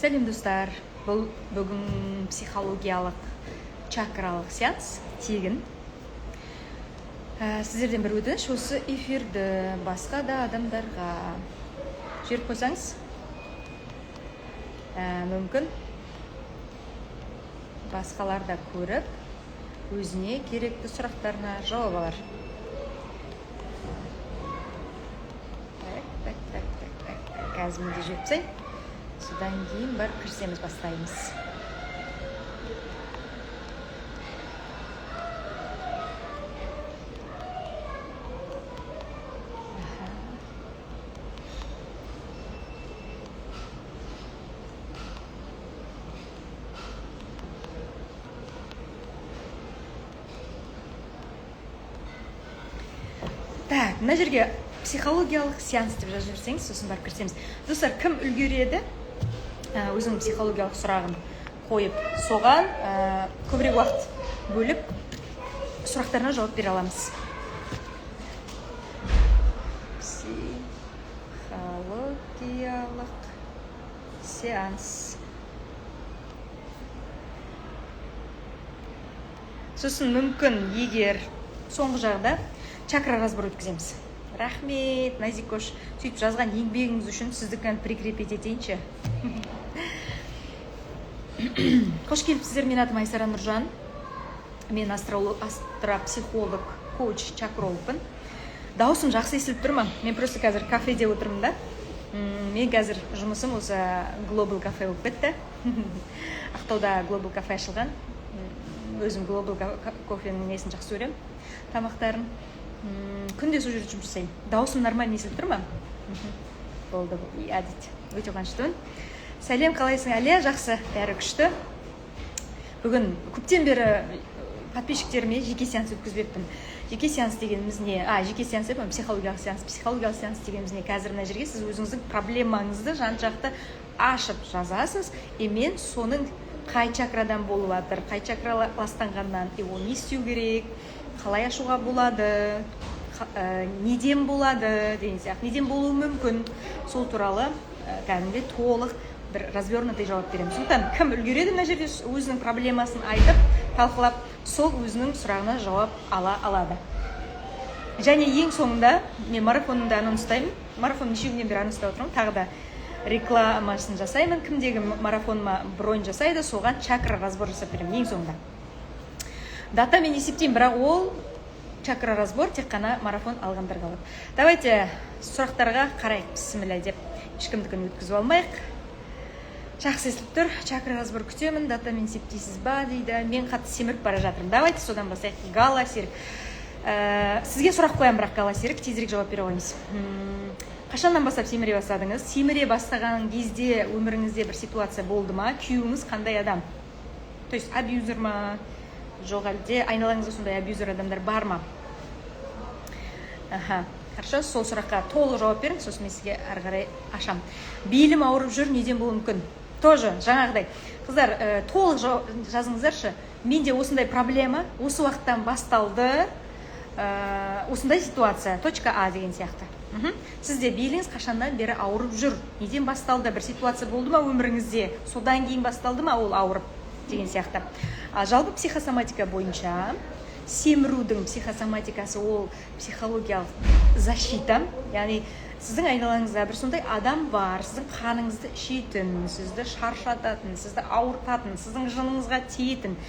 Сәлем, достар! Бұл бүгін психологиялық чакралық сеанс тегін. Сіздерден бір өтініш: осы эфирді басқа да адамдарға жіберіп қойсаңыз, мүмкін, басқалар да көріп, өзіне керекті сұрақтарына жауап алар. Так, так, так, так, так, так. Қазір мен де жіберіп тастайын, содан кейін барып кірісеміз, бастаймыз. Аха. Так, мына жерге «психологиялық сеанс» деп жазып жіберсеңіз, сосын барып кірісеміз. Достар, кім үлгереді, өзінің психологиялық сұрағын қойып, соған көбірек уақыт бөліп, сұрақтарына жауап бере аламыз. Психологиялық сеанс. Сосын, мүмкін, егер соңғы жағда чакра разбор өткіземіз. Рахмет, Назикош, сөйтіп жазған еңбегіңіз үшін. Сіздікін прикрепить етейінші. Қош келіпсіздер! Менің атым Айсара Нұржан, мен астропсихолог, коуч, чакрологпын. Дауысым жақсы естіліп тұр ма? Мен просто қазір кафеде отырмын да. Мен қазір жұмысым осы Глобал кафе болып кетті. Ақтауда Глобал кафе ашылған. Өзім Глобал кофенің несін жақсы көремін, тамақтарын. Күнде сол жерде жұмыс жасаймын. Дауысым нормально естіліп тұр ма? Болды, иә дейді, өте қуаныштымын. Сәлем, қалайсың, Әлия? Жақсы, бәрі күшті. Бүгін көптен бері подписчиктеріме жеке сеанс өткізбеппін. Жеке сеанс дегеніміз не? А, жеке сеанс деп, психологиялық сеанс. Психологиялық сеанс дегеніміз не? Қазір мына жерге сіз өзіңіздің проблемаңызды жан жақты ашып жазасыз, и мен соның қай чакрадан болып жатыр, қай чакра ластанғаннан, и оны не істеу керек, қалай ашуға болады, неден болады деген сияқты, неден болуы мүмкін, сол туралы кәдімгідей толық бір развернутый жауап беремін. Сондықтан кім үлгереді мына жерде өзінің проблемасын айтып, талқылап, сол өзінің сұрағына жауап ала алады. Және ең соңында мен марафонымды анонстаймын. Марафон неше күннен бері анонстап отырмын, тағы да рекламасын жасаймын. Кімдегі марафоныма бронь жасайды, соған чакра разбор жасап беремін ең соңында. Датамен есептеймін, бірақ ол чакра разбор тек қана марафон алғандарға болады. Давайте сұрақтарға қарайық. Бісміллә деп, ешкімдікін өткізіп алмайық. Жақсы естіліп тұр, чакра разбор күтемін, датамен есептейсіз ба дейді. Мен қатты семіріп бара жатырмын. Давайте содан бастайық. Гала Серік, сізге сұрақ қоямын, бірақ, Гала Серік, тезірек жауап бере қойыңыз. Қашаннан бастап семіре бастадыңыз? Семіре бастаған кезде өміріңізде бір ситуация болды ма? Күйеуіңіз қандай адам, то есть абьюзер ма, жоқ әлде айналаңызда сондай абьюзер адамдар бар ма? Аха, хорошо, сол сұраққа толық жауап беріңіз, сосын мен сізге ары қарай ашамын. Белім ауырып жүр, неден болуы мүмкін? Тоже жаңағыдай, қыздар, толық жазыңыздаршы: менде осындай проблема осы уақыттан басталды, осындай ситуация, точка А деген сияқты. Сізде беліңіз қашаннан бері ауырып жүр, неден басталды, бір ситуация болды ма өміріңізде, содан кейін басталды ма ол ауырып деген сияқты. А жалпы психосоматика бойынша семірудің психосоматикасы — ол психологиялық защита, яғни сіздің айналаңызда бір сондай адам бар, сіздің қаныңызды ішетін, сізді шаршататын, сізді ауыртатын, сіздің жыныңызға тиетін,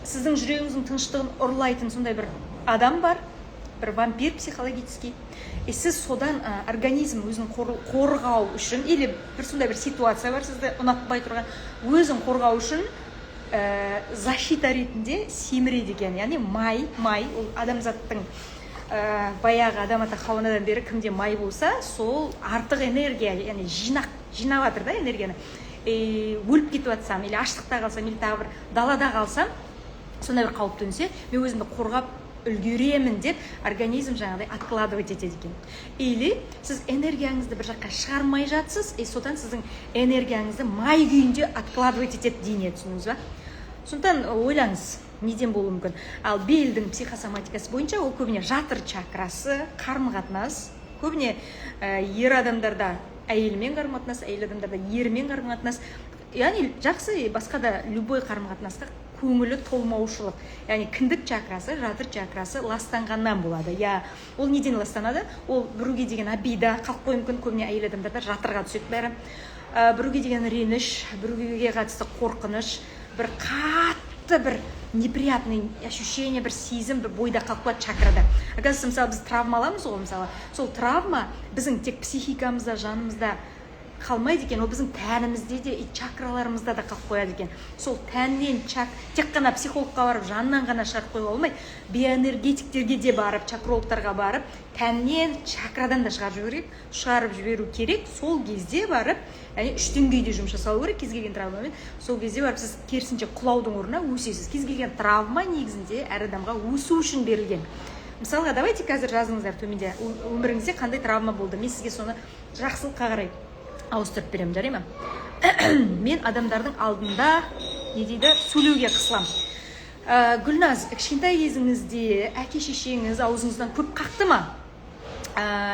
сіздің жүрегіңіздің тыныштығын ұрлайтын сондай бір адам бар, бір вампир психологический. И сіз содан организм өзін қорғау үшін или бір сондай бір ситуация бар сізді ұнатпай тұрған, өзін қорғау үшін защита ретінде семіреді екен. Яғни май ол адамзаттың баяғы Адам ата Хауа анадан бері кімде май болса, сол артық энергия, яғни жинап жатыр да энергияны. И өліп кетіп жатсам или аштықта қалсам, или тағы бір далада қалсам, сондай бір қауіп төнсе, мен өзімді қорғап үлгеремін деп организм жаңағыдай откладывать етеді екен. Или сіз энергияңызды бір жаққа шығармай жатсыз, и содан сіздің энергияңызды май күйінде откладывать етеді дене, түсіндіңіз ба? Сондықтан ойлаңыз, неден болуы мүмкін. Ал белдің психосоматикасы бойынша ол көбіне жатыр чакрасы, қарым қатынас, көбіне ер адамдарда Әйелімен қарым қатынас, әйел адамдарда ерімен қарым қатынас, яғни жақсы, басқа да любой қарым қатынасқа көңілі толмаушылық. Яғни кіндік чакрасы, жатыр чакрасы ластанғаннан болады, иә. Ол неден ластанады? Ол біреуге деген обида қалып қоюы мүмкін. Көбіне әйел адамдарда жатырға түседі бәрі. Біреуге деген реніш, біреуге қатысты қорқыныш, бір қатты бір неприятный ощущение, бір сезім, бір бойда қалып қалады чакрада. Оказывается, мысалы, біз травма аламыз ғой, мысалы, сол травма біздің тек психикамызда, жанымызда қалмайды екен, ол біздің тәнімізде де и чакраларымызда да қалып қояды екен. Сол тәннен тек қана психологқа барып, жаннан ғана шығарып қоюға болмайды. Биоэнергетиктерге де барып, чакрологтарға барып, тәннен, чакрадан да шығарып жіберу керек, шығарып жіберу керек. Сол кезде барып, яғни үш деңгейде жұмыс жасалу керек кез келген травмамен. Сол кезде барып сіз керісінше құлаудың орнына өсесіз. Кез келген травма негізінде әр адамға өсу үшін берілген. Мысалға, давайте қазір жазыңыздар төменде, өміріңізде қандай травма болды, мен сізге соны жақсылыққа қарай ауыстырып беремін, жарай ма? Мен адамдардың алдында, не дейді, сөйлеуге қысыламын. Гүлназ, кішкентай кезіңізде әке шешеңіз аузыңыздан көп қақты ма?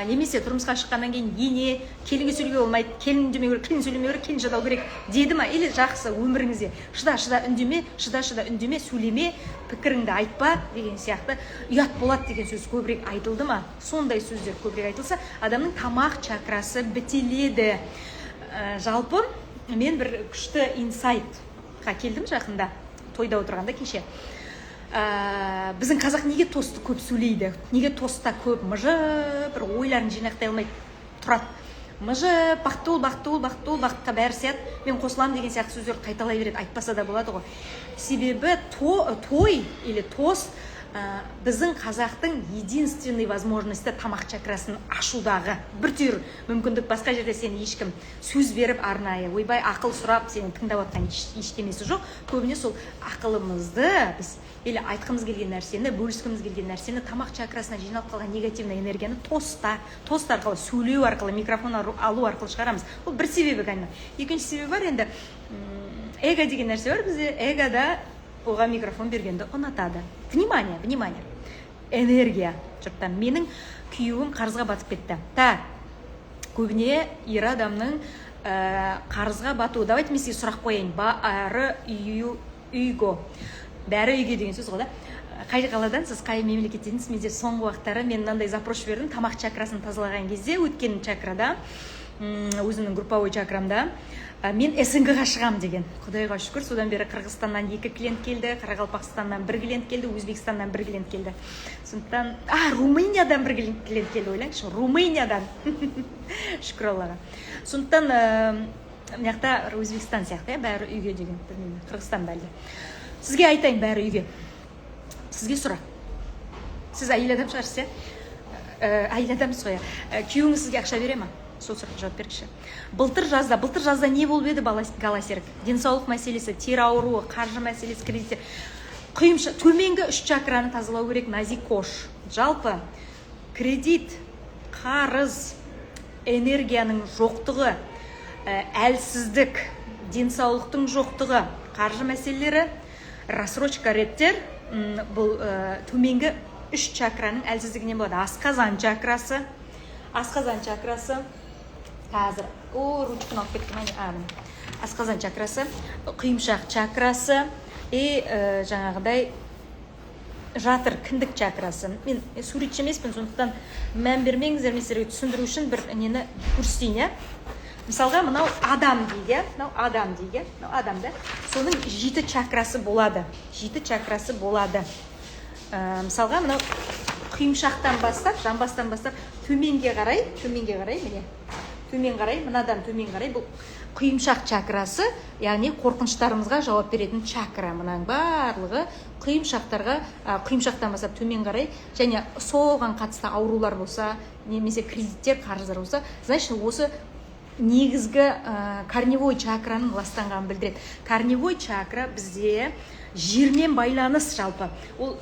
Немесе тұрмысқа шыққаннан кейін ене «келінге сөйлеуге болмайды, келін үндемеу керек, келін сөйлемеу керек, келін шыдау керек» деді ма? Или жақсы, өміріңізде «шыда, шыда, үндеме, шыда, шыда, үндеме, сөйлеме, пікіріңді айтпа» деген сияқты, «ұят болады» деген сөз көбірек айтылды ма? Сондай сөздер көбірек айтылса, адамның тамақ чакрасы бітеледі. Жалпы мен бір күшті инсайтқа келдім жақында, тойда отырғанда кеше. Біздің қазақ неге тосты көп сөйлейді, неге тостта көп мыжып, бір ойларын жинақтай алмай тұрады, мыжып, «бақытты бол, бақытты бол, бақытты бол, бақытқа бәрі сияды, мен қосыламын» деген сияқты сөздерді қайталай береді, айтпаса да болады ғой? Себебі той или тост біздің қазақтың единственный возможности тамақ чакрасын ашудағы бір түйір мүмкіндік. Басқа жерде сені ешкім сөз беріп, арнайы, ойбай, ақыл сұрап, сені тыңдап жатқан ештемесі жоқ. Көбіне сол ақылымызды біз или айтқымыз келген нәрсені, бөліскіміз келген нәрсені, тамақ чакрасына жиналып қалған негативный энергияны тостта, тост арқылы, сөйлеу арқылы, микрофон алу арқылы шығарамыз. Ол бір себебі кәдімгі. Екінші себебі бар енді, эго деген нәрсе бар бізде. Эгода оған микрофон бергенді ұнатады. Внимание, внимание, энергия жұрттан. Менің күйеуім қарызға батып кетті. Так, көбіне ер адамның қарызға батуы. Давайте мен сізге сұрақ қояйын. Бәрі үйго, бәрі үйге деген сөз ғой да. Қай қаладансыз, қай мемлекеттенсіз? Менде соңғы уақыттары мен мынандай запрос жібердім. Тамақ чакрасын тазалаған кезде, өткен чакрада, өзімнің групповой чакрамда, мен СНГ ға шығамын деген. Құдайға шүкір, содан бері Қырғызстаннан екі клиент келді, Қарақалпақстаннан бір клиент келді, Өзбекстаннан бір клиент келді, сондықтан Румыниядан бір клиент келді, ойлаңызшы, Румыниядан, шүкір Аллаға. Сондықтан мына жақта Өзбекстан сияқты, иә, бәрі үйге деген. Білмеймін, Қырғызстан ба әлде. Сізге айтайын, бәрі үйге. Сізге сұрақ: сіз әйел адам шығарсыз, иә? Әйел адамсыз ғой, иә? Күйеуіңіз сізге ақша бере ма? Сол сұраққа жауап беріңізші. Былтыр жазда не болып еді, бала Галасерік? Денсаулық мәселесі, тері ауруы, қаржы мәселесі, кредиттер. Құйымша, төменгі үш чакраны тазалау керек. Назикош, жалпы кредит, қарыз, энергияның жоқтығы, әлсіздік, денсаулықтың жоқтығы, қаржы мәселелері, рассрочка реттер, бұл төменгі үш чакраның әлсіздігінен болады. Асқазан чакрасы, асқазан чакрасы. Қазір, о, ручканы алып кеттім, әне, а, міне. Асқазан чакрасы, құйымшақ чакрасы и жаңағыдай жатыр, кіндік чакрасы. Мен суретші емеспін, сондықтан мән бермеңіздер. Мен сіздерге түсіндіру үшін бір нені көрсетейін, иә. Мысалға, мынау адам дейік, иә, мынау адам дейік, иә, мынау адам да. Соның жеті чакрасы болады, жеті чакрасы болады. Мысалға, мынау құйымшақтан бастап, жамбастан бастап төменге қарай, төменге қарай, міне, төмен қарай, мынадан төмен қарай, бұл құйымшақ чакрасы, яғни қорқыныштарымызға жауап беретін чакра. Мынаның барлығы құйымшақтарға, құйымшақтан бастап төмен қарай және соған қатысты аурулар болса немесе кредиттер, қарыздар болса, значит, осы негізгі корневой чакраның ластанғанын білдіреді. Корневой чакра бізде Жермен байланыс жалпы ол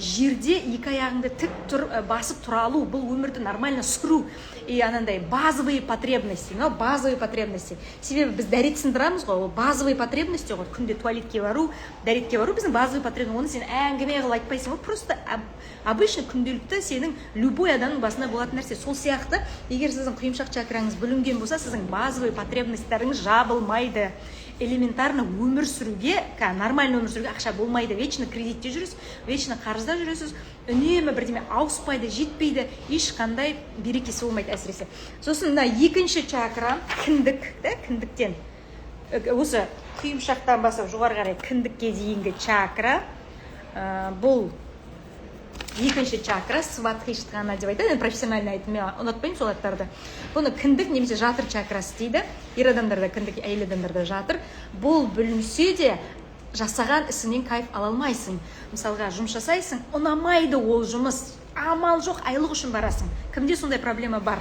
жерде екі аяғыңды тік тұр, басып тұра алу, бұл өмірді нормально сүру и анандай базовые потребности. Мынау базовые потребности, себебі біз дәрет сындырамыз ғой, ол базовые потребности ғой. Күнде туалетке бару, дәретке бару — біздің базовый потребность. Оны сен әңгіме қылып айтпайсың ғой, просто обычно күнделікті сенің, любой адамның басында болатын нәрсе. Сол сияқты, егер сіздің құйымшақ чакраңыз бүлінген болса, сіздің базовый потребность тарыңыз жабылмайды. Элементарно өмір сүруге, нормально өмір сүруге ақша болмайды. Вечно кредитте жүресіз, вечно қарызда жүресіз, үнемі бірдеме ауыспайды, жетпейді, ешқандай берекесі болмайды әсіресе. Сосын мына екінші чакра — кіндік да. Кіндіктен, осы құйымшақтан бастап жоғары қарай кіндікке дейінгі чакра. Бұл екінші чакра, свадхиштхана деп айтады енді, профессионально айтып, мен ұнатпаймын сол аттарды. Бұны кіндік немесе жатыр чакрасы дейді. Ер адамдарда кіндік, әйел адамдарда жатыр. Бұл бүлінсе де, жасаған ісіңнен кайф ала алмайсың. Мысалға, жұмыс жасайсың, ұнамайды ол жұмыс, амал жоқ, айлық үшін барасың. Кімде сондай проблема бар?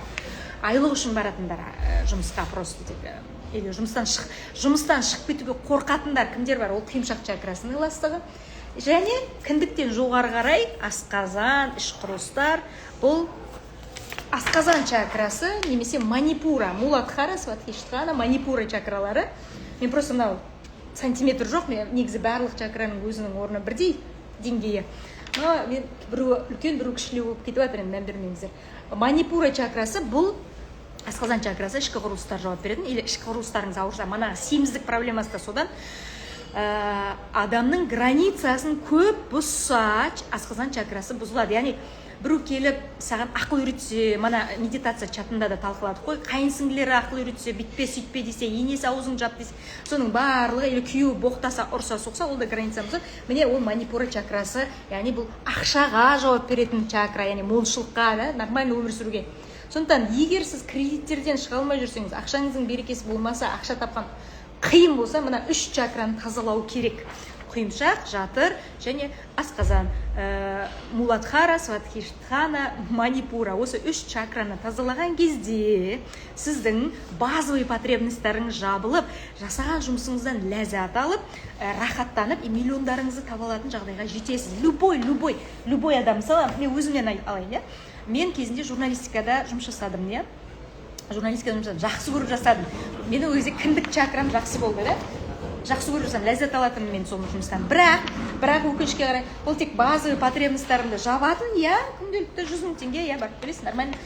Айлық үшін баратындар жұмысқа просто тек или жұмыстан шығып кетуге қорқатындар кімдер бар? Ол құйымшақ чакрасының ластығы. Және кіндіктен жоғары қарай асқазан, іш құрылыстар. Бұл асқазан чакрасы немесе манипура, муладхара, свадхиштхана, манипура чакралары. Мен просто мынау сантиметр жоқ, мен негізі барлық чакраның өзінің орны бірдей, деңгейі, но мен біреуі үлкен, біреуі кішілеу болып кетіп жатыр, енді мән бермеңіздер. Манипура чакрасы — бұл асқазан чакрасы, ішкі құрылыстар жауап беретін. Или ішкі құрылыстарыңыз ауырса, манағы семіздік проблемасы да содан. Адамның границасын көп бұзса, асқазан чакрасы бұзылады. Яғни біреу келіп саған ақыл үйретсе, мана медитация чатында да талқыладық қой, қайын сіңлілері ақыл үйретсе, бүйтпе, сөйтпе десе, енесі аузыңды жап десе, соның барлығы, или күйеуі боқтаса, ұрса, соқса, ол да границаны бұзады. Міне, ол манипура чакрасы. Яғни бұл ақшаға жауап беретін чакра, яғни молшылыққа да, нормально өмір сүруге. Сондықтан егер сіз кредиттерден шыға алмай жүрсеңіз, ақшаңыздың берекесі болмаса, ақша тапқан қиын болса, мына үш чакраны тазалау керек: құйымшақ, жатыр және асқазан. Муладхара, свадхиштхана, манипура. Осы үш чакраны тазалаған кезде сіздің базовый потребность тарыңыз жабылып, жасаған жұмысыңыздан ләззат алып, рахаттанып и миллиондарыңызды таба алатын жағдайға жетесіз. Любой адам, мысалы, мен өзімнен алайын, иә, мен кезінде журналистикада жұмыс жасадым, иә, журналистикада жұмыс жасадым, жақсы көріп жасадым. Менің ол кезде кіндік чакрам жақсы болды да, жақсы көріп жасадым, ләззат алатынмын мен сол жұмыстан. Бірақ өкінішке қарай, ол тек базовый потребность тарымды жабатын, иә, күнделікті 100 000 теңге, иә, барып келесің нормально.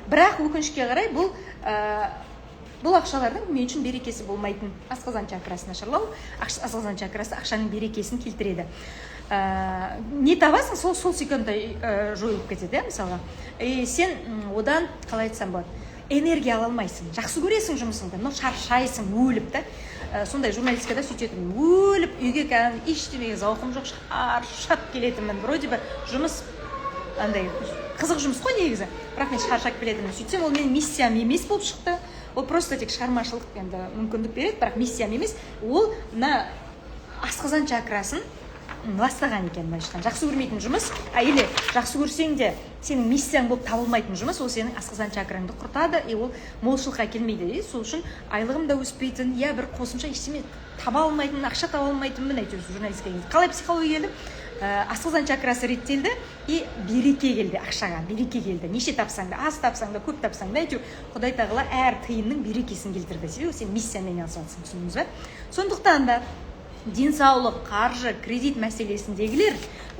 Бірақ өкінішке қарай, бұл ақшалардың мен үшін берекесі болмайтын. Асқазан чакрасы нашарлау. Асқазан чакрасы ақшаның берекесін келтіреді. Не табасың, сол секундта жойылып кетеді, иә, мысалға. И сен одан, қалай айтсам болады, энергия ала алмайсың. Жақсы көресің жұмысыңды, но шаршайсың өліп та. Сондай журналистикада сөйтетінмін, өліп үйге кәдімгі ештемеге зауқым жоқ, шаршап келетінмін. Вроде бы жұмыс андай қызық жұмыс қой негізі, бірақ мен шаршап келетінмін. Сөйтсем, ол менің миссиям емес болып шықты. Ол просто тек шығармашылық енді мүмкіндік береді, бірақ миссиям емес. Ол мына асқазан чакрасын ластаған екен, былайша айтқанда. Жақсы көрмейтін жұмыс, а или жақсы көрсең де, сенің миссияң болып табылмайтын жұмыс, ол сенің асқазан чакраңды құртады и ол молшылыққа әкелмейді. И сол үшін айлығым да өспейтін, иә, бір қосымша ештеме таба алмайтын, ақша таба алмайтынмын әйтеуір. Журналистикаға келгенде қалай психология келдім? Асқазан чакрасы реттелді и береке келді, ақшаға береке келді. Неше тапсаң да, аз тапсаң да, көп тапсаң да, әйтеуір Құдай тағала әр тиынның берекесін келтірді, себебі сен миссиямен айналысып жатырсың, түсіндіңіз ба? Сондықтан да денсаулық, қаржы, кредит мәселесіндегілер,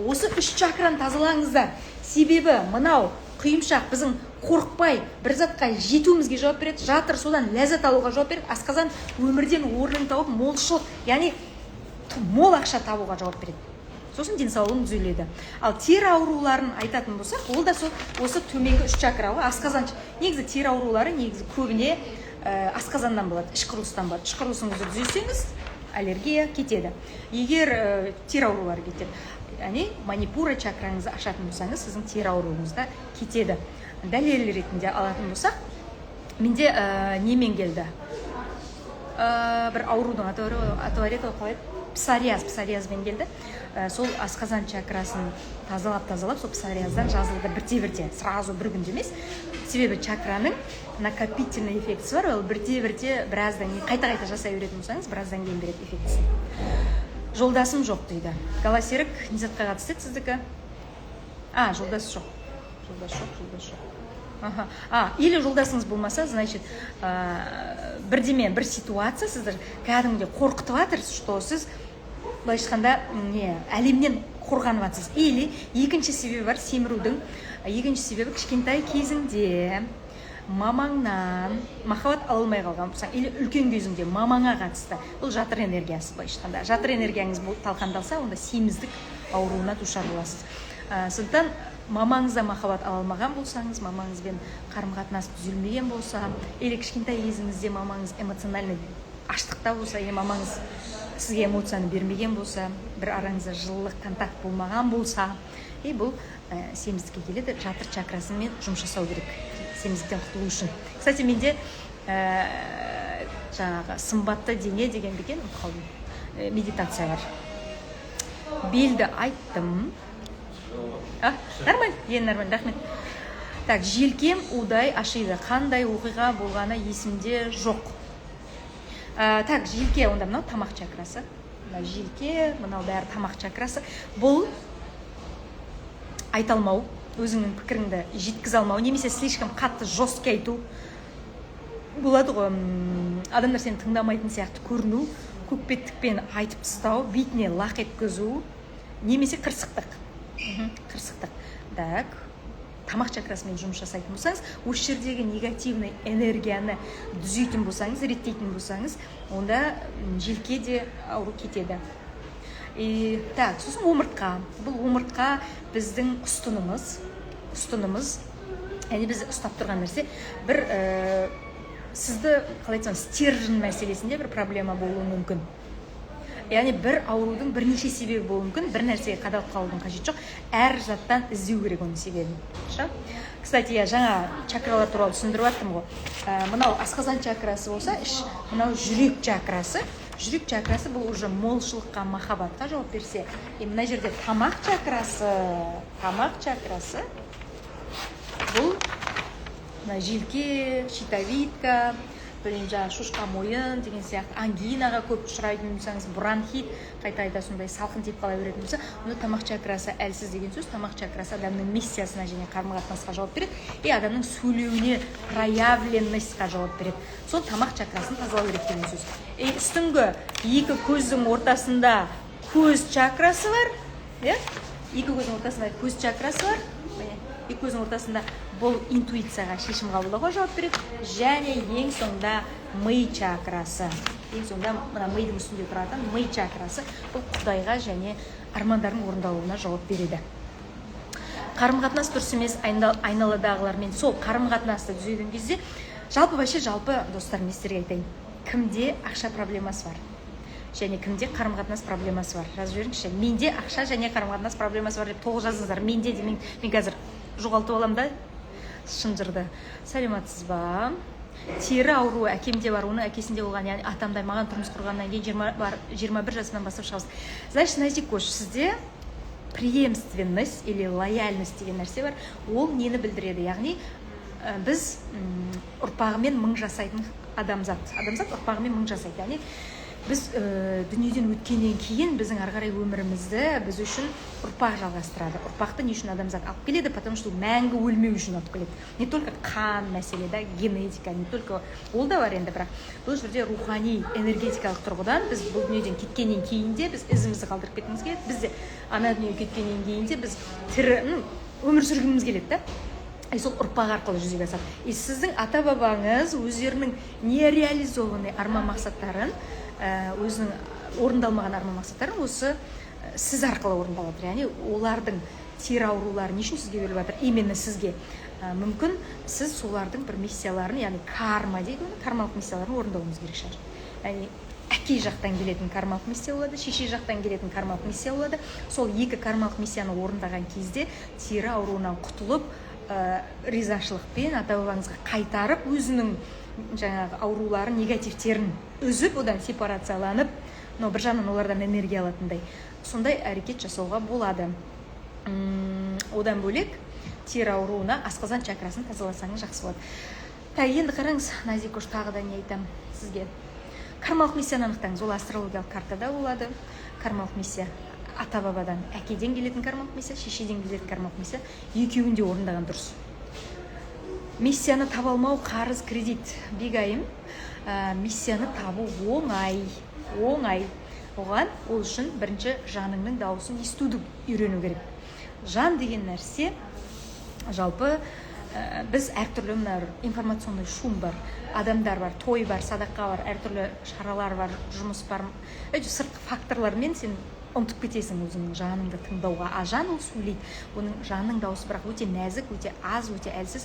осы үш чакраны тазалаңыздар. Себебі мынау құйымшақ біздің қорықпай бір затқа жетуімізге жауап береді, жатыр содан ләззат алуға жауап береді, асқазан өмірден орнын тауып, молшылық, яғни мол ақша табуға жауап береді. Сосын денсаулығың түзеледі. Ал тері ауруларын айтатын болсақ, ол да сол осы төменгі үш чакра ғой, асқазан. Негізі тері аурулары негізі көбіне асқазаннан болады, іш құрылыстан болады. Іш құрылысыңызды түзесеңіз, аллергия кетеді, егер тері аурулары кетеді. Яғни манипура чакраңызды ашатын болсаңыз, сіздің тері ауруыңыз да кетеді. Дәлел ретінде алатын болсақ, менде немен келді, бір аурудың аты бар еді ғой, қалай еді, псориаз, псориазбен келді. Сол асқазан чакрасын тазалап, тазалап, сол псориаздан жазылды бірте бірте, сразу бір күнде емес, себебі чакраның накопительный эффектісі бар. Ол бірте бірте, біраздан кейін, қайта қайта жасай беретін болсаңыз, біраздан кейін береді эффектісін. Жолдасым жоқ дейді. Галасерік, не затқа қатысты еді сіздікі? А, жолдас жоқ, жолдас жоқ, жолдас жоқ. Аха, а или жолдасыңыз болмаса, значит, бірдеме, бір ситуация сіздер кәдімгідей қорқытып жатыр, что сіз, былайша айтқанда, не, әлемнен қорғанып жатсыз. Или екінші себебі бар семірудің. Екінші себебі: кішкентай кезіңде мамаңнан махаббат ала алмай қалған болсаң или үлкен кезіңде мамаңа қатысты, бұл жатыр энергиясы. Былайша айтқанда, жатыр энергияңыз талқандалса, онда семіздік ауруына душар боласыз. Сондықтан мамаңыздан махаббат ала алмаған болсаңыз, мамаңызбен қарым қатынас түзелмеген болса или кішкентай кезіңізде мамаңыз эмоциональный аштықта болса или мамаңыз сізге эмоцияны бермеген болса, бір араңызда жылылық, контакт болмаған болса, и бұл семіздікке келеді. Жатыр чакрасымен жұмыс жасау керек семіздіктен құтылу үшін. Кстати, менде жаңағы «Сымбатты дене» деген бе екен, ұмытып қалдым, медитация бар. Белді айттым. А, нормально, енді нормально, рахмет. Так, желкем удай ашиды, қандай оқиға болғаны есімде жоқ. Так, желке, онда мынау тамақ чакрасы, мына желке, мынау бәрі тамақ чакрасы. Бұл айта алмау, өзіңнің пікіріңді жеткізе алмау немесе слишком қатты, жесткий айту болады ғой. Адамдар сені тыңдамайтын сияқты көріну, көкбеттікпен айтып тастау, бетіне лақ еткізу немесе қырсықтық. Қырсықтық. Так, тамақ чакрасымен жұмыс жасайтын болсаңыз, осы жердегі негативный энергияны түзейтін болсаңыз, реттейтін болсаңыз, онда желке де ауру кетеді. И так, сосын омыртқа. Бұл омыртқа біздің ұстынымыз, ұстынымыз, яғни бізді ұстап тұрған нәрсе. Бір сізді, қалай айтсам, стержень мәселесінде бір проблема болуы мүмкін. Яғни бір аурудың бірнеше себебі болуы мүмкін. Бір нәрсеге қадалып қалудың қажеті жоқ, әр заттан іздеу керек оның себебін. Хорошо? Кстати, иә, жаңа чакралар туралы түсіндіріп жаттым ғой. Мынау асқазан чакрасы болса, іш, мынау жүрек чакрасы. Жүрек чакрасы бұл уже молшылыққа, махаббатқа жауап берсе, и мына жерде тамақ чакрасы. Тамақ чакрасы бұл мына желке, щитовидка, білмеймін, жаңағы шошқа мойын деген сияқты. Ангинаға көп ұшырайтын болсаңыз, бронхит, қайта қайта сондай салқын тиіп қала беретін болса, онда тамақ чакрасы әлсіз деген сөз. Тамақ чакрасы адамның миссиясына және қарым қатынасқа жауап береді и адамның сөйлеуіне, проявленность қа жауап береді. Сол тамақ чакрасын тазалау керек деген сөз. И үстіңгі екі көздің ортасында көз чакрасы бар, иә, екі көздің ортасында көз чакрасы бар. Міне, екі көздің ортасында. Бұл интуицияға, шешім қабылдауға жауап береді. Және ең соңында ми чакрасы, ең соңында мына мидың үстінде тұратын ми чакрасы. Бұл құдайға және армандардың орындалуына жауап береді. Қарым қатынас дұрыс емес айналадағылармен. Сол қарым қатынасты түзеген кезде, жалпы, вообще, жалпы, достар, мен сіздерге айтайын: кімде ақша проблемасы бар және кімде қарым қатынас проблемасы бар, жазып жіберіңізші. «Менде ақша және қарым қатынас проблемасы бар» деп толық жазыңыздар. «Менде» демең, мен қазір жоғалтып аламын да шынжырды. Саламатсыз ба? Тері ауруы әкемде бар, оның әкесінде болған, яғни атамда. Маған тұрмыс құрғаннан кейін 20 бар, 21 жасымнан бастап шығасыз. Значит, Назикош, сізде преемственность или лояльность деген нәрсе бар. Ол нені білдіреді? Яғни біз ұрпағымен 1000 жасайтын адамзат. Адамзат ұрпағымен 1000 жасайды. Яғни біз дүниеден өткеннен кейін біздің ары қарай өмірімізді біз үшін ұрпақ жалғастырады. Ұрпақты не үшін адамзат алып келеді? Потому что мәңгі өлмеу үшін алып келеді. Не только қан мәселе да, генетика, не только ол да бар енді, бірақ бұл жерде рухани, энергетикалық тұрғыдан біз бұл дүниеден кеткеннен кейін де біз ізімізді қалдырып кеткіміз келеді. Біз де ана дүниеге кеткеннен кейін де біз тірі өмір сүргіміз келеді да, и сол ұрпақ арқылы жүзеге асады. И сіздің ата бабаңыз өздерінің нереализованный арман мақсаттарын, өзінің орындалмаған арман мақсаттарын осы сіз арқылы орындалып жатыр. Яғни олардың тері аурулары не үшін сізге беріліп жатыр, именно сізге? Мүмкін, сіз солардың бір миссияларын, яғни карма дейді оны, кармалық миссияларын орындауыңыз керек шығар. Яғни әке жақтан келетін кармалық миссия болады, шеше жақтан келетін кармалық миссия болады. Сол екі кармалық миссияны орындаған кезде тері ауруынан құтылып, ризашылықпен ата бабаңызға қайтарып, өзінің жаңағы ауруларын, негативтерін үзіп, одан сепарацияланып, но бір жағынан олардан энергия алатындай сондай әрекет жасауға болады. Одан бөлек, тері ауруына асқазан чакрасын тазаласаңыз, жақсы болады. Так, енді қараңыз, Назикош, тағы да не айтамын сізге: кармалық миссияны анықтаңыз. Ол астрологиялық картада болады. Кармалық миссия ата бабадан, әкеден келетін кармалық миссия, шешеден келетін кармалық миссия, екеуін де орындаған дұрыс. Миссияны таба алмау, қарыз, кредит. Бегайым, миссияны табу оңай, оңай. Оған, ол үшін бірінші жаныңның дауысын естуді үйрену керек. Жан деген нәрсе жалпы, біз әртүрлі, мына информационный шум бар, адамдар бар, той бар, садақа бар, әртүрлі шаралар бар, жұмыс бар, сыртқы факторлармен сен ұмытып кетесің өзіңнің жаныңды тыңдауға. А жан ол сөйлейді, оның, жанның дауысы, бірақ өте нәзік, өте аз, өте әлсіз,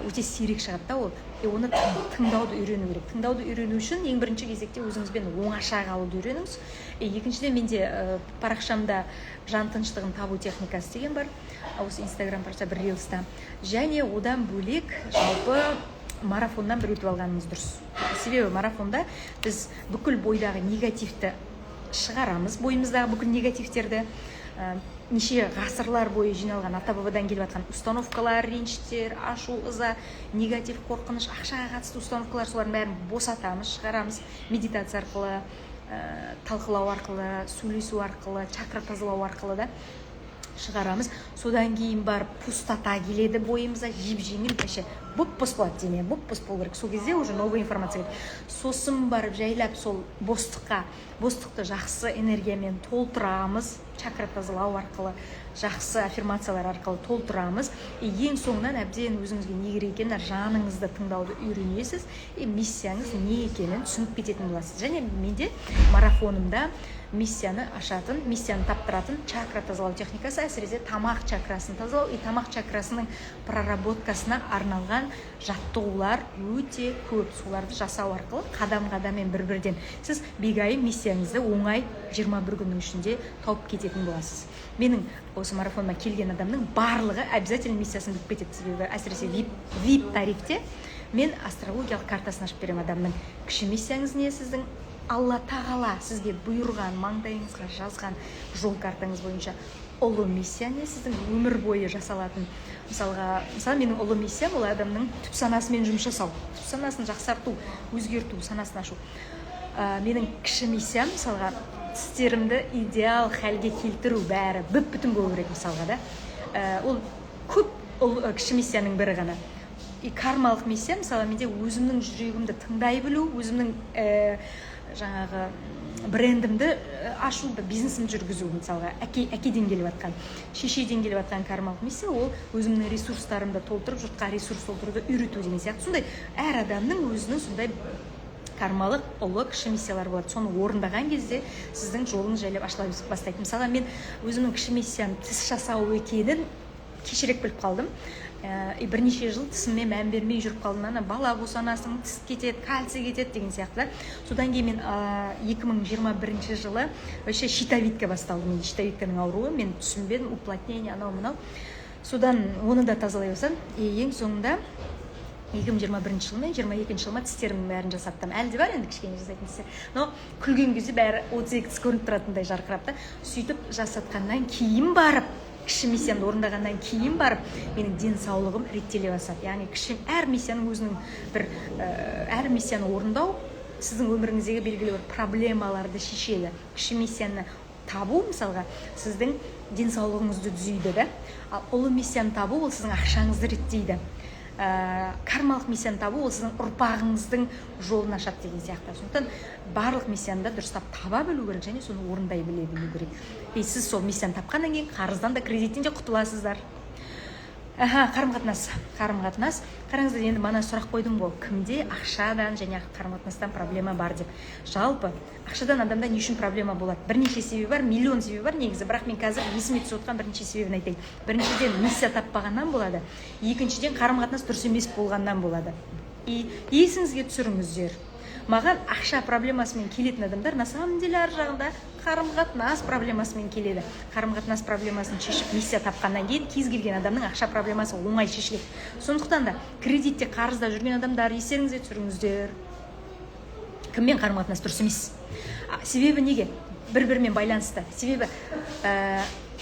өте сирек шығады да ол. И оны тыңдауды үйрену керек. Тыңдауды үйрену үшін ең бірінші кезекте өзіңізбен оңаша қалуды үйреніңіз. И екіншіден, менде парақшамда «Жан тыныштығын табу техникасы» деген бар, осы Инстаграм парақша, бір рилста. Және одан бөлек, жалпы марафоннан бір өтіп алғаныңыз дұрыс, себебі марафонда біз бүкіл бойдағы негативті шығарамыз, бойымыздағы бүкіл негативтерді, неше ғасырлар бойы жиналған, ата бабадан келіп жатқан установкалар, реніштер, ашу, ыза, негатив, қорқыныш, ақшаға қатысты установкалар, солардың бәрін босатамыз, шығарамыз медитация арқылы, талқылау арқылы, сөйлесу арқылы, чакра тазалау арқылы да шығарамыз. Содан кейін барып пустота келеді бойымызға, жеп жеңіл вообще, боп бос болады дене, боп бос болу керек. Сол кезде уже новый информация келеді. Сосын барып жайлап сол бостыққа, бостықты жақсы энергиямен толтырамыз, чакра тазалау арқылы, жақсы аффирмациялар арқылы толтырамыз. И ең соңынан әбден өзіңізге не керек екенін, жаныңызды тыңдауды үйренесіз и миссияңыз не екенін түсініп кететін боласыз. Және менде марафонымда миссияны ашатын, миссияны таптыратын чакра тазалау техникасы, әсіресе тамақ чакрасын тазалау и тамақ чакрасының проработкасына арналған жаттығулар өте көп. Соларды жасау арқылы қадам қадаммен, бір бірден сіз, Бегайым, миссияңызды оңай 21 күннің ішінде тауып кететін боласыз. Менің осы марафоныма келген адамның барлығы обязательно миссиясын біліп кетеді, себебі әсіресе вип тарифте мен астрологиялық картасын ашып беремін адамның. Кіші миссияңыз не, сіздің Алла Тағала сізге бұйырған, маңдайыңызға жазған жол картаңыз бойынша. Ұлы миссия не, сіздің өмір бойы жасалатын. Мысалға, мысалы, менің ұлы миссиям ол адамның түп санасымен жұмыс жасау, түп санасын жақсарту, өзгерту, санасын ашу. Менің кіші миссиям, мысалға, тістерімді идеал халге келтіру, бәрі бүп бүтін болу керек мысалға да. Ол көп ұл, кіші миссияның бірі ғана. И кармалық миссия, мысалы, менде өзімнің жүрегімді тыңдай білу, өзімнің жаңағы брендімді ашу, бизнесімді жүргізу. Мысалға, әкеден келіп жатқан, шешеден келіп жатқан кармалық миссия ол өзімнің ресурстарымды толтырып, жұртқа ресурс толтыруды үйрету деген сияқты. Сондай әр адамның өзінің сондай кармалық, ұлы, кіші миссиялары болады. Соны орындаған кезде сіздің жолыңыз жайлап ашыла бастайды. Мысалға, мен өзімнің кіші миссиям тіс жасау екенін кешірек біліп қалдым. И бірнеше жыл тісіме мән бермей жүріп қалдым. Ана бала босанасың, тіс кетеді, кальций кетеді деген сияқты да. Содан кейін мен 2021 жылы вообще щитовидка басталды менде, щитовидканың ауруы. Мен түсінбедім, уплотнение, анау мынау содан оны да тазалай бастадым. И ең соңында 2021 жылы мен 22 жылы ма, тістерімнің бәрін жасаттым. Әлі де бар енді кішкене жасайтын тістер, но күлген кезде бәрі 32 тіс көрініп тұратындай жарқырап та. Сөйтіп жасатқаннан кейін барып, кіші миссиямды орындағаннан кейін барып менің денсаулығым реттеле бастады. Яғни кіші, әр миссияның өзінің бір, әр миссияны орындау сіздің өміріңіздегі белгілі бір проблемаларды шешеді. Кіші миссияны табу, мысалға, сіздің денсаулығыңызды түзейді да. Ал ұлы миссияны табу ол сіздің ақшаңызды реттейді. Кармалық миссияны табу ол сіздің ұрпағыңыздың жолын ашады деген сияқты. Сондықтан барлық миссияны да дұрыстап таба білу керек және соны орындай біле білу керек. И сіз сол миссияны тапқаннан кейін қарыздан да, кредиттен де құтыласыздар. Аха, қарым қатынас, қарым қатынас. Қараңыздар, енді мана сұрақ қойдым ғой, кімде ақшадан және қарым қатынастан проблема бар деп. Жалпы ақшадан адамда не үшін проблема болады? Бірнеше себебі бар, миллион себебі бар негізі, бірақ мен қазір есіме түсіп отқан бірнеше себебін айтайын. Біріншіден, миссия таппағаннан болады. Екіншіден, қарым қатынас дұрыс емес болғаннан болады. И есіңізге түсіріңіздер, маған ақша проблемасымен келетін адамдар на самом деле ар жағында қарым қатынас проблемасымен келеді. Қарым қатынас проблемасын шешіп, миссия тапқаннан кейін кез келген адамның ақша проблемасы оңай шешіледі. Сондықтан да кредитте, қарызда жүрген адамдар, естеріңізге түсіріңіздер, кіммен қарым қатынас дұрыс емес. Себебі неге бір бірімен байланысты? Себебі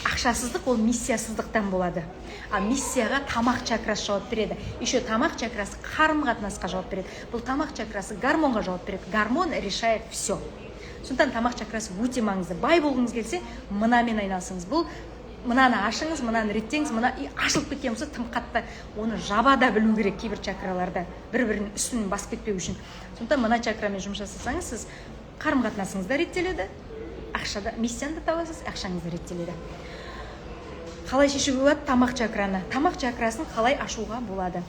ақшасыздық ол миссиясыздықтан болады. А миссияға тамақ чакрасы жауап береді. Еще тамақ чакрасы қарым қатынасқа жауап береді. Бұл тамақ чакрасы гормонға жауап береді. Гормон решает все. Сондықтан тамақ чакрасы өте маңызды. Бай болғыңыз келсе, мынамен айналысыңыз. Бұл мынаны ашыңыз, мынаны реттеңіз. Мына и ашылып кеткен болса, тым қатты, оны жаба да білу керек кейбір чакраларда, бір бірінің үстін басып кетпеу үшін. Сондықтан мына чакрамен жұмыс жасасаңыз, сіз қарым қатынасыңыз да реттеледі, ақшада миссияны да табасыз, ақшаңыз да реттеледі. Қалай шешуге болады тамақ чакраны? Тамақ чакрасын қалай ашуға болады?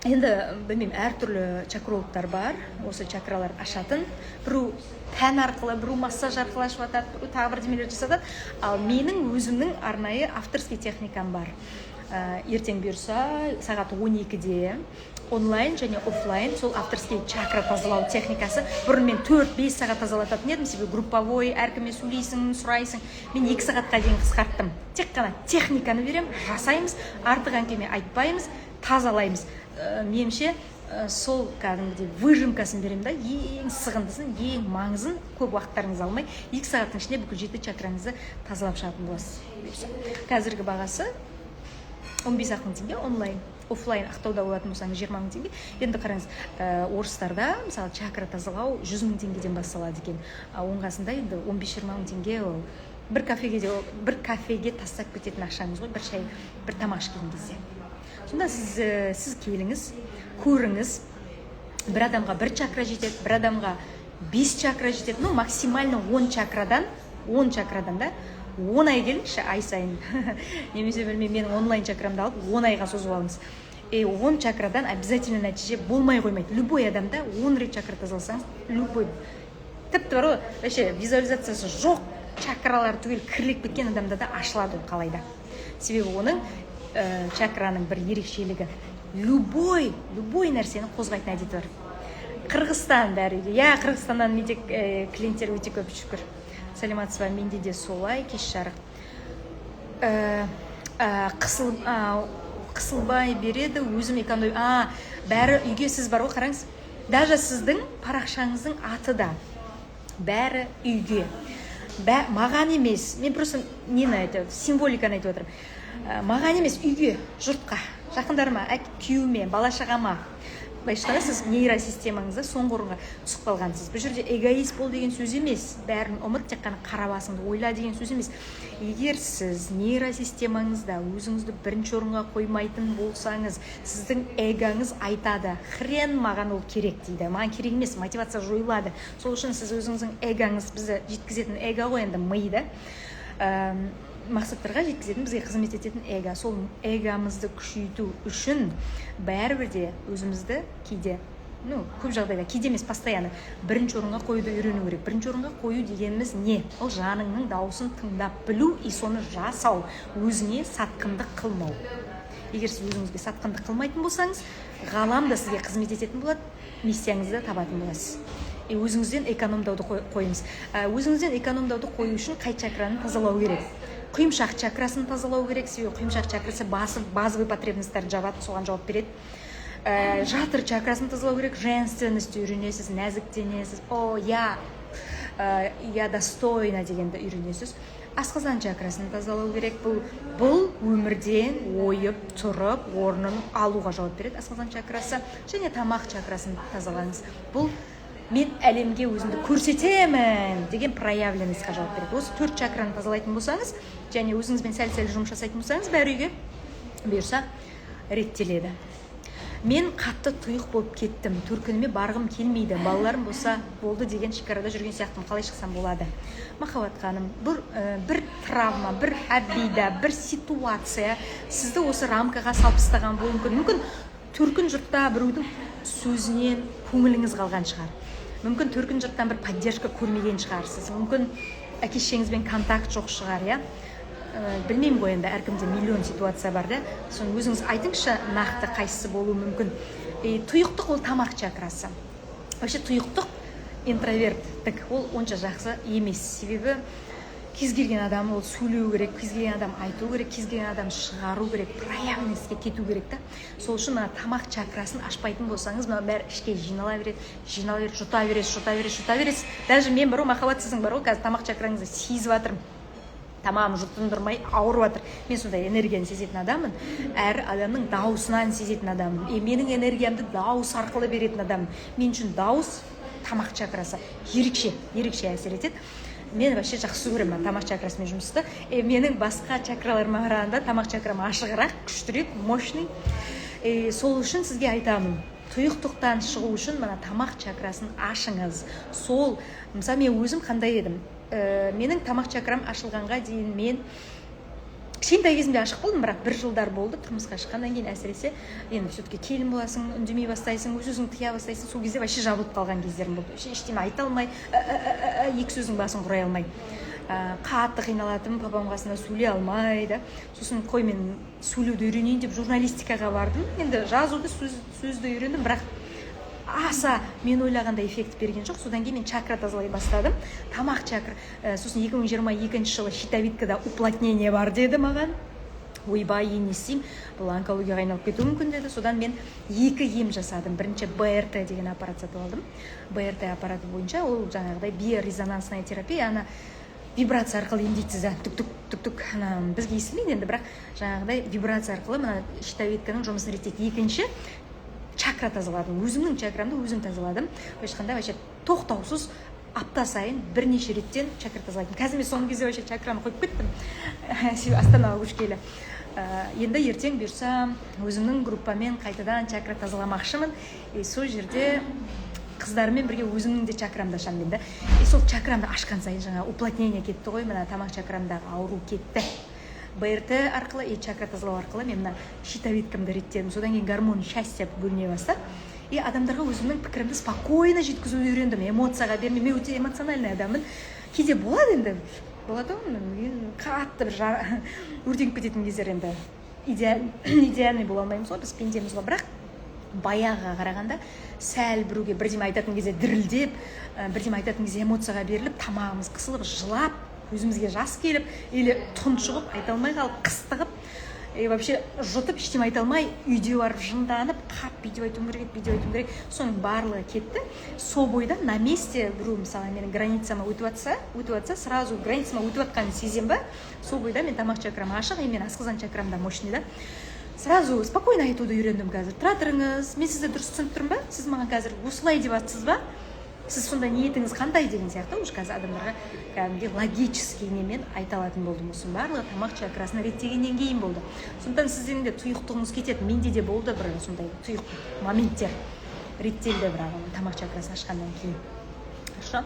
Енді білмеймін, әртүрлі чакрологтар бар осы чакраларды ашатын. Біреу пән арқылы, біреу массаж арқылы ашып жатады, біреу тағы бірдемелер жасатады. Ал менің өзімнің арнайы авторский техникам бар. Ертең бұйырса, сағат 12-де онлайн және офлайн сол авторский чакра тазалау техникасы. Бұрын мен 4-5 сағат тазалататын едім, себебі групповой, әркіммен сөйлейсің, сұрайсың. Мен 2 сағатқа дейін қысқарттым. Тек қана техниканы беремін, жасаймыз, артық әңгіме айтпаймыз, тазалаймыз. Меніңше, сол кәдімгідей выжимкасын беремін да, ең сығындысын, ең маңызын. Көп уақыттарыңызды алмай, 2 сағаттың ішінде бүкіл жеті чакраңызды тазалап шығатын боласыз бұйырса. Қазіргі бағасы 15 ақ мың теңге онлайн. Офлайн Ақтауда болатын болсаңыз, 20 мың теңге. Енді қараңыз, орыстарда мысалы чакра тазалау 100 мың теңгеден басталады екен. А оның қасында енді 15-20 мың теңге ол бір кафеге де, бір кафеге тастап кететін ақшаңыз ғой, бір шай, бір тамақ ішкен кезде. Сонда сіз келіңіз, көріңіз. Бір адамға бір чакра жетеді, бір адамға бес чакра жетеді, ну максимально 10 чакрадан. 10 чакрадан да 10 ай келіңізші ай сайын немесе білмеймін, менің онлайн чакрамды алып, 10 айға созып алыңыз. И 10 чакрадан обязательно нәтиже болмай қоймайды. Любой адамда 10 рет чакра тазаласаңыз, любой, тіпті бар ғой, вообще визуализациясы жоқ, чакралары түгел кірлеп кеткен адамда да ашылады ол қалайда. Себебі оның чакраның бір ерекшелігі: любой нәрсені қозғайтын әдеті бар. Қырғызстан бәрі үйде, иә. Қырғызстаннан менде клиенттер өте көп, шүкір. Саламатсыз ба? Менде де солай, кеш жарық. Қысылбай береді өзім эконом. А бәрі үйге. Сіз бар ғой, қараңыз, даже сіздің парақшаңыздың аты да «Бәрі үйге». Маған емес, мен просто нені айтып, символиканы айтып отырмын. Маған емес, үйге, жұртқа, жақындарыма, күйеуіме, бала шағама. Былайша айтқанда, сіз нейросистемаңызда соңғы орынға түсіп қалғансыз. Бұл жерде эгоист бол деген сөз емес, бәрін ұмыт, тек қана қара басыңды ойла деген сөз емес. Егер сіз нейросистемаңызда өзіңізді бірінші орынға қоймайтын болсаңыз, сіздің эгоңыз айтады: «Хрен маған ол керек», – дейді, «маған керек емес», мотивация жойылады. Сол үшін сіз өзіңіздің эгоңыз, бізді жеткізетін эго ғой енді, ми да, мақсаттарға жеткізетін, бізге қызмет ететін эго. Сол эгомызды күшейту үшін бәрібір де өзімізді кейде, ну көп жағдайда, кейде емес, постоянно бірінші орынға қоюды үйрену керек. Бірінші орынға қою дегеніміз не? Ол жаныңның дауысын тыңдап білу и соны жасау, өзіңе сатқындық қылмау. Егер сіз өзіңізге сатқындық қылмайтын болсаңыз, ғалам да сізге қызмет ететін болады, миссияңызды табатын боласыз. И өзіңізден экономдауды қойыңыз. Өзіңізден экономдауды қою үшін қай чакраны тазалау керек? Құйымшақ чакрасын тазалау керек, себебі құйымшақ чакрасы базовый потребностьтарды жабады, соған жауап береді. Жатыр чакрасын тазалау керек. Женственность үйренесіз, нәзіктенесіз, «О, я достойна» дегенді үйренесіз. Асқазан чакрасын тазалау керек. Бұл өмірден ойып тұрып орнын алуға жауап береді асқазан чакрасы. Және тамақ чакрасын тазалаңыз. Бұл «мен әлемге өзімді көрсетемін» деген проявленностьқа жауап береді. Осы төрт чакраны тазалайтын болсаңыз және өзіңізбен сәл сәл жұмыс жасайтын болсаңыз, бәрі үйге бұйырса реттеледі. Мен қатты тұйық болып кеттім, төркініме барғым келмейді, балаларым болса болды деген шекарада жүрген сияқтымын. Қалай шықсам болады? Махаббат ханым, бір травма, бір обида, бір ситуация сізді осы рамкаға салып тастаған болуы мүмкін. Мүмкін, төркін жұртта біреудің сөзінен көңіліңіз қалған шығар, мүмкін, төркін жұрттан бір поддержка көрмеген шығарсыз, мүмкін, әке шешеңізбен контакт жоқ шығар, иә. Білмеймін ғой енді, әркімде миллион ситуация бар да. Соны өзіңіз айтыңызшы, нақты қайсысы болуы мүмкін? И тұйықтық ол тамақ чакрасы. Вообще тұйықтық, интроверттік ол онша жақсы емес, себебі кез келген адам ол сөйлеу керек, кез келген адам айту керек, кез келген адам шығару керек, проявленностьке кету керек та. Сол үшін мына тамақ чакрасын ашпайтын болсаңыз, мына бәрі ішке жинала береді, жинала береді, жұта бересіз, жұта бересіз, жұта бересіз. Даже мен бар ғой, Махаббат, сіздің бар ғой, қазір тамақ чакраңызды сезіп жатырмын, тамағым жұтындырмай ауырып жатыр. Мен сондай энергияны сезетін адаммын, әр адамның дауысынан сезетін адаммын. И менің энергиямды дауыс арқылы беретін адаммын. Мен үшін дауыс Тамақ чакрасы ерекше, ерекше әсер етеді. Мен вообще жақсы көремін тамақ чакрасымен жұмысты. Менің басқа чакраларыма қарағанда тамақ чакрам ашығырақ, күштірек, мощный. Сол үшін сізге айтамын: тұйықтықтан шығу үшін мына тамақ чакрасын ашыңыз. Сол, мысалы, мен өзім қандай едім? Менің тамақ чакрам ашылғанға дейін мен кішкентай кезімде ашық болдым, бірақ бір жылдар болды, тұрмысқа шыққаннан кейін әсіресе. Енді все таки келін боласың, үндемей бастайсың, өз өзіңді тыя бастайсың. Сол кезде вообще жабылып қалған кездерім болды, вообще ештеңе айта алмай, екі сөздің басын құрай алмай, қатты қиналатынмын, папам қасында сөйлей алмай да. Сосын қой, мен сөйлеуді үйренейін деп журналистикаға бардым. Енді жазуды, сөзді үйрендім, бірақ аса мен ойлағандай эффект берген жоқ. Содан кейін мен чакра тазалай бастадым, тамақ чакра. Сосын 2022 жылы щитовидкада уплотнение бар деді маған. Ойбай, енді не істеймін, бұл онкологияға айналып кетуі мүмкін деді. Содан мен екі ем жасадым. Бірінші БРТ деген аппарат сатып алдым. БРТ аппараты бойынша, ол жаңағыдай биорезонансная терапия, ана вибрация арқылы емдейді сізді, түк түк түк түк, ана бізге естілмейді енді, бірақ жаңағыдай вибрация арқылы мына щитовидканың жұмысын реттейді. Екінші чакра тазаладым, өзімнің чакрамды өзім тазаладым. Былайша айтқанда, вообще тоқтаусыз апта сайын бірнеше реттен чакра тазалайтынмын. Қазір мен соңғы кезде вообще чакраны қойып кеттім, Астанаға көшкелі. Енді ертең бұйырса, өзімнің группамен қайтадан чакра тазаламақшымын. И сол жерде қыздармен бірге өзімнің де чакрамды ашамын мен да. И сол чакрамды ашқан сайын жаңа уплотнение кетті ғой, мына тамақ чакрамдағы ауру кетті. БРТ арқылы и чакра тазалау арқылы мен мына щитовидкамды реттедім. Содан кейін гормон счастья бөліне бастады, и адамдарға өзімнің пікірімді спокойно жеткізуді үйрендім, эмоцияға бермей. Мен өте эмоциональный адаммын. Кейде болады енді, болады ғой, мен қатты бір өртеніп кететін кездер. Енді идеальный бола алмаймыз ғой, біз пендеміз ғой. Бірақ баяғыға қарағанда сәл біреуге бірдеме айтатын кезде дірілдеп, бірдеме айтатын кезде эмоцияға беріліп, тамағымыз қысылып, жылап, көзімізге жас келіп или тұншығып, айта алмай қалып, қыстығып и вообще жұтып, ештеме айта алмай, үйде барып жынданып, қап, бүйтіп айтуым керек еді, бүйтіп айтуым керек. Соның барлығы кетті сол бойда, на месте. Біреу, мысалы, менің границама өтіп жатса, сразу границама өтіп жатқанын сеземін ба, сол бойда мен тамақ чакрам ашық и мен асқазан чакрам да мощный да, сразу спокойно айтуды үйрендім қазір. Тұра тұрыңыз, мен сізді дұрыс түсініп тұрмын ба? Сіз маған қазір осылай деп жатсыз ба? Сіз сонда ниетіңіз қандай деген сияқты. Уже қазір адамдарға кәдімгідей логический немен айта алатын болдым. Осының барлығы тамақ чакрасын реттегеннен кейін болды. Сондықтан сіздің де тұйықтығыңыз кетеді. Менде де болды бір сондай тұйық моменттер, реттелді бірақ оны тамақ чакрасын ашқаннан кейін. Хорошо.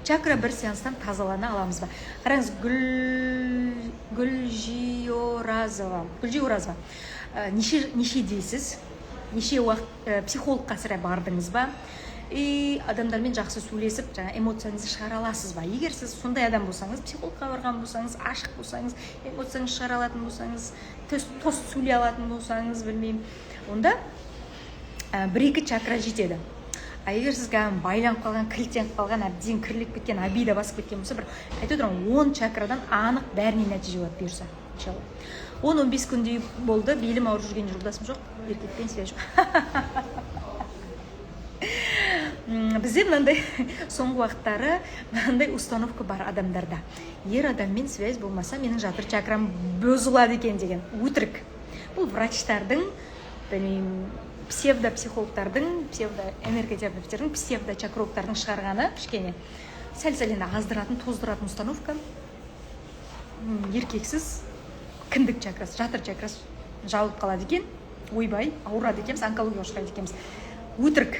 Чакра бір сеанстан тазалана аламыз ба? Қараңыз, Гүлжиоразова, Гүлжиоразова, нешедесіз, неше уақыт, психологқа сірә бардыңыз ба? И адамдармен жақсы сөйлесіп, жаңа эмоцияңызды шығара аласыз ба? Егер сіз сондай адам болсаңыз, психологқа барған болсаңыз, ашық болсаңыз, эмоцияңызды шығара алатын болсаңыз, тост сөйлей алатын болсаңыз, білмеймін, онда бір екі чакра жетеді. А егер сіз кәдімгі байланып қалған, кілттеніп қалған, әбден кірлеп кеткен, обида басып кеткен болса, бір айтып отырмын, 10 чакрадан анық бәріне нәтиже болады бұйырса, иншалла. 10-15 күндей болды белім ауырып жүрген, жолдасым жоқ, еркекпен связь жоқ. Бізде мынандай, соңғы уақыттары мынандай установка бар адамдарда: ер адаммен связь болмаса, менің жатыр чакрам бұзылады екен деген. Өтірік бұл. Врачтардың, білмеймін, псевдопсихологтардың, псевдо энерготерапевтердің, псевдо чакрологтардың шығарғаны, кішкене сәл сәл енді аздыратын, тоздыратын установка. Еркексіз кіндік чакрасы, жатыр чакрасы жабылып қалады екен, ойбай, ауырады екенбіз, онкологияға ұшырайды екенбіз. Өтірік.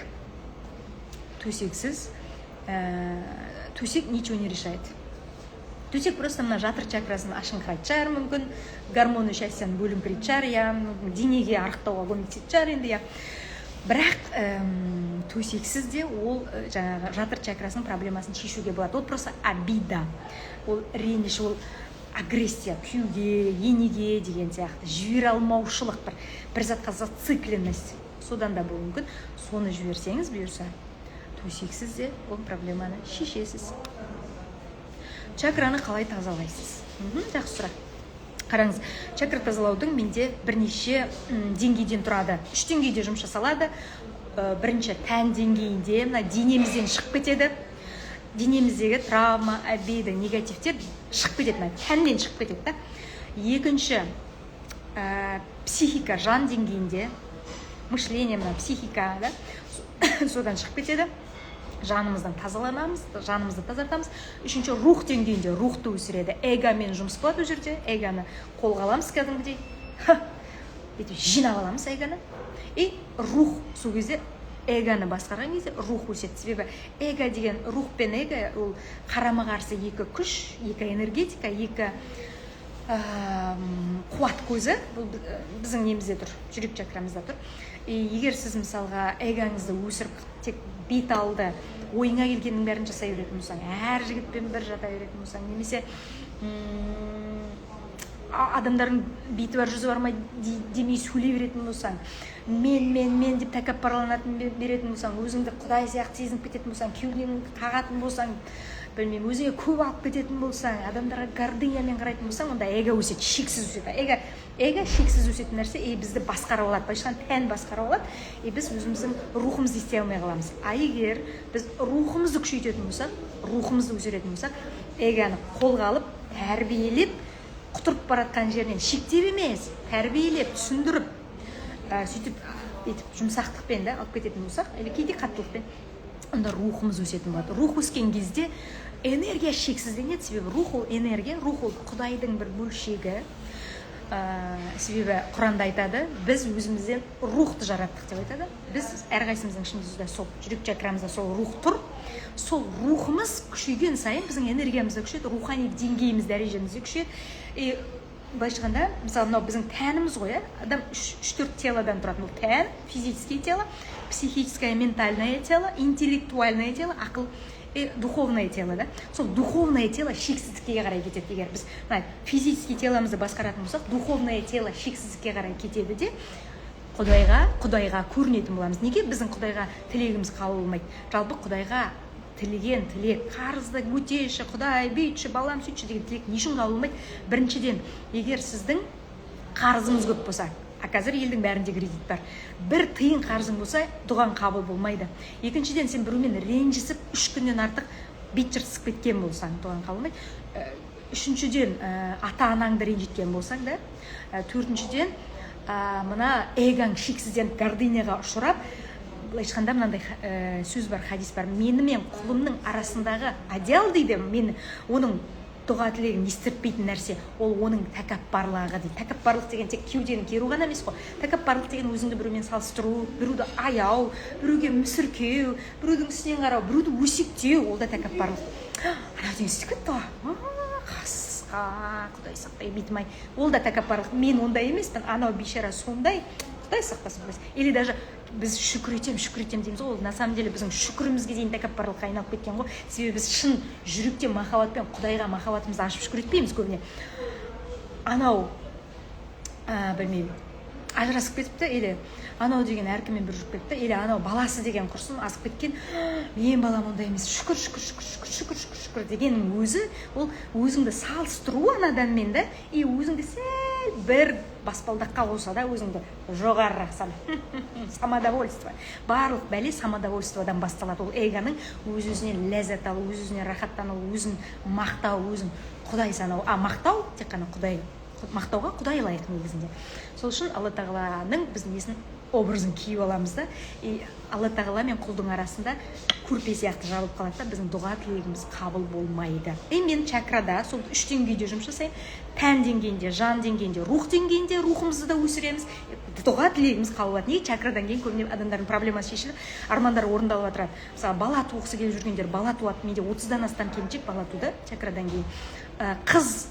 Төсексіз, төсек ничего не решает. Төсек просто мына жатыр чакрасын ашыңқырайтын шығар мүмкін, гормоны счастьяны бөліңкірейтін шығар, иә, денеге арықтауға көмектесетін шығар енді, иә. Бірақ төсексіз де ол жаңағы жатыр чакрасының проблемасын шешуге болады. Ол просто обида, ол реніш, ол агрессия күйеуге, енеге деген сияқты, жібере алмаушылық, бір затқа зацикленность, содан да болуы мүмкін. Соны жіберсеңіз, бұйырса, төсексіз де ол проблеманы шешесіз. Чакраны қалай тазалайсыз? Жақсы сұрақ. Қараңыз, чакра тазалаудың менде бірнеше деңгейден тұрады, үш деңгейде жұмыс жасалады. Бірінші тән деңгейінде, мына денемізден шығып кетеді, денеміздегі травма, обида, негативтер шығып кетеді, мына тәннен шығып кетеді да. Екінші, психика, жан деңгейінде, мышление, мына психика да, содан шығып кетеді. Жанымыздан тазаланамыз, жанымызды тазартамыз. Үшінші, рух деңгейінде рухты өсіреді. Эгомен жұмыс болады ол жерде. Эгоны қолға аламыз, кәдімгідей бүйтіп жинап аламыз эгоны. И рух сол кезде, эгоны басқарған кезде, рух өседі. Себебі эго деген, рух пен эго ол қарама қарсы екі күш, екі энергетика, екі қуат көзі. Бұл біздің немізде тұр, жүрек чакрамызда тұр. И егер сіз, мысалға, эгоңызды өсіріп, тек бет алды ойыңа келгеннің бәрін жасай беретін болсаң, әр жігітпен бір жата беретін болсаң немесе адамдардың беті бар, жүзі бар ма демей сөйлей беретін болсаң, мен, мен, мен деп тәкаппарланатын беретін болсаң, өзіңді құдай сияқты сезініп кететін болсаң, кеудеңді қағатын болсаң, білмеймін, өзіңе көп алып кететін болсаң, адамдарға гордынямен қарайтын болсаң, онда эго өседі, шексіз өседі эго. Эго шексіз өсетін нәрсе и бізді басқарып алады, былайша айтқанда, тән басқарып алады. И біз өзіміздің рухымызды ести алмай қаламыз. А егер біз рухымызды күшейтетін болсақ, рухымызды өсіретін болсақ, эгоны қолға алып, тәрбиелеп, құтырып бара жатқан жерінен шектеп емес, тәрбиелеп, түсіндіріп, сөйтіп, бүйтіп жұмсақтықпен да алып кететін болсақ или кейде қаттылықпен, онда рухымыз өсетін болады. Рух өскен кезде энергия шексізденеді, себебі рух ол энергия, рух ол құдайдың бір бөлшегі. Себебі Құранда айтады, біз өзімізден рухты жараттық деп айтады. Біз әрқайсымыздың ішімізде, сол жүрек чакрамызда сол рух тұр. Сол рухымыз күшейген сайын біздің энергиямыз да күшейеді, рухани деңгейіміз, дәрежеміз де күшейеді. И былайша айтқанда, мысалы, мынау біздің тәніміз ғой, иә, адам үш төрт телодан тұрады. Бұл тән, физическое тело, психическое, ментальное тело, интеллектуальное тело, ақыл, и духовное тело да. Сол духовное тело шексіздікке қарай кетеді. Егер біз мына физический теломызды басқаратын болсақ, духовное тело шексіздікке қарай кетеді де, құдайға көрінетін боламыз. Неге біздің құдайға тілегіміз қабыл болмайды? Жалпы құдайға тілеген тілек, қарызды өтеші, құдай, бүйтші, балам сөйтші деген тілек не үшін қабыл болмайды? Біріншіден, егер сіздің қарызыңыз көп болса, а қазір елдің бәрінде кредит бар, бір тиын қарызың болса, дұғаң қабыл болмайды. Екіншіден, сен біреумен ренжісіп, 3 күннен артық бет жыртысып кеткен болсаң, дұғаң қабыл болмайды. Үшіншіден, ата анаңды ренжіткен болсаң да. Төртіншіден, мына эгоң шексізденіп, гордыняға ұшырап. Былайша айтқанда, мынандай сөз бар, хадис бар: мені мен құлымның арасындағы одеял дейді, мен оның дұға тілегін естіртпейтін нәрсе ол оның тәкаппарлығы дейді. Тәкаппарлық деген тек кеудені керу ғана емес қой. Тәкаппарлық деген өзіңді біреумен салыстыру, біреуді аяу, біреуге мүсіркеу, біреудің үстінен қарау, біреуді өсектеу, ол да тәкаппарлық. Анау деген сөйтіп кетті ғой, қасқа, құдай сақтай, бетім ай, ол да тәкаппарлық. Мен ондай емеспін, анау бейшара сондай, құдай сақтасын. Или даже біз шүкір етемін, шүкір етемін дейміз ғой, ол на самом деле біздің шүкірімізге дейін тәкаппарлыққа айналып кеткен ғой. Себебі біз шын жүректен махаббатпен құдайға махаббатымызды ашып шүкір етпейміз көбіне. Анау білмеймін, ажырасып кетіпті, или анау деген әркіммен бір жүріп кетті, или анау баласы деген құрсын, асып кеткен, менің балам ондай емес, шүкір, шүкір, шүкір, шүкір, шүкір, шүкір, шүкір дегеннің өзі ол өзіңді салыстыру ана адаммен да. И өзіңді сәл бір баспалдаққа қойса да, өзіңді жоғарырақ сана, самодовольство. Барлық бәле самодовольстводан басталады. Ол эгоның өз өзінен ләззат алу, өз өзінен рахаттану, өзін мақтау, өзін құдай санау. А мақтау тек қана құдай, мақтауға құдай лайық негізінде. Сол үшін Алла тағаланың біз несін, образын киіп аламыз да, и Алла тағала мен құлдың арасында көрпе сияқты жабылып қалады да, біздің дұға тілегіміз қабыл болмайды. И мен чакрада сол үш деңгейде жұмыс жасаймын: тән деңгейінде, жан деңгейінде, рух деңгейінде. Рухымызды да өсіреміз, дұға тілегіміз қабыл болады. Неге чакрадан кейін көбіне адамдардың проблемасы шешіліп, армандары орындалып жатырады? Мысалы, бала туғысы келіп жүргендер бала туады. Менде 30-дан астам келіншек бала туды чакрадан кейін. Қыз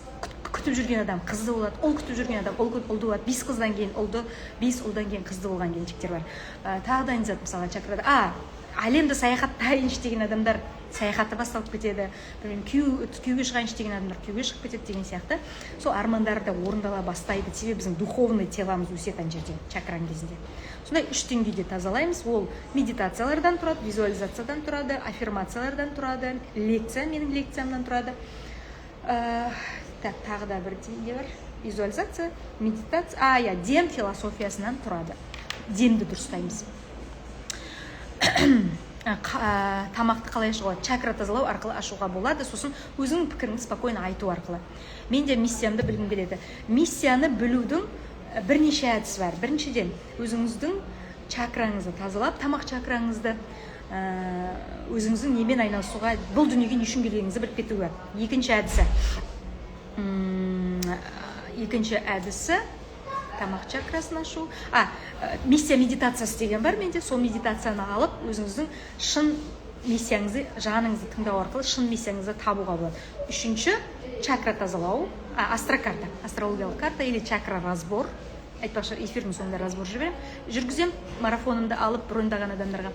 күтіп жүрген адам қызды болады, ұл күтіп жүрген адам ұлды болады. Бес қыздан кейін ұлды, бес ұлдан кейін қызды болған келіншектер бар. Тағы да не зат, мысалы, чакрада әлемді саяхаттайыншы деген адамдар саяхаты басталып кетеді, білмеймін, күйеуге шығайыншы деген адамдар күйеуге шығып кетеді деген сияқты. Сол армандары да орындала бастайды, себебі біздің духовный теломыз өседі ана жерде, чакраның кезінде. Сондай үш деңгейде тазалаймыз. Ол медитациялардан тұрады, визуализациядан тұрады, аффирмациялардан тұрады, лекция, менің лекциямнан тұрады. Так, тағы да бір не бар: визуализация, медитация, иә, дем философиясынан тұрады. Демді дұрыстаймыз. Тамақты қалай ашуға болады? Чакра тазалау арқылы ашуға болады. Сосын өзіңнің пікіріңді спокойно айту арқылы. Мен де миссиямды білгім келеді. Миссияны білудің бірнеше әдісі бар. Біріншіден, өзіңіздің чакраңызды тазалап, тамақ чакраңызды. Өзіңіздің немен айналысуға, бұл дүниеге не үшін келгеніңізді біліп кетуге. Екінші әдісі тамақ чакрасын ашу. Миссия медитациясы деген бар менде. Сол медитацияны алып, өзіңіздің шын миссияңызды, жаныңызды тыңдау арқылы шын миссияңызды табуға болады. Үшінші чакра тазалау, астрокарта, астрологиялық карта или чакра разбор. Айтпақшы, эфирдің соңында разбор жіберемін, жүргіземін марафонымды алып брондаған адамдарға.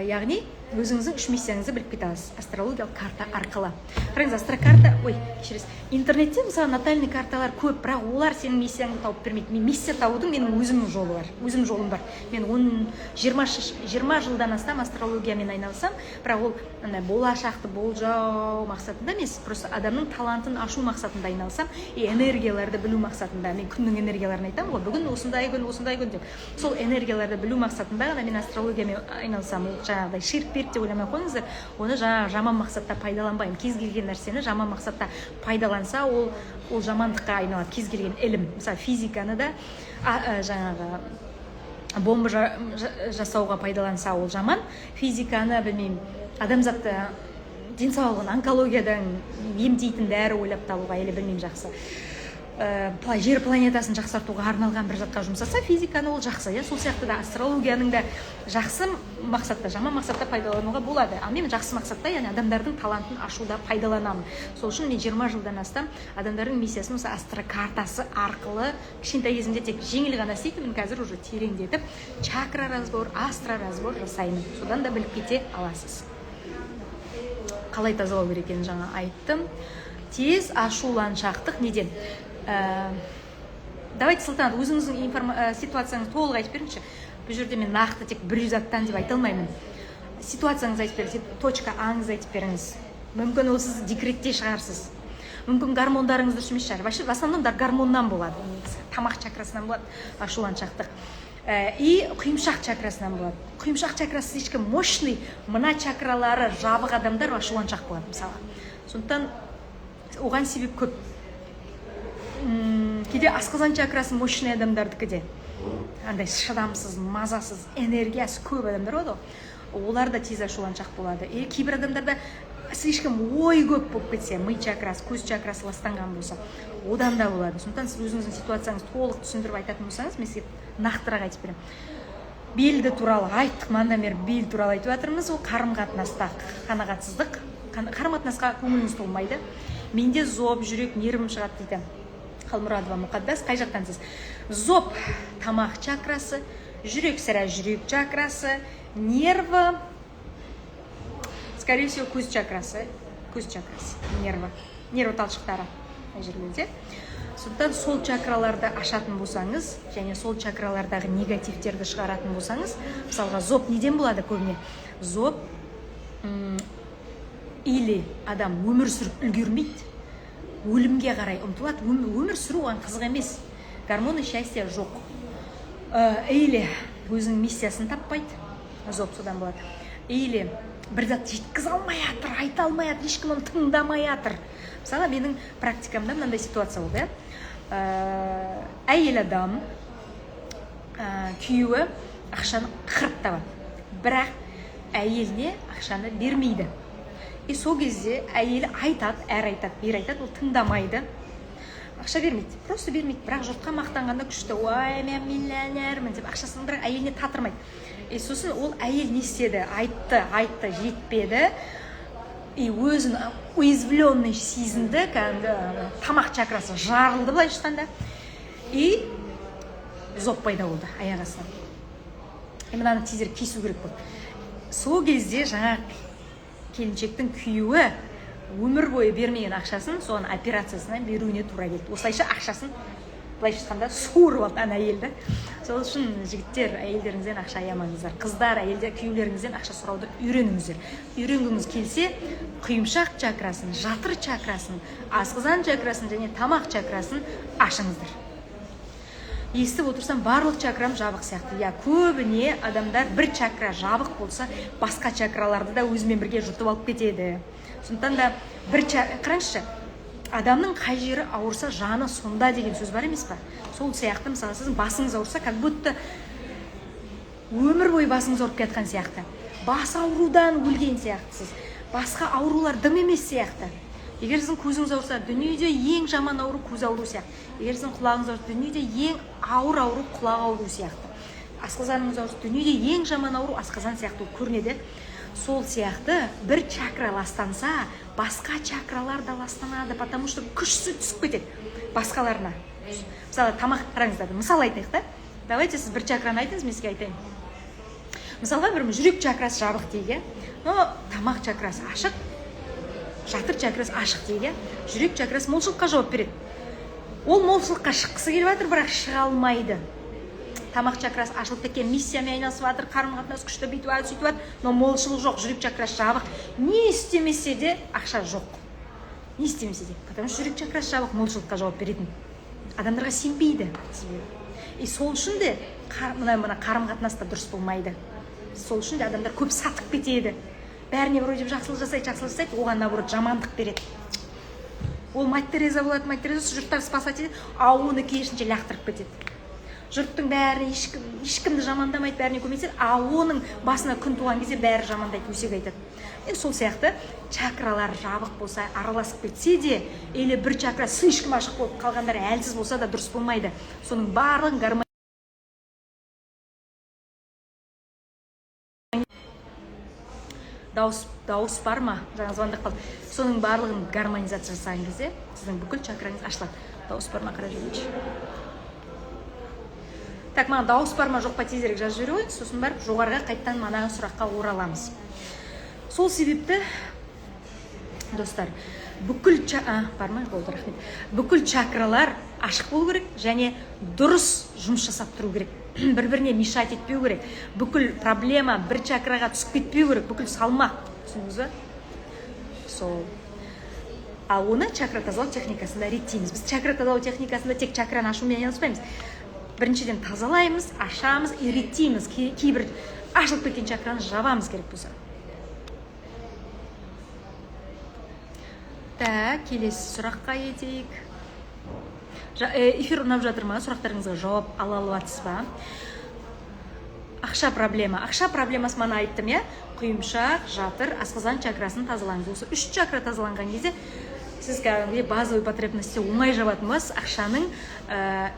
Яғни өзіңіздің үш миссияңызды біліп кете аласыз астрологиялық карта арқылы. Қараңыз, астрокарта, ой, кешіресіз, интернетте, мысалы, натальный карталар көп, бірақ олар сенің миссияңды тауып бермейді. Мен миссия табудың менің өзімнің жолы бар, өзім жолым бар. Мен 20 жылдан астам астрологиямен айналысамын, бірақ ол андай болашақты болжау мақсатында емес, просто адамның талантын ашу мақсатында айналысамын и энергияларды білу мақсатында. Мен күннің энергияларын айтамын ғой, бүгін осындай күн, осындай күн деп. Сол энергияларды білу мақсатында ғана мен астрологиямен айналысамын. Ол жаңағыдай ширк берік деп ойламай ақ қойыңыздар, оны жаңағы жаман мақсатта пайдаланбаймын. Кез келген нәрсені жаман мақсатта пайдаланса, ол жамандыққа айналады. Кез келген ілім, мысалы, физиканы да жаңағы бомба жасауға пайдаланса, ол жаман. Физиканы, білмеймін, адамзатты денсаулығын онкологиядан емдейтін дәрі ойлап табуға или, білмеймін, жақсы, жер планетасын жақсартуға арналған бір затқа жұмсаса физиканы, ол жақсы, иә. Сол сияқты да астрологияның да жақсы мақсатта, жаман мақсатта пайдалануға болады. Ал мен жақсы мақсатта, яғни адамдардың талантын ашуда пайдаланамын. Сол үшін мен 20 жылдан астам адамдардың миссиясын осы астрокартасы арқылы, кішкентай кезімде тек жеңіл ғана істейтінмін, қазір уже тереңдетіп чакра разбор, астро разбор жасаймын. Содан да біліп кете аласыз. Қалай тазалау керек екенін жаңа айттым. Тез ашуланшақтық неден? Давайте, Салтанат, өзіңіздің ситуацияңызды толық айтып беріңізші. Бұл жерде мен нақты тек бір заттан деп айта алмаймын. Ситуацияңызды айтып беріңіз, точка А-ңызды айтып беріңіз. Мүмкін, ол сіз декретте шығарсыз, мүмкін, гормондарыңыз дұрыс емес шығар. Вообще, в основном да гормоннан болады негізі, тамақ чакрасынан болады ашуланшақтық. И құйымшақ чакрасынан болады. Құйымшақ чакрасы слишком мощный, мына чакралары жабық адамдар ашуланшақ болады, мысалы. Сондықтан оған себеп көп. Кейде асқазан чакрасы мощный адамдардікі де, андай шыдамсыз, мазасыз, энергиясы көп адамдар болады ғой, олар да тез ашуланшақ болады. И кейбір адамдарда слишком ой көп болып кетсе, ми чакрасы, көз чакрасы ластанған болса, одан да болады. Сондықтан сіз өзіңіздің ситуацияңызды толық түсіндіріп айтатын болсаңыз, мен сізге нақтырақ айтып беремін. Белді туралы айттық, манадан бері бел туралы айтып жатырмыз. Ол қарым қатынаста қанағатсыздық, қарым қатынасқа көңіліңіз толмайды. Менде зоб, жүрек, нервім шығады дейді Қалмұрадова Мұқаддас. Қай жақтансыз? Зоб тамақ чакрасы, жүрек сірә жүрек чакрасы, нерві скорее всего көз чакрасы, көз чакрасы, нерві, нерві талшықтары мына жерлерде. Сондықтан сол чакраларды ашатын болсаңыз және сол чакралардағы негативтерді шығаратын болсаңыз. Мысалға, зоб неден болады көбіне? Зоб или адам өмір сүріп үлгермейді, өлімге қарай ұмтылады, өмір сүру оған қызық емес, гормоны счастья жоқ. Или өзінің миссиясын таппайды, зоб содан болады. Или бір зат жеткізе алмай жатыр, айта алмай жатыр, ешкім оны тыңдамай жатыр. Мысалы, менің практикамда мынандай ситуация болды, иә. Әйел адам, күйеуі ақшаны қырып табады, бірақ әйеліне ақшаны бермейді. И сол кезде әйелі айтады, әрі айтады, бері айтады, ол тыңдамайды, ақша бермейді, просто бермейді. Бірақ жұртқа мақтанғанда күшті: «Ой, мен миллионермін» деп, ақшасын бірақ әйеліне татырмайды. И сосын ол әйел не істеді? Айтты, айтты, жетпеді. И өзін уязвленный сезінді, кәдімгі тамақ чакрасы жарылды, былайша айтқанда, и зоб пайда болды аяқ астынан. И мынаны тезірек кесу керек болды. Сол кезде жаңа келіншектің күйеуі өмір бойы бермеген ақшасын соған операциясына беруіне тура келді. Осылайша ақшасын, былайша айтқанда, суырып алды ана әйелді. Сол үшін, жігіттер, әйелдеріңізден ақша аямаңыздар. Қыздар, әйелдер, күйеулеріңізден ақша сұрауды үйреніңіздер. Үйренгіңіз келсе, құйымшақ чакрасын, жатыр чакрасын, асқазан чакрасын және тамақ чакрасын ашыңыздар. Естіп отырсам, барлық чакрам жабық сияқты. Иә, көбіне адамдар бір чакра жабық болса, басқа чакраларды да өзімен бірге жұтып алып кетеді. Сондықтан да бір, қараңызшы, адамның қай жері ауырса, жаны сонда деген сөз бар емес па? Сол сияқты, мысалы, сіздің басыңыз ауырса, как будто өмір бойы басыңыз ауырып келе жатқан сияқты. Бас аурудан өлген сияқтысыз. Басқа аурулар дым емес сияқты. Егер сіздің көзіңіз ауырса, дүниеде ең жаман ауру көз ауру сияқты. Егер сіздің құлағыңыз ауырса, дүниеде ең ауыр ауру құлақ ауру сияқты. Асқазаныңыз ауырса, дүниеде ең жаман ауру асқазан сияқты көрінеді. Сол сияқты бір чакра ластанса, басқа чакралар да ластанады, потому что күшсі түсіп кетеді басқаларына. Мысалы, тамақ қараңыздар, мысал айтайық та. Давайте сіз бір чакраны айтыңыз, мен сізге айтайын. Мысалға, бір жүрек чакрасы жабық дейік, иә? Но тамақ чакрасы ашық, жатыр чакрасы ашық дейік, иә? Жүрек чакрасы молшылыққа жауап береді. Ол молшылыққа шыққысы келіп жатыр, бірақ шыға алмайды. Тамақ чакрасы ашылып кеткен, миссиямен айналысып жатыр, қарым-қатынас күшті, бүйтіп жатыр, сөйтіп жатыр, но молшылық жоқ, жүрек чакрасы жабық. Не істемесе де ақша жоқ. Не істемесе де, потому что жүрек чакрасы жабық, молшылыққа жауап беретін. Адамдарға сенбейді себебі. И сол үшін де мына қарым-қатынас та дұрыс болмайды. Сол үшін де адамдар көп сатып кетеді. Бәріне вроде жақсылық жасайды, жақсылық жасайды, оған наоборот жамандық береді. Ол мать Тереза болады, мать Тереза жұрттар спасать етеді, а оны керісінше лақтырып кетеді. Жұрттың бәрі ешкімді жамандамайды, бәріне көмектеседі, а оның басына күн туған кезде бәрі жамандайды, өсек айтады. Енді сол сияқты чакралар жабық болса, араласып кетсе де, или бір чакра слишком ашық болып қалғандар әлсіз болса да дұрыс болмайды. Соның барлығын дауыс бар ма? Жаңа звондап қалды. Соның барлығын гармонизация жасаған кезде сіздің бүкіл чакраңыз ашылады. Дауыс бар ма, қарап жіберейінші. Так, маған дауыс бар ма жоқ па тезірек жазып жібере қойыңыз, сосын барып жоғарыға қайтадан манағы сұраққа ораламыз. Сол себепті, достар, бүкіл бар ма? Болды, рахмет. Бүкіл чакралар ашық болу керек және дұрыс жұмыс жасап тұру керек. Бір-біріне мешать етпеу керек. Бүкіл проблема бір чакраға түсіп кетпеу керек, бүкіл салмақ. Түсіндіңіз ба? Сол. Ал оны чакра тазалау техникасында реттейміз. Біз чакра тазалау техникасында тек чакраны ашумен айналыспаймыз. Біріншіден тазалаймыз, ашамыз и реттейміз. Кейбір ашылып кеткен чакраны жабамыз керек болса. Так, келесі сұраққа кетейік. Эфир ұнап жатыр ма? Сұрақтарыңызға жауап ала алып жатсыз ба? Ақша проблема. Ақша проблемасы мана айттым, иә? Құйымшақ, жатыр, асқазан чакрасын тазалаңыз. Осы үш чакра тазаланған кезде сіз кәдімгідей базовый потребности оңай жабатын боласыз, ақшаның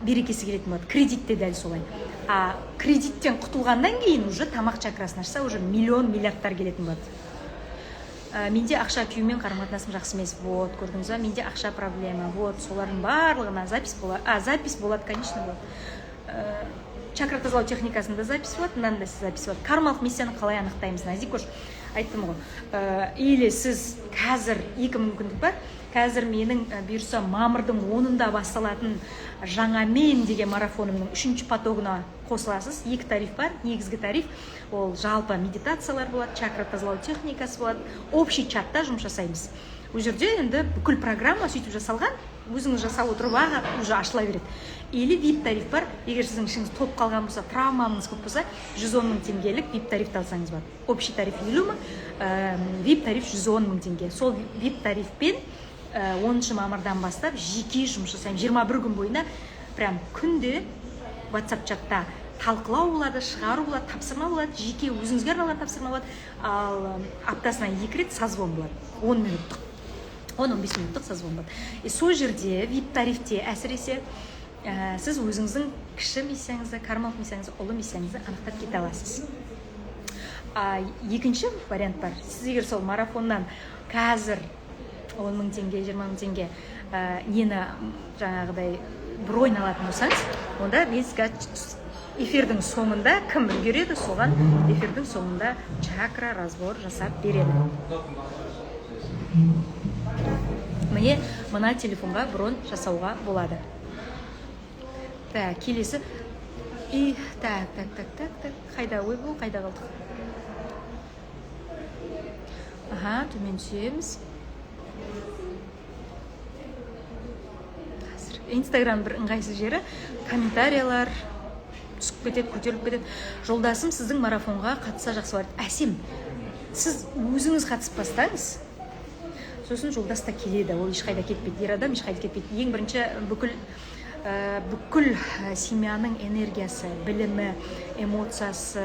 берекесі келетін болады. Кредит те дәл солай. А кредиттен құтылғаннан кейін уже тамақ чакрасын ашса, уже миллион, миллиардтар келетін болады. Менде ақша күйеуіммен қарым-қатынасым жақсы емес. Вот, көрдіңіз ба? Менде ақша проблема. Вот, солардың барлығына запись болады. А, запись болады, конечно, болады. Чакра тазалау техникасында запись болады, мынаны да запись болады. Кармалық миссияны қалай анықтаймыз? Назикош, айттым ғой. Или сіз қазір екі мүмкіндік бар. Қазір менің бұйырса мамырдың 10-ында басталатын жаңа мен деген марафонымның 3-ші потогына қосыласыз. Екі тариф бар. Негізгі тариф ол жалпы медитациялар болады, чакра тазалау техникасы болады, общий чатта жұмыс жасаймыз. Ол жерде енді бүкіл программа сөйтіп жасалған, өзіңіз жасап отырып ақ уже ашыла береді. Или вип тариф бар. Егер сіздің ішіңіз толып қалған болса, травмаңыз көп болса, 110 мың теңгелік вип тарифті алсаңыз болады. Общий тариф 50 мың, вип тариф 110 мың теңге. Сол вип тарифпен 10 мамырдан бастап жеке жұмыс жасаймын. 21 күн бойына прям күнде WhatsApp чатта талқылау болады, шығару болады, тапсырма болады, жеке өзіңізге арналған тапсырма болады. Ал аптасына 2 рет созвон болады, 10 минуттық, 10-15 минуттық созвон болады. И сол жерде вип тарифте әсіресе сіз өзіңіздің кіші миссияңызды, кармалық миссияңызды, ұлы миссияңызды анықтап кете аласыз. Екінші вариант бар. Сіз егер сол марафоннан қазір 10 мың теңге, 20 мың теңге, нені жаңағыдай бронь алатын болсаңыз, онда мен сізге эфирдің соңында кім үлгереді, соған эфирдің соңында чакра разбор жасап беремін. Міне, мына телефонға бронь жасауға болады. Так, келесі. И так, так, так, так, так. Қайда, ойбу, қайда қалдық? Аха, төмен түсеміз. Қазір Инстаграм бір ыңғайсыз жері, комментариялар түсіп кетеді, көтеріліп кетеді. Жолдасым сіздің марафонға қатысса жақсы болады. Әсем, сіз өзіңіз қатысып бастаңыз, сосын жолдас та келеді, ол ешқайда кетпейді, ер адам ешқайда кетпейді. Ең бірінші бүкіл семьяның энергиясы, білімі, эмоциясы,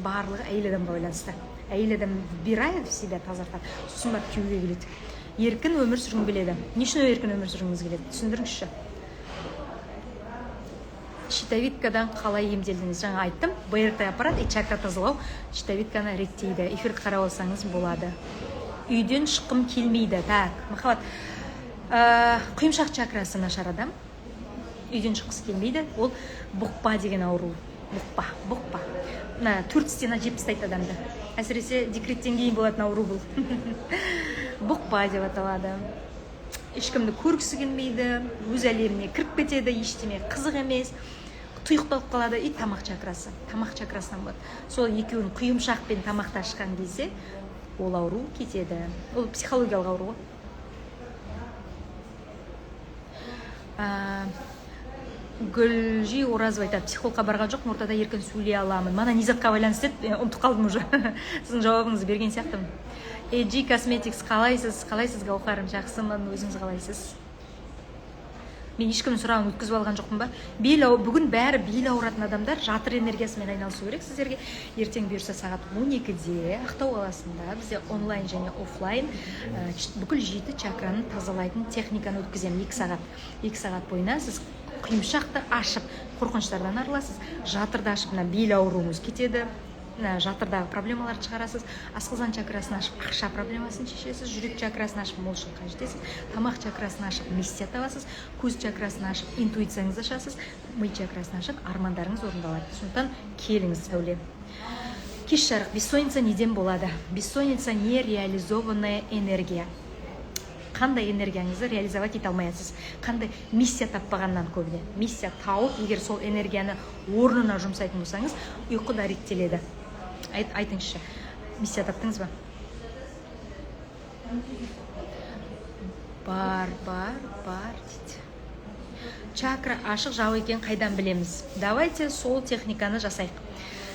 барлығы әйел адамға байланысты. Әйел адам вбирает в себя, тазартады, сосын барып күйеуге келеді. Еркін өмір сүргім келеді. Не үшін еркін өмір сүргіңіз келеді, түсіндіріңізші. Щитовидкадан қалай емделдіңіз? Жаңа айттым, БРТ аппарат и чакра тазалау щитовидканы реттейді. Эфирді қарап алсаңыз болады. Үйден шыққым келмейді. Так, махаббат, құйымшақ чакрасы нашар адам үйден шыққысы келмейді. Ол бұқпа деген ауру. Бұқпа, бұқпа, мына төрт стена жеп тастайды адамды. Әсіресе декреттен кейін болатын ауру бұл, бұқпа деп аталады. Ешкімді көргісі келмейді, өз әлеміне кіріп кетеді, ештеме қызық емес, тұйықталып қалады. И тамақ чакрасы, тамақ чакрасынан болады. Сол екеуін, құйымшақ пен тамақты ашқан кезде ол ауру кетеді. Ол психологиялық ауру ғой. Гүлжи Оразова айтады: психологқа барған жоқпын, ортада еркін сөйлей аламын. Мана не затқа байланысты еді, ұмытып қалдым уже. Сіздің жауабыңызды берген сияқтымын. AG Cosmetics, қалайсыз? Қалайсыз, Гаухарым? Жақсымын, өзіңіз қалайсыз? Мен ешкімнің сұрағын өткізіп алған жоқпын ба? Бүгін бәрі бел ауыратын адамдар жатыр энергиясымен айналысу керек сіздерге. Ертең бұйырса сағат 12-де Ақтау қаласында бізде онлайн және офлайн бүкіл жеті чакраны тазалайтын техниканы өткіземін. 2 сағат, 2 сағат бойына сіз құйымшақты ашып, қорқыныштардан арыласыз, жатырды ашып, мына бел ауруыңыз кетеді, мына жатырдағы проблемаларды шығарасыз, асқазан чакрасын ашып, ақша проблемасын шешесіз, жүрек чакрасын ашып, молшылыққа жетесіз, тамақ чакрасын ашып, миссия табасыз, көз чакрасын ашып, интуицияңызды ашасыз, ми чакрасын ашып, армандарыңыз орындалады. Сондықтан келіңіз. Сәуле, кеш жарық. Бессонница неден болады? Бессонница — нереализованная энергия. Қандай энергияңызды реализовать ете алмайсыз, қандай миссия таппағаннан көбіне. Миссия тауып, егер сол энергияны орнына жұмсайтын болсаңыз, ұйқы да реттеледі. Айтыңызшы, миссия таптыңыз ба? Бар, бар, бар дейді. Чакра ашық, жабық екенін қайдан білеміз? Давайте сол техниканы жасайық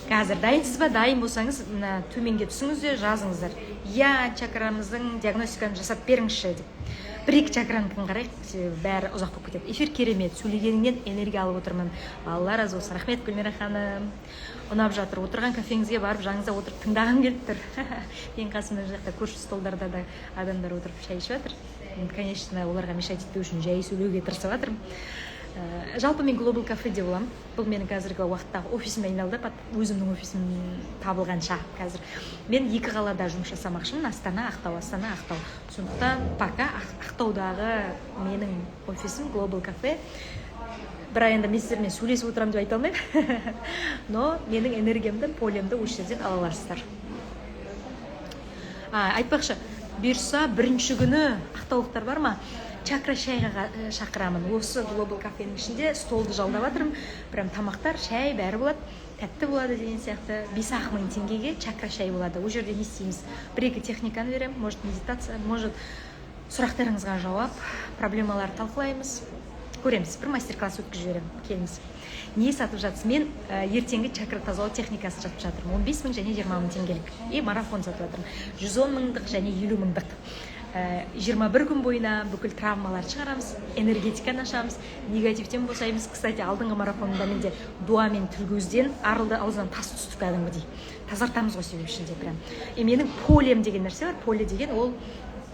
қазір. Дайынсыз ба? Дайын болсаңыз, мына төменге түсіңіз де жазыңыздар: «Иә, чакрамыздың диагностиканы жасап беріңізші» деп. Бір екі чакраныкін қарайық, себебі бәрі ұзақ болып кетеді. Эфир керемет, сөйлегеніңнен энергия алып отырмын. Алла разы болсын. Рахмет, Гүлмира ханым, ұнап жатыр. Отырған кафеңізге барып, жаныңызда отырып тыңдағым келіп тұр. Менің қасымда, мына жақта көрші столдарда да адамдар отырып шай ішіп жатыр. Конечно, оларға мешать етпеу үшін жай сөйлеуге тырысып жатырмын. Жалпы мен Глобал кафеде боламын. Бұл менің қазіргі уақыттағы офисіме айналды, өзімнің офисім табылғанша. Қазір мен екі қалада жұмыс жасамақшымын: Астана, Ақтау, Астана, Ақтау. Сондықтан пока Ақтаудағы менің офисім Глобал кафе. Бірақ енді мен сіздермен сөйлесіп отырамын деп айта алмаймын, но менің энергиямды, полемді осы жерден ала аласыздар. Айтпақшы, бұйырса, бірінші күні ақтаулықтар бар ма, чакра шайға шақырамын. Осы Глобал кафенің ішінде столды жалдап жатырмын. Прям тамақтар, шай, бәрі болады, тәтті болады деген сияқты. 5-ақ мың теңгеге чакра шай болады. Ол жерде не істейміз? Бір екі техниканы беремін, может, медитация, может, сұрақтарыңызға жауап, проблемаларды талқылаймыз, көреміз. Бір мастер класс өткізіп жіберемін, келіңіз. Не сатып жатсыз? Мен ертеңгі чакра тазалау техникасын сатып жатырмын, 15 мың және 20 мың теңгелік. И марафон сатып жатырмын, 110 мыңдық және 50 мыңдық. 21 күн бойына бүкіл травмаларды шығарамыз, энергетиканы ашамыз, негативтен босаймыз. Кстати, алдыңғы марафонда менде дуа мен тіл көзден арылды, аузынан тас түсті кәдімгідей. Тазартамыз ғой себебі ішінде прям. И менің полем деген нәрсе бар. Поле деген ол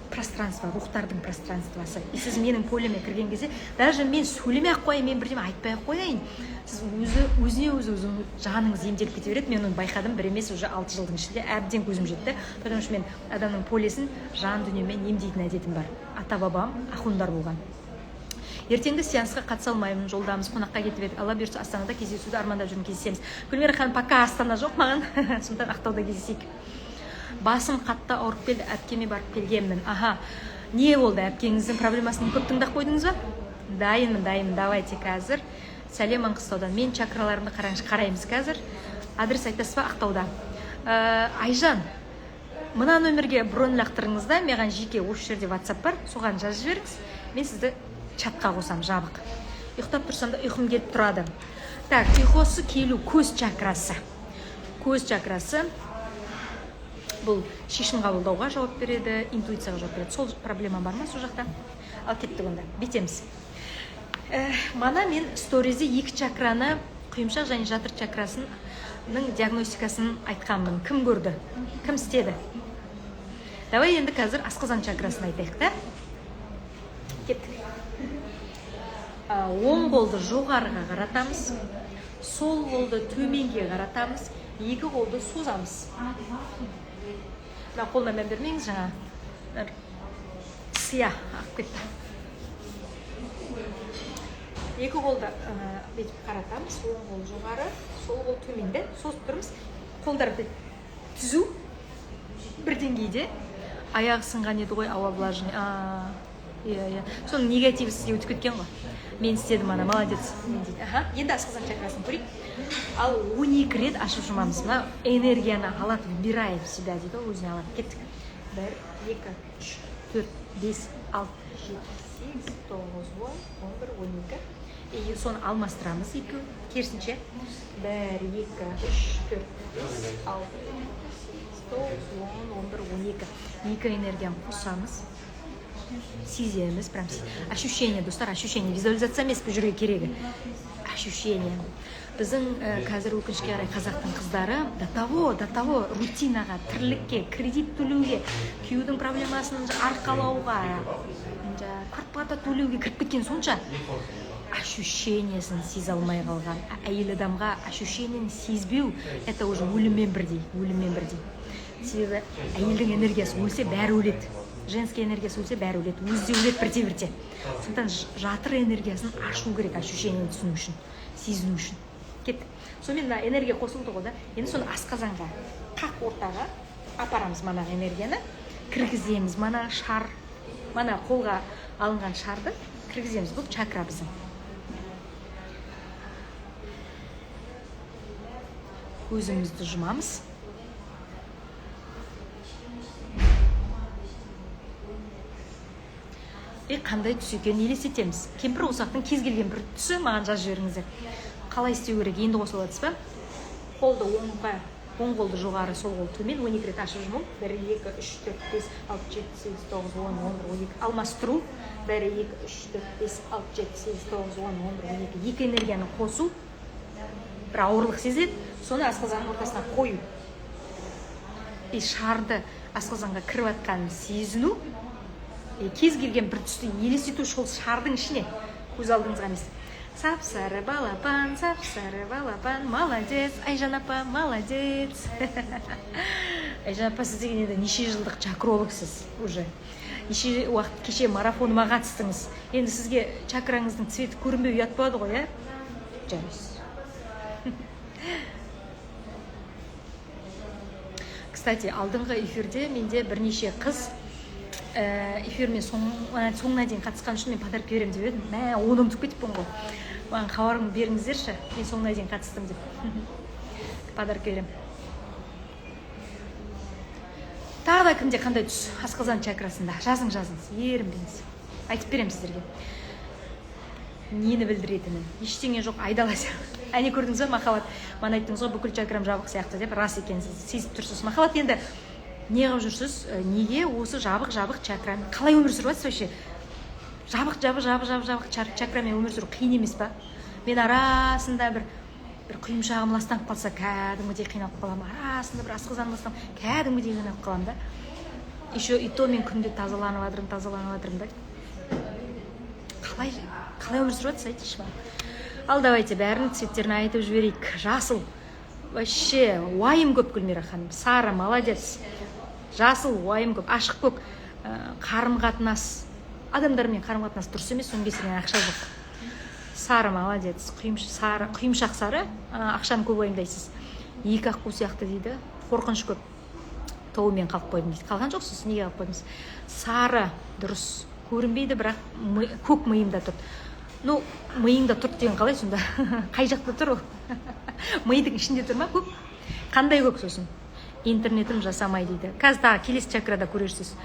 пространство, рухтардың пространствосы. И сіз менің полеме кірген кезде, даже мен сөйлемей ақ қояйын, мен бірдеме айтпай ақ қояйын, сіз өзі өзіне өзі өзі жаныңыз емделіп кете береді. Мен оны байқадым, бір емес, уже 6 жылдың ішінде әбден көзім жетті, потому что мен адамның полесін жан дүниемен емдейтін әдетім бар. Ата бабам ахундар болған. Ертеңгі сеансқа қатыса алмаймын, жолдамыз, қонаққа кетіп едік. Алла бұйыртса, Астанада кездесуді армандап жүрмін, кездесеміз. Гүлмира ханым, пока Астана жоқ маған, сондықтан Ақтауда кездесейік. Басым қатты ауырып келді, әпкеме барып келгенмін. Аха, не болды? Әпкеңіздің проблемасын көп тыңдап қойдыңыз ба? Дайынмын, дайынмын, давайте қазір. Сәлем Маңғыстаудан, мен чакраларымды қараңызшы. Қараймыз қазір. Адрес айтасыз ба? Ақтауда. Айжан, мына номерге бронь лақтырыңыз да, маған жеке осы жерде WhatsApp бар, соған жазып жіберіңіз, мен сізді чатқа қосамын жабық. Ұйықтап тұрсам да ұйқым келіп тұрады. Так, ұйқысы келу — көз чакрасы. Көз чакрасы бұл шешім қабылдауға жауап береді, интуицияға жауап береді. Сол проблема бар ма сол жақта? Ал кеттік онда, бүйтеміз. Мана мен сторизде екі чакраны, құйымшақ және жатыр чакрасын чакраның диагностикасын айтқанмын. Кім көрді, кім істеді? Давай енді қазір асқазан чакрасын айтайық та. Кеттік. Оң қолды жоғарыға қаратамыз, сол қолды төменге қаратамыз, екі қолды созамыз. Мына қолына мән бермеңіз, жаңа сия ағып кетті. Екі қолды бүйтіп қаратамыз, оң қол жоғары, сол қол төменде, созып тұрмыз. Қолдар түзу, бір деңгейде. Аяғы сынған еді ғой, ауа влажный. Иә, соның негативі сізге өтіп кеткен ғой. Мен істедім ана, молодец. Мен дейді. Аха, енді асқазан чакрасын көрейік. Ал 12 рет ашып жұмамыз. Мына энергияны алады, вбирает в себя дейді ғой, өзіне алады. Кеттік. 1, 2, 3, 4, 5, 6, 7, 8, 9, 10, 11, 12. И соны алмастырамыз екеуін. Керісінше. 1, 2, 3, 4, 5, 6, 7, 8, 9, 10, 11, 12. Екі энергияны қосамыз. Сеземіз, прям ощущение, достар, ощущение. Визуализация емес бұл жерге керегі. Ощущение. Біздің қазір өкінішке қарай қазақтың қыздары до того рутинаға, тірлікке, кредит төлеуге, күйеудің проблемасын арқалауға, квартплата төлеуге кіріп кеткен сонша ощущениесін сезе алмай қалған. Әйел адамға ощущениені сезбеу это уже өліммен бірдей, өліммен бірдей. Себебі әйелдің энергиясы өлсе, бәрі өледі. Женский энергиясы өлсе, бәрі өледі, өзі де өледі бірте-бірте. Сондықтан жатыр энергиясын ашу керек, ощущениені түсіну үшін, сезіну үшін. Кеттік. Сонымен мына энергия қосылды ғой да. Енді соны асқазанға, қақ ортаға апарамыз. Мана энергияны кіргіземіз, мана шар, мана қолға алынған шарды кіргіземіз. Бұл чакра біздің. Көзімізді жұмамыз. И қандай түс екенін елестетеміз. Кемпір ұсақтың кез келген бір түсі, маған жазып жіберіңіздер. Қалай істеу керек? Енді қосылып жатсыз ба? Қолды оңға, оң қолды жоғары, сол қол төмен, 12 рет ашып жұму. 1, 2, 3, 4, 5, 6, 7, 8, 9, 10, 11, 12. Алмастыру. 1, 2, 3, 4, 5, 6, 7, 8, 9, 10, 11, 12. Екі энергияны қосу. Бір ауырлық сезіледі. Соны асқазанның ортасына қою. И шарды асқазанға кіріп жатқанын сезіну. Кез келген бір түсті елестету сол шардың ішіне, көз алдыңызға емес. Сап-сары балапан, сап-сары балапан, молодец, Айжан апа, молодец. Айжан апа, сіз деген енді неше жылдық чакрологсыз уже. Неше уақыт кеше марафоныма қатыстыңыз. Енді сізге чакраңыздың цветі көрінбеу ұят болады ғой, ә? Жарайсыз. Кстати, алдыңғы эфирде менде бірнеше қыз эфирмен соңына дейін қатысқан үшін мен подарок беремін деп едім. Мә, оны ұмытып кетіппін ғой. Маған хабарымды беріңіздерші, мен соңына дейін қатыстым деп. Подарок беремін. Тағы да кімде қандай түс асқазан чакрасында? Жазың, жазыңыз, ерінбеңіз. Айтып беремін сіздерге. Нені білдіретінін. Ештеңе жоқ, айдала сияқты. Әне көрдіңіз бе, махаббат? Мана айттыңыз ғой, бүкіл чакрам жабық сияқты деп. Рас екенсіз, сезіп тұрсыз. Махаббат, енді не қылып жүрсіз? Неге осы жабық-жабық чакрамен қалай өмір сүріп жатсыз вообще? Жабық, жабық, жабық, жабық, жабық чакрамен өмір сүру қиын емес па? Мен арасында бір құйымшағым ластанып қалса, кәдімгідей қиналып қаламын. Арасында бір асқазаным ластанып, кәдімгідей қиналып қаламын да. Еще и то мен күнде тазаланып жатырмын, тазаланып жатырмын да. Қалай өмір сүріп жатсыз, айтыңызшы маған. Ал давайте бәрінің цветтерін айтып жіберейік. Жасыл. Вообще уайым көп, Гүлмира ханым. Сары, молодец. Жасыл, уайым көп. Ашық көк, қарым-қатынас. Адамдармен қарым-қатынас дұрыс емес, соның кесірінен ақша жоқ. Сары, молодец. Сары, құйымшақ сары, ақшаны көп уайымдайсыз. Екі аққу сияқты дейді. Қорқыныш көп. Тауымен қалып қойдым дейді. Қалған жоқсыз, неге қалып қойдыңыз? Сары, дұрыс. Көрінбейді, бірақ көк миымда тұр. Ну, миыңда тұр деген қалай сонда? Қай жақта тұр ол? Мидың ішінде тұр ма көк? Қандай көк сосын? Интернетім жасамай дейді. Қазір тағы келесі чакрада көрерсіз.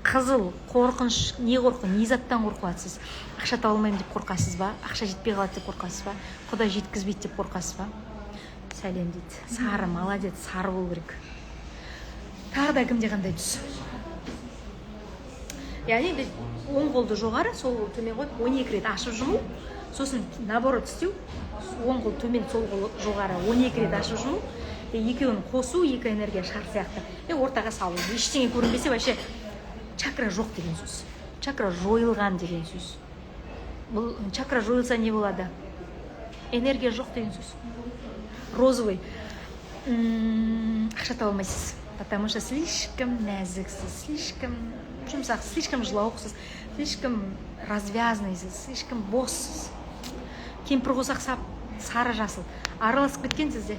Қызыл, қорқыныш, не қорқы, не заттан қорқып жатсыз? Ақша таба алмаймын деп қорқасыз ба? Ақша жетпей қалады деп қорқасыз ба? Құдай жеткізбейді деп қорқасыз ба? Сәлем дейді. Сары, молодец, сары болу керек. Тағы да кімде қандай түс? Яғни біз оң қолды жоғары, сол қолды төмен қойып 12 рет ашып жұму. Сосын наоборот істеу, оң қол төмен, сол қол жоғары, 12 рет ашып жұму, екеуін қосу, екі энергия шар сияқты, и ортаға салу. Ештеңе көрінбесе, вообще чакра жоқ деген сөз, чакра жойылған деген сөз. Бұл чакра жойылса не болады? Энергия жоқ деген сөз. Розовый, ақша таба алмайсыз, потому что слишком нәзіксіз, слишком жұмсақ, слишком жылауықсыз, слишком развязныйсыз, слишком боссыз. Кемпір қосақ сап, сары жасыл араласып кеткен сізде.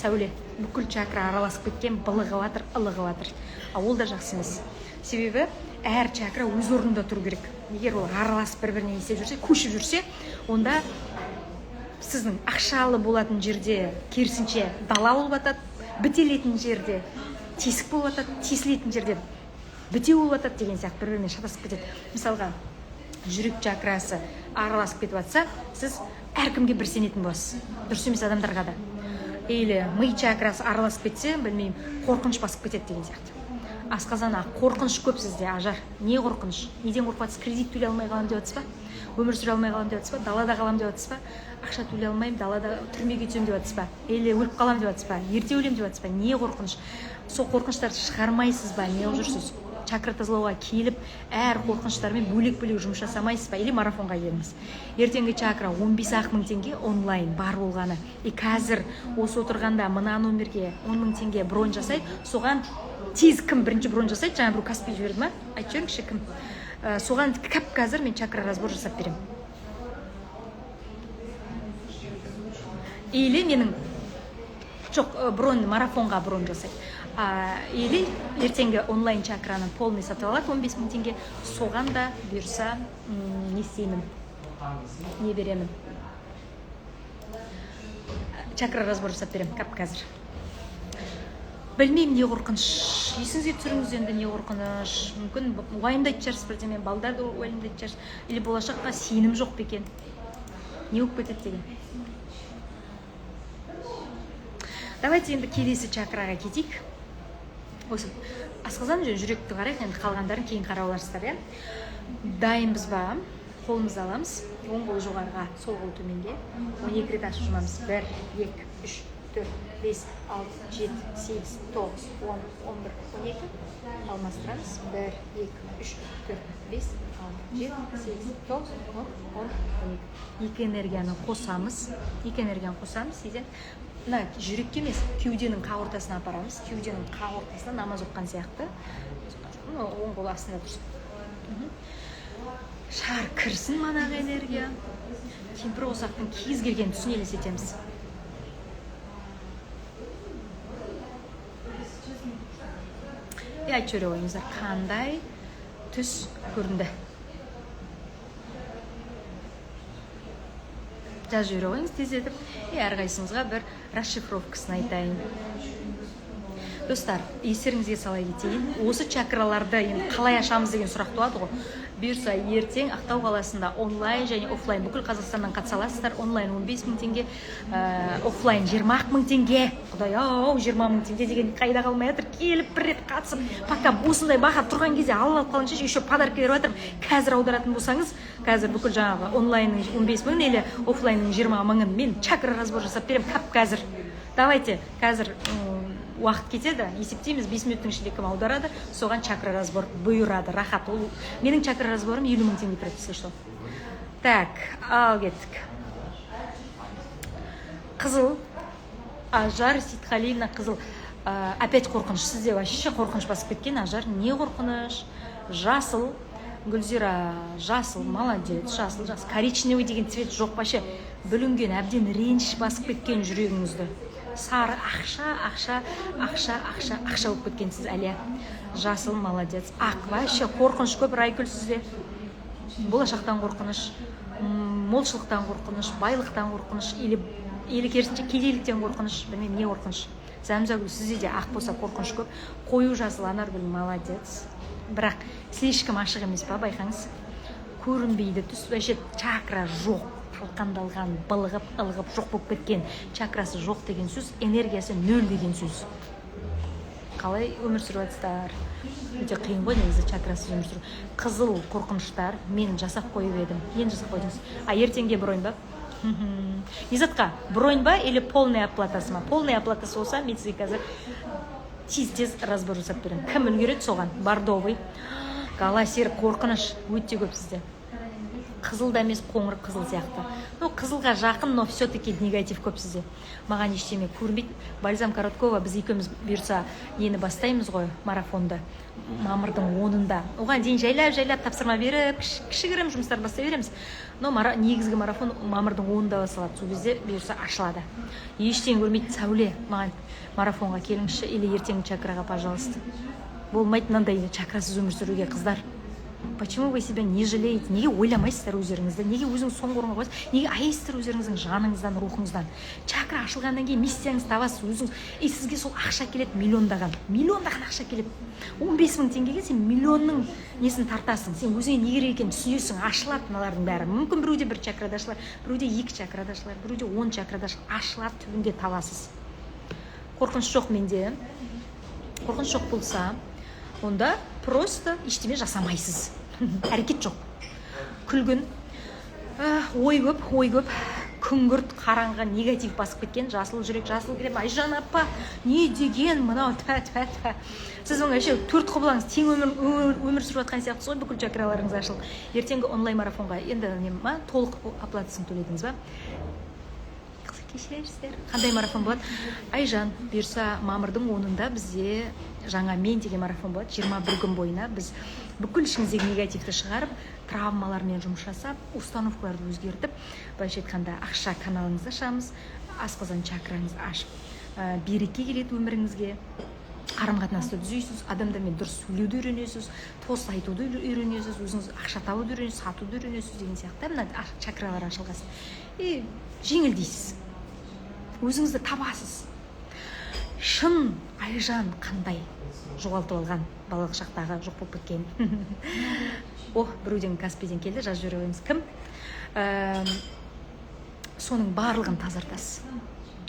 Сәуле, бүкіл чакра араласып кеткен, былығып жатыр, ылығып жатыр. А ол да жақсы емес, себебі әр чакра өз орнында тұру керек. Егер ол араласып, бір біріне істеп жүрсе, көшіп жүрсе, онда сіздің ақшалы болатын жерде керісінше дала болып жатады, бітелетін жерде тесік болып жатады, тесілетін жерде бітеу болып жатады деген сияқты, бір бірімен шатасып кетеді. Мысалға, жүрек чакрасы араласып кетіп жатса, сіз әркімге бір сенетін боласыз, дұрыс емес адамдарға да. Или ми чакрасы араласып кетсе, білмеймін, қорқыныш басып кетеді деген сияқты. Асқазан ақ, қорқыныш көп сізде, Ажар. Не қорқыныш? Неден қорқып жатсыз? Кредит төлей алмай қаламын деп жатсыз ба? Өмір сүре алмай қаламын деп жатсыз ба? Далада қаламын деп жатсыз ба? Ақша төлей алмаймын, далада, түрмеге түсемін деп жатсыз ба? Или өліп қаламын деп жатсыз ба? Ерте өлемін деп жатсыз ба? Не қорқыныш? Сол қорқыныштарды шығармайсыз ба? Не қылып жүрсіз? Чакра тазалауға келіп, әр қорқыныштармен бөлек бөлек жұмыс жасамайсыз ба? Или марафонға келіңіз. Ертеңгі чакра 15 ақ мың теңге, онлайн бар болғаны. И қазір осы отырғанда мына номерге 10 мың теңге бронь жасайды, соған тез кім бірінші бронь жасайды, жаңа біреу Каспий жіберді ма, айтып жіберіңізші кім. Соған кәп қазір мен чакра разбор жасап беремін. Или менің жоқ, бронь, марафонға бронь жасайды, или ертеңгі онлайн чакраны полный сатып алады 15 мың теңге, соған да бұйырса, не істеймін, не беремін, чакра разбор жасап беремін кәп қазір. Білмеймін, не қорқыныш, есіңізге түсіріңіз енді, не қорқыныш. Мүмкін, уайымдайтын шығарсыз бірдеме, балдарды уайымдайтын шығарсыз, или болашаққа сенім жоқ па екен, не болып кетеді деген. Давайте енді келесі чакраға кетейік. Осы асқазан және жүректі қарайық, енді қалғандарын кейін қарап аларсыздар, иә. Дайынбыз ба? Қолымызды аламыз, оң қол жоғарыға, сол қол төменге, 12 рет ашып жұмамыз. 1, 2, 3, 4, 5, 6, 7, 8, 9, 10, 11, 12. Алмастырамыз. 1, 2, 3, 4, 5, 6, 7, 8, 9, 10, 10, 12. Екі энергияны қосамыз, екі энергияны қосамыз. Сізден мына жүрекке емес, кеуденің қақ ортасына апарамыз. Кеуденің қақ ортасына, намаз оқыған сияқты. Ну, оң қол астында тұрсын. Шар кірсін манағы энергия. Кемпір қосақтың кез келген түсін елестетеміз. И айтып жібере қойыңыздар, қандай түс көрінді, жазып жібере қойыңыз тездетіп. И әрқайсыңызға бір расшифровкасын айтайын. Достар, естеріңізге сала кетейін, осы чакраларды енді қалай ашамыз деген сұрақ туады ғой. Бұйырса, ертең Ақтау қаласында онлайн және офлайн бүкіл Қазақстаннан қатыса аласыздар. Онлайн 15 мың теңге, офлайн 20 мың теңге. Құдай ау, 20 мың теңге деген қайда қалмай жатыр. Келіп бір рет қатысып, пока осындай баға тұрған кезде алып қалыңызшы, еще подарок беріп жатырмын. Қазір аударатын болсаңыз, қазір бүкіл жаңағы онлайнның 15 мыңын или офлайнның 20 мыңын мен чакра разбор жасап беремін кәп қазір. Давайте қазір, уақыт кетеді, есептейміз, 5 минуттың ішінде кім аударады, соған чакра разбор бұйырады. Рахат, ол менің чакра разборым 50 мың теңге тұрады, если что. Так, ал кеттік. Қызыл, Ажар Сейтқалиевна, қызыл. Опять қорқыныш сізде, вообще қорқыныш басып кеткен, Ажар, не қорқыныш? Жасыл, Гүлзира, жасыл, молодец, жасыл, жасыл. Коричневый деген цвет жоқ вообще, бүлінген, әбден реніш басып кеткен жүрегіңізді. Сары, ақша, ақша, ақша, ақша, ақша болып кеткенсіз, Әлия. Жасыл, молодец. Ақ, вообще қорқыныш көп, Райгүл, сізде. Болашақтан қорқыныш, молшылықтан қорқыныш, байлықтан қорқыныш, или керісінше кедейліктен қорқыныш, білмеймін, не қорқыныш. Зәмзагүл, сізде де ақ болса, қорқыныш көп. Қою жасыл, Анаргүл, молодец, бірақ слишком ашық емес па, байқаңыз, көрінбейді түс, вообще чакра жоқ, талқандалған, былығып, ылғып жоқ болып кеткен. Чакрасы жоқ деген сөз, энергиясы нөл деген сөз. Қалай өмір сүріп жатсыздар? Өте қиын ғой негізі чакрасыз өмір сүру. Қызыл қорқыныштар мен жасап қойып едім. Нені жасап қойдыңыз? А ертеңге бронь ба? Низатқа бронь ба или полная оплатасы ма? Полная оплатасы болса, мен сізге қазір тез-тез разбор жасап беремін. Кім үлгереді соған? Бордовый, гала серік, қорқыныш өте көп сізде. Қызыл да емес, қоңыр қызыл сияқты. Ну, қызылға жақын, но все таки негатив көп сізде. Маған ештеме көрінбейді. Бальзам Короткова, біз екеуміз бұйырса нені бастаймыз ғой, марафонды мамырдың 10-ында. Оған дейін жайлап жайлап тапсырма беріп, кішігірім жұмыстар бастай береміз. Но негізгі марафон мамырдың 10-ында басталады. Сол кезде бұйырса ашылады. Ештеңе көрмейді. Сәуле, маған марафонға келіңізші или ертеңгі чакраға, пожалуйста. Болмайды мынандай чакрасыз өмір сүруге, қыздар. Почему вы себя не жалеете? Неге ойламайсыздар өздеріңізді? Неге өзіңіз соңғы орынға қоясыз? Неге аяйсыздар өздеріңіздің жаныңыздан, рухыңыздан? Чакра ашылғаннан кейін миссияңызды табасыз өзіңіз. И сізге сол ақша келеді, миллиондаған, миллиондаған ақша келеді. 15 мың теңгеге сен миллионның несін тартасың. Сен өзіңе не керек екенін түсінесің, ашылады мыналардың бәрі. Мүмкін, біреуде бір чакрада ашылар, біреуде екі чакрада ашылар, біреуде 10 чакрада ашылар. Ашылады, түбінде табасыз. Қорқыныш жоқ менде. Қорқыныш жоқ болса, онда просто ештеме жасамайсыз, әрекет жоқ. Күлгін, ой көп, ой көп, күңгірт, қараңғы, негатив басып кеткен. Жасыл жүрек, жасыл кілем. Айжан апа, не деген мынау? Тфә, тфә, тфә. Сіз вообще төрт құбылаңыз тең өмір сүріп жатқан сияқтысыз ғой, бүкіл чакраларыңыз ашылып. Ертеңгі онлайн марафонға енді не ма, толық оплатасын төледіңіз ба? Кешірерсіздер. Қандай марафон болады, Айжан? Бұйырса, мамырдың 10-ында бізде «Жаңа мен» деген марафон болады. 21 күн бойына біз бүкіл ішіңіздегі негативті шығарып, травмалармен жұмыс жасап, установкаларды өзгертіп, былайша айтқанда, ақша каналыңызды ашамыз, асқазан чакраңызды ашып, береке келеді өміріңізге, қарым қатынасты түзейсіз, адамдармен дұрыс сөйлеуді үйренесіз, тост айтуды үйренесіз, өзіңіз ақша табуды үйренесіз, сатуды үйренесіз деген сияқты. Мына чакралар ашылғасын и жеңілдейсіз, өзіңізді табасыз. Шын Айжан қандай? Жоғалтып алған, балалық шақтағы жоқ болып кеткен. О, біреуден, Каспийден келді, жазып жібере қойыңыз кім. Соның барлығын тазартасыз,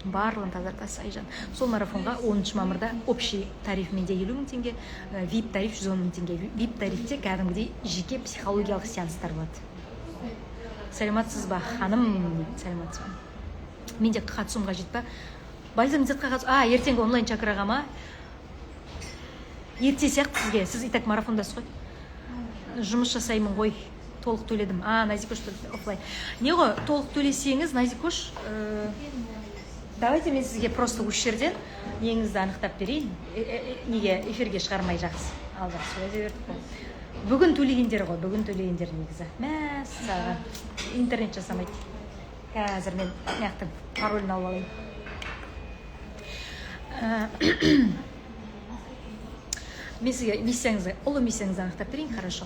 барлығын тазартасыз, Айжан. Сол марафонға 10 мамырда общий тариф менде 50 мың теңге, вип тариф 110 мың теңге. Вип тарифте кәдімгідей жеке психологиялық сеанстар болады. Саламатсыз ба, ханым, дейді. Саламатсыз ба? Менде қатысуым қажет па? Бальзам затқа қатысу, а, ертеңгі онлайн чакраға ма? Ерте сияқты сізге, сіз и так марафондасыз ғой. Жұмыс жасаймын ғой, толық төледім. А, Назикош, офлайн не ғой, толық төлесеңіз, Назикош, давайте мен сізге просто осы жерден неңізді анықтап берейін. Неге эфирге шығармай? Жақсы, ал жақсы, уәде бердік қой. Бүгін төлегендер ғой, бүгін төлегендер негізі. Мәссаған, интернет жасамайды. Қазір мен мына жақтың паролін алып алайын. Мен сізге миссияңызды, ұлы миссияңызды анықтап берейін. Хорошо,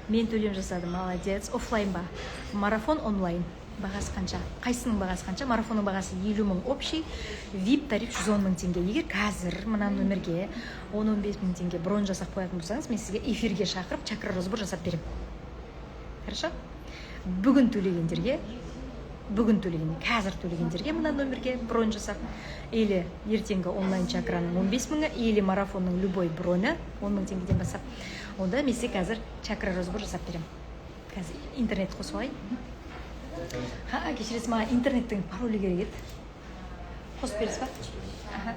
мен төлем жасадым, молодец. Офлайн ба марафон, онлайн? Бағасы қанша? Қайсының бағасы қанша? Марафонның бағасы 50 мың общий, вип тариф 110 мың теңге. Егер қазір мына номерге 10-15 мың теңге бронь жасап қоятын болсаңыз, мен сізге эфирге шақырып, чакра разбор жасап беремін. Хорошо? Бүгін төлегендерге, бүгін төлеген, қазір төлегендерге мына номерге бронь жасап, или ертеңгі онлайн чакраның 15 мыңы, или марафонның любой броні 10 мың теңгеден бастап, онда мен сізге қазір чакра разбор жасап беремін. Қазір интернет қосып алайын. Ха, кешіресіз, маған интернеттің паролі керек еді, қосып бересіз ба? Аха.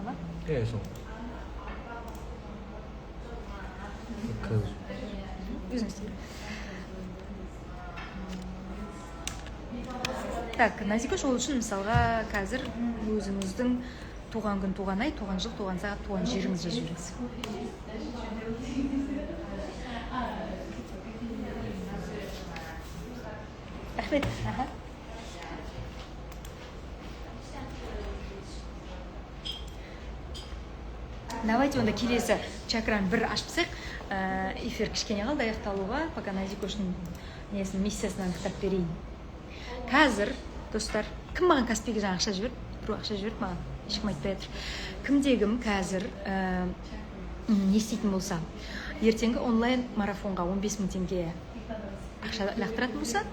Ма? Иә, сол. Қазір. Өзіңіз. Так, Назикош, ол үшін мысалға қазір өзіңіздің туған күн, туған ай, туған жыл, туған сағат, туған жеріңізді жазып жіберіңіз. Рахмет. Аха. Давайте онда келесі чакраны бір ашып тастайық. Эфир кішкене қалды аяқталуға, пока Назикоштың несін, миссиясын анықтап берейін. Қазір, достар, кім маған Каспийге жаңа ақша жіберді? Біреу ақша жіберді маған, ешкім айтпай жатыр. Кімде кім қазір не істейтін болса, ертеңгі онлайн марафонға 15 мың теңге ақша жіберетін болса, мен сізге эфирге шақырып, чакра разбор жасап беремін. Ақша лақтыратын болса,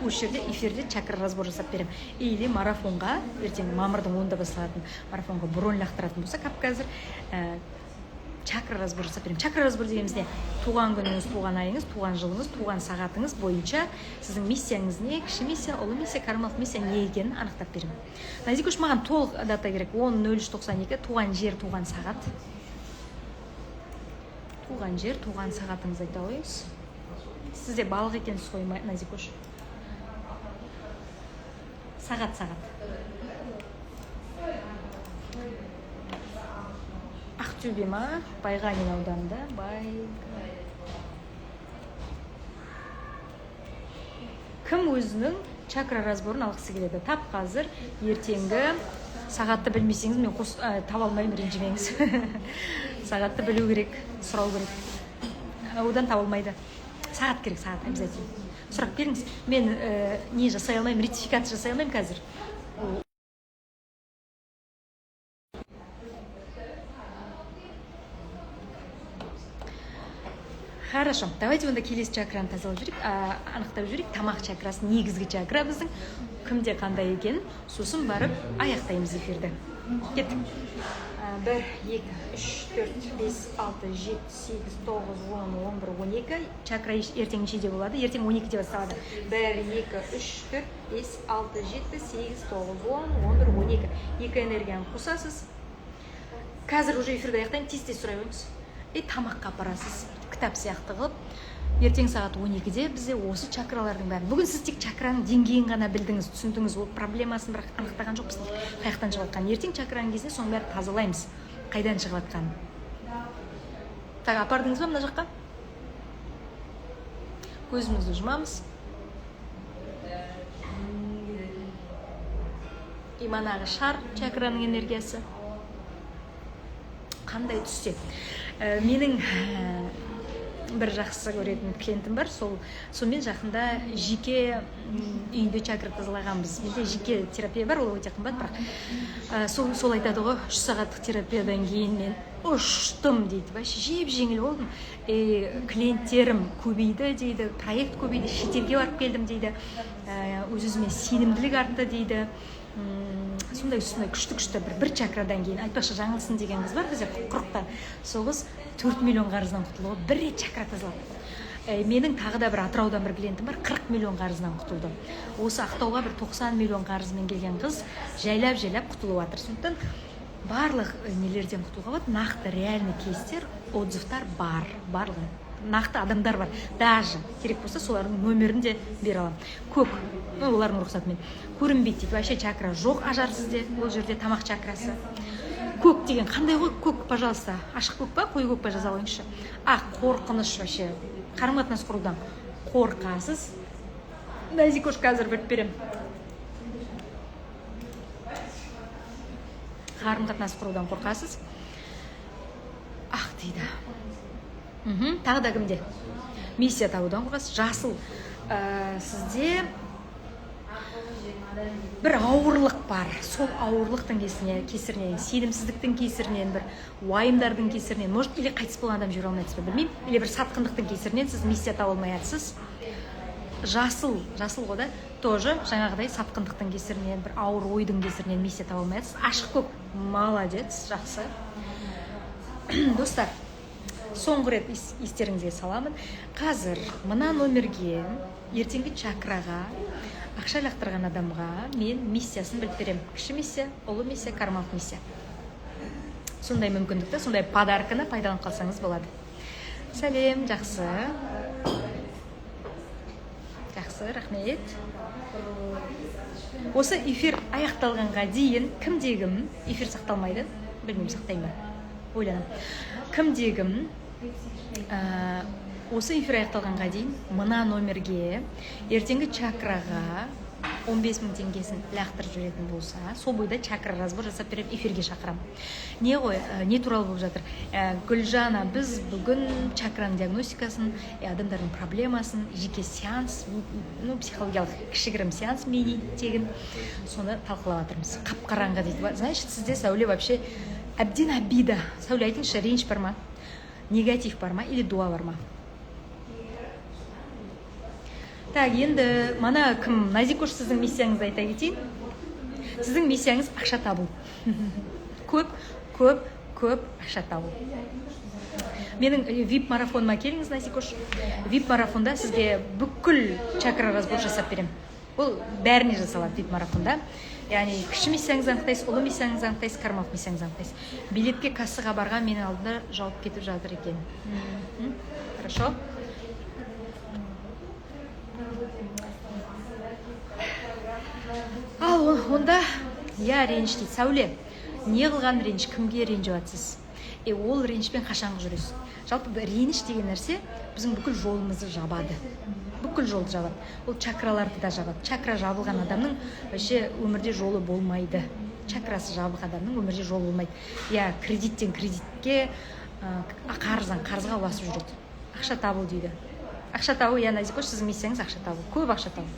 осы жерде эфирде чакра разбор жасап беремін. Или марафонға, ертең мамырдың 10-ында басталатын марафонға бронь лақтыратын болса, кап қазір чакра разбор жасап беремін. Чакра разбор дегеніміз не? Туған күніңіз, туған айыңыз, туған жылыңыз, туған сағатыңыз бойынша сіздің миссияңыз не, кіші миссия, ұлы миссия, кармалық миссия не екенін анықтап беремін. Назикош, маған толық дата керек. 10.03.92, туған жер, туған сағат. Туған жер, туған сағатыңызды айта қойыңыз. Сіз де балық екенсіз ғой, Назикош. Сағат, сағат. Ақтөбе ма? Байғанин ауданында. Кім өзінің чакра разборын алғысы келеді? Тап қазір ертеңгі сағатты білмесеңіз, мен таба алмаймын, ренжімеңіз. Сағатты білу керек, сұрау керек. Одан таба алмайды. Сағат керек, сағат обязательно. Сұрап келіңіз. Мен не жасай алмаймын, ретификация жасай алмаймын қазір. Хорошо, давайте онда келесі чакраны тазалап жіберейік, анықтап жіберейік. Тамақ чакрасы негізгі чакра біздің, кімде қандай екенін, сосын барып аяқтаймыз эфирді. Кеттік. 1, 2, 3, 4, 5, 6, 7, 8, 9, 10, 11, 12. Чакра ертең нешеде болады? Ертең 12-де басталады. 1, 2, 3, 4, 5, 6, 7, 8, 9, 10, 11, 12. Екі энергияны қосасыз. Қазір уже эфирді аяқтаймын, тез-тез сұрай қойыңыз. Тамаққа апарасыз, кітап сияқты қылып. Ертең сағат 12-де бізде осы чакралардың бәрін. Бүгін сіз тек чакраның деңгейін ғана білдіңіз, түсіндіңіз, ол проблемасын бірақ анықтаған жоқпыз, қай жақтан шығып жатқанын. Ертең чакраның кезінде соның бәрін тазалаймыз, қайдан шығып жатқанын. Так, апардыңыз ба мына жаққа? Көзімізді жұмамыз. И манағы шар чакраның энергиясы қандай түсте? Менің бір жақсы көретін клиентім бар, сонымен жақында жеке үйінде чакра тазалағанбыз. Менде жеке терапия бар, ол өте қымбат, бірақ сол айтады ғой, 3 сағаттық терапиядан кейін мен ұштым дейді, вообще жеп-жеңіл болдым. Клиенттерім көбейді дейді, проект көбейді, шетелге барып келдім дейді, өз-өзіме сенімділік артты дейді. Сондай күшті-күшті бір чакрадан кейін. Айтпақшы, Жаңылсын деген қыз бар бізде Құрықтан. Сол қыз 4 миллион қарызынан құтылды, бір рет чакра тазалады. Менің тағы да бір Атыраудан бір клиентім бар, 40 миллион қарызынан құтылды. Осы Ақтауға бір 90 миллион қарызымен келген қыз жайлап-жайлап құтылып жатыр. Сондықтан барлық нелерден құтылуға болады, нақты реальный кейстер, отзывтар бар, барлығы нақты адамдар бар. Даже керек болса солардың нөмірін де бере аламын. Көк, олардың рұқсатымен. Көрінбейді дейді, вообще чакра жоқ ажар сізде, ол жерде тамақ чакрасы. Көк деген қандай ғой? Көк, пожалуйста, ашық көк па, қою көк па жаза қойыңызшы. Ақ, қорқыныш вообще, қарым-қатынас құрудан қорқасыз. Назикош, қазір біліп беремін. Қарым-қатынас құрудан қорқасыз. Ақ дейді. Тағы да кімде? Миссия табудан қорқасыз. Жасыл. Сізде бір ауырлық бар. Сол ауырлықтың кесірінен, сенімсіздіктің кесірінен, бір уайымдардың кесірінен, может, или қайтыс болған адам жібере алмай жатсыз ба, білмеймін, или бір сатқындықтың кесірінен сіз миссия таба алмай жатсыз. Жасыл, жасыл ғой да, тоже жаңағыдай сатқындықтың кесірінен, бір ауыр ойдың кесірінен миссия таба алмай жатсыз. Ашық көк, молодец, жақсы. Достар, соңғы рет естеріңізге саламын. Қазір мына номерге, ертеңгі чакраға ақша лақтырған адамға мен миссиясын біліп беремін. Кіші миссия, ұлы миссия, кармалық миссия. Сондай мүмкіндікті, сондай подарканы пайдаланып қалсаңыз болады. Сәлем, жақсы. Жақсы, рахмет. Осы эфир аяқталғанға дейін кімде-кім, эфир сақталмайды, білмеймін, сақтаймын ба, ойланамын. Кімде-кім, осы эфир аяқталғанға дейін мына номерге ертеңгі чакраға 15 мың теңгесін лақтырып жіберетін болса, сол бойда чакра разбор жасап беремін, эфирге шақырамын. Не ғой, не туралы болып жатыр? Гүлжана, біз бүгін чакраның диагностикасын, адамдардың проблемасын, жеке сеанс, психологиялық кішігірім сеанс, мини тегін, соны талқылап жатырмыз. Қап-қараңғы дейді. Значит, сізде, Сәуле, вообще әбден обида. Сәуле, айтыңызшы, реніш бар ма? Негатив бар ма? Или дуа бар ма? Так, енді мана кім, Назикош, сіздің миссияңызды айта кетейін. Сіздің миссияңыз ақша табу. Көп, көп, көп ақша табу. Менің VIP марафоныма келіңіз, Назикош. VIP марафонда сізге бүкіл чакра разбор жасап беремін. Ол бәріне жасалады VIP марафонда. Яғни кіші миссияңызды анықтайсыз, ұлы миссияңызды анықтайсыз, кармалық миссияңызды анықтайсыз. Билетке кассаға барған менің алдымда жауып кетіп жатыр екен. Хорошо. Ал онда я реніш дейді. Сәуле, не қылған реніш, кімге ренжіп жатсыз? Ол ренішпен қашанғы жүресіз? Жалпы реніш деген нәрсе біздің бүкіл жолымызды жабады. Бүкіл жолды жабады. Ол чакраларды да жабады. Чакра жабылған адамның вообще өмірде жолы болмайды. Чакрасы жабық адамның өмірде жолы болмайды. Я кредиттен кредитке, қарыздан қарызға ұласып жүреді. Ақша табу дейді. Ақша табу, я Назикош, сіздің миссияңыз ақша табу. Көп ақша табу.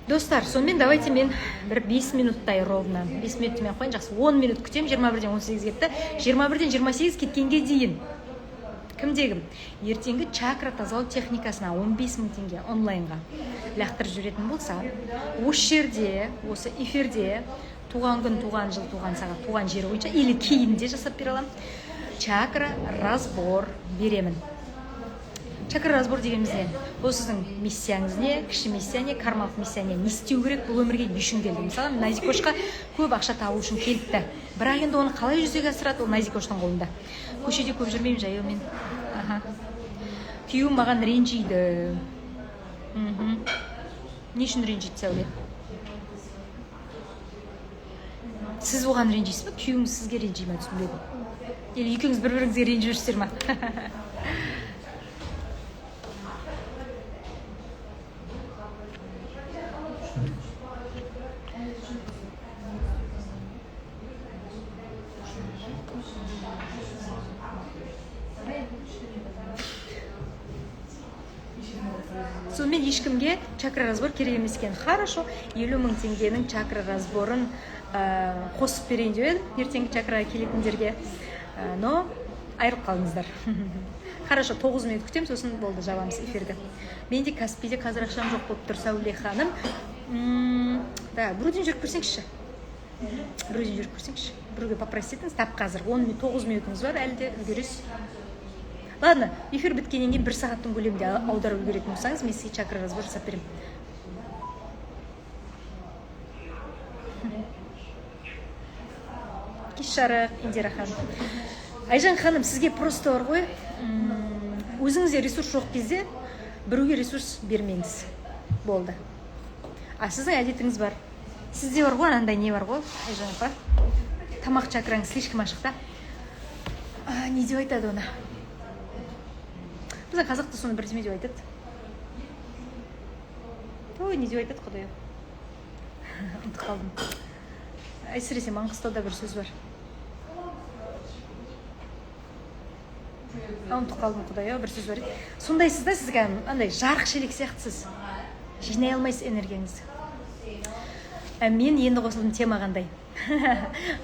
Достар, сонымен давайте мен бір 5 минуттай ровно, 5 минут демей ақ қояйын, жақсы, 10 минут күтемін, 21-ден 18 кетті, 21-ден 28 кеткенге дейін кімде кім ертеңгі чакра тазалау техникасына 15 мың теңге онлайнға лақтырып жіберетін болса, осы жерде, осы эфирде туған күн, туған жыл, туған сағат, туған жері бойынша или кейінде жасап бере аламын, чакра разбор беремін. Чакра разбор дегеніміз не? Ол сіздің миссияңыз не, кіші миссия не, кармалық миссия не, не істеу керек, бұл өмірге не үшін келді? Мысалы, Назикошқа көп ақша табу үшін келіпті. Бірақ енді оны қалай жүзеге асырады, ол Назикоштың қолында. Көшеде көп жүрмеймін, жаяумен. Аха. Күйеуім маған ренжиді. Не үшін ренжиді, Сәуле? Сіз оған ренжисіз бе, күйеуіңіз сізге ренжи ме, түсінбедім. Или екеуіңіз бір-біріңізге ренжіп жүрсіздер ма? Сонымен ешкімге чакра разбор керек емес екен. Хорошо, 50 мың теңгенің чакра разборын қосып берейін деп едім ертеңгі чакраға келетіндерге, но айырылып қалдыңыздар. Хорошо, 9 минут күтемін, сосын болды, жабамыз эфирді. Менде Каспийде қазір ақшам жоқ болып тұр, Сәуле ханым. Да, біреуден жүріп көрсеңізші. Біреуден жүріп көрсеңізші. Біреуге попросить етіңіз, тап қазір 9 минутыңыз бар, әлі де үлгересіз. Ладно, эфир біткеннен кейін 1 сағаттың көлемінде аударып үлгеретін болсаңыз, мен сізге чакра разбор жасап беремін. Кеш жарық, Индира ханым. Айжан ханым, сізге просто бар ғой, өзіңізде ресурс жоқ кезде біреуге ресурс бермеңіз. Болды. А сіздің әдетіңіз бар. Сізде бар ғой, анандай не бар ғой, Айжан апа? Тамақ чакраңыз слишком ашық та. Не деп айтады оны? Біздің қазақта соны бірдеме деп айтады. Ой, не деп айтады, құдай-ау. Ұмытып қалдым. Әсіресе Маңғыстауда бір сөз бар. Ұмытып қалдым, құдай-ау, бір сөз бар еді. Сондайсыз да, сіз кәдімгі андай жарық шелек сияқтысыз. Жинай алмайсыз энергияңызды. Мен енді қосылдым, тема қандай?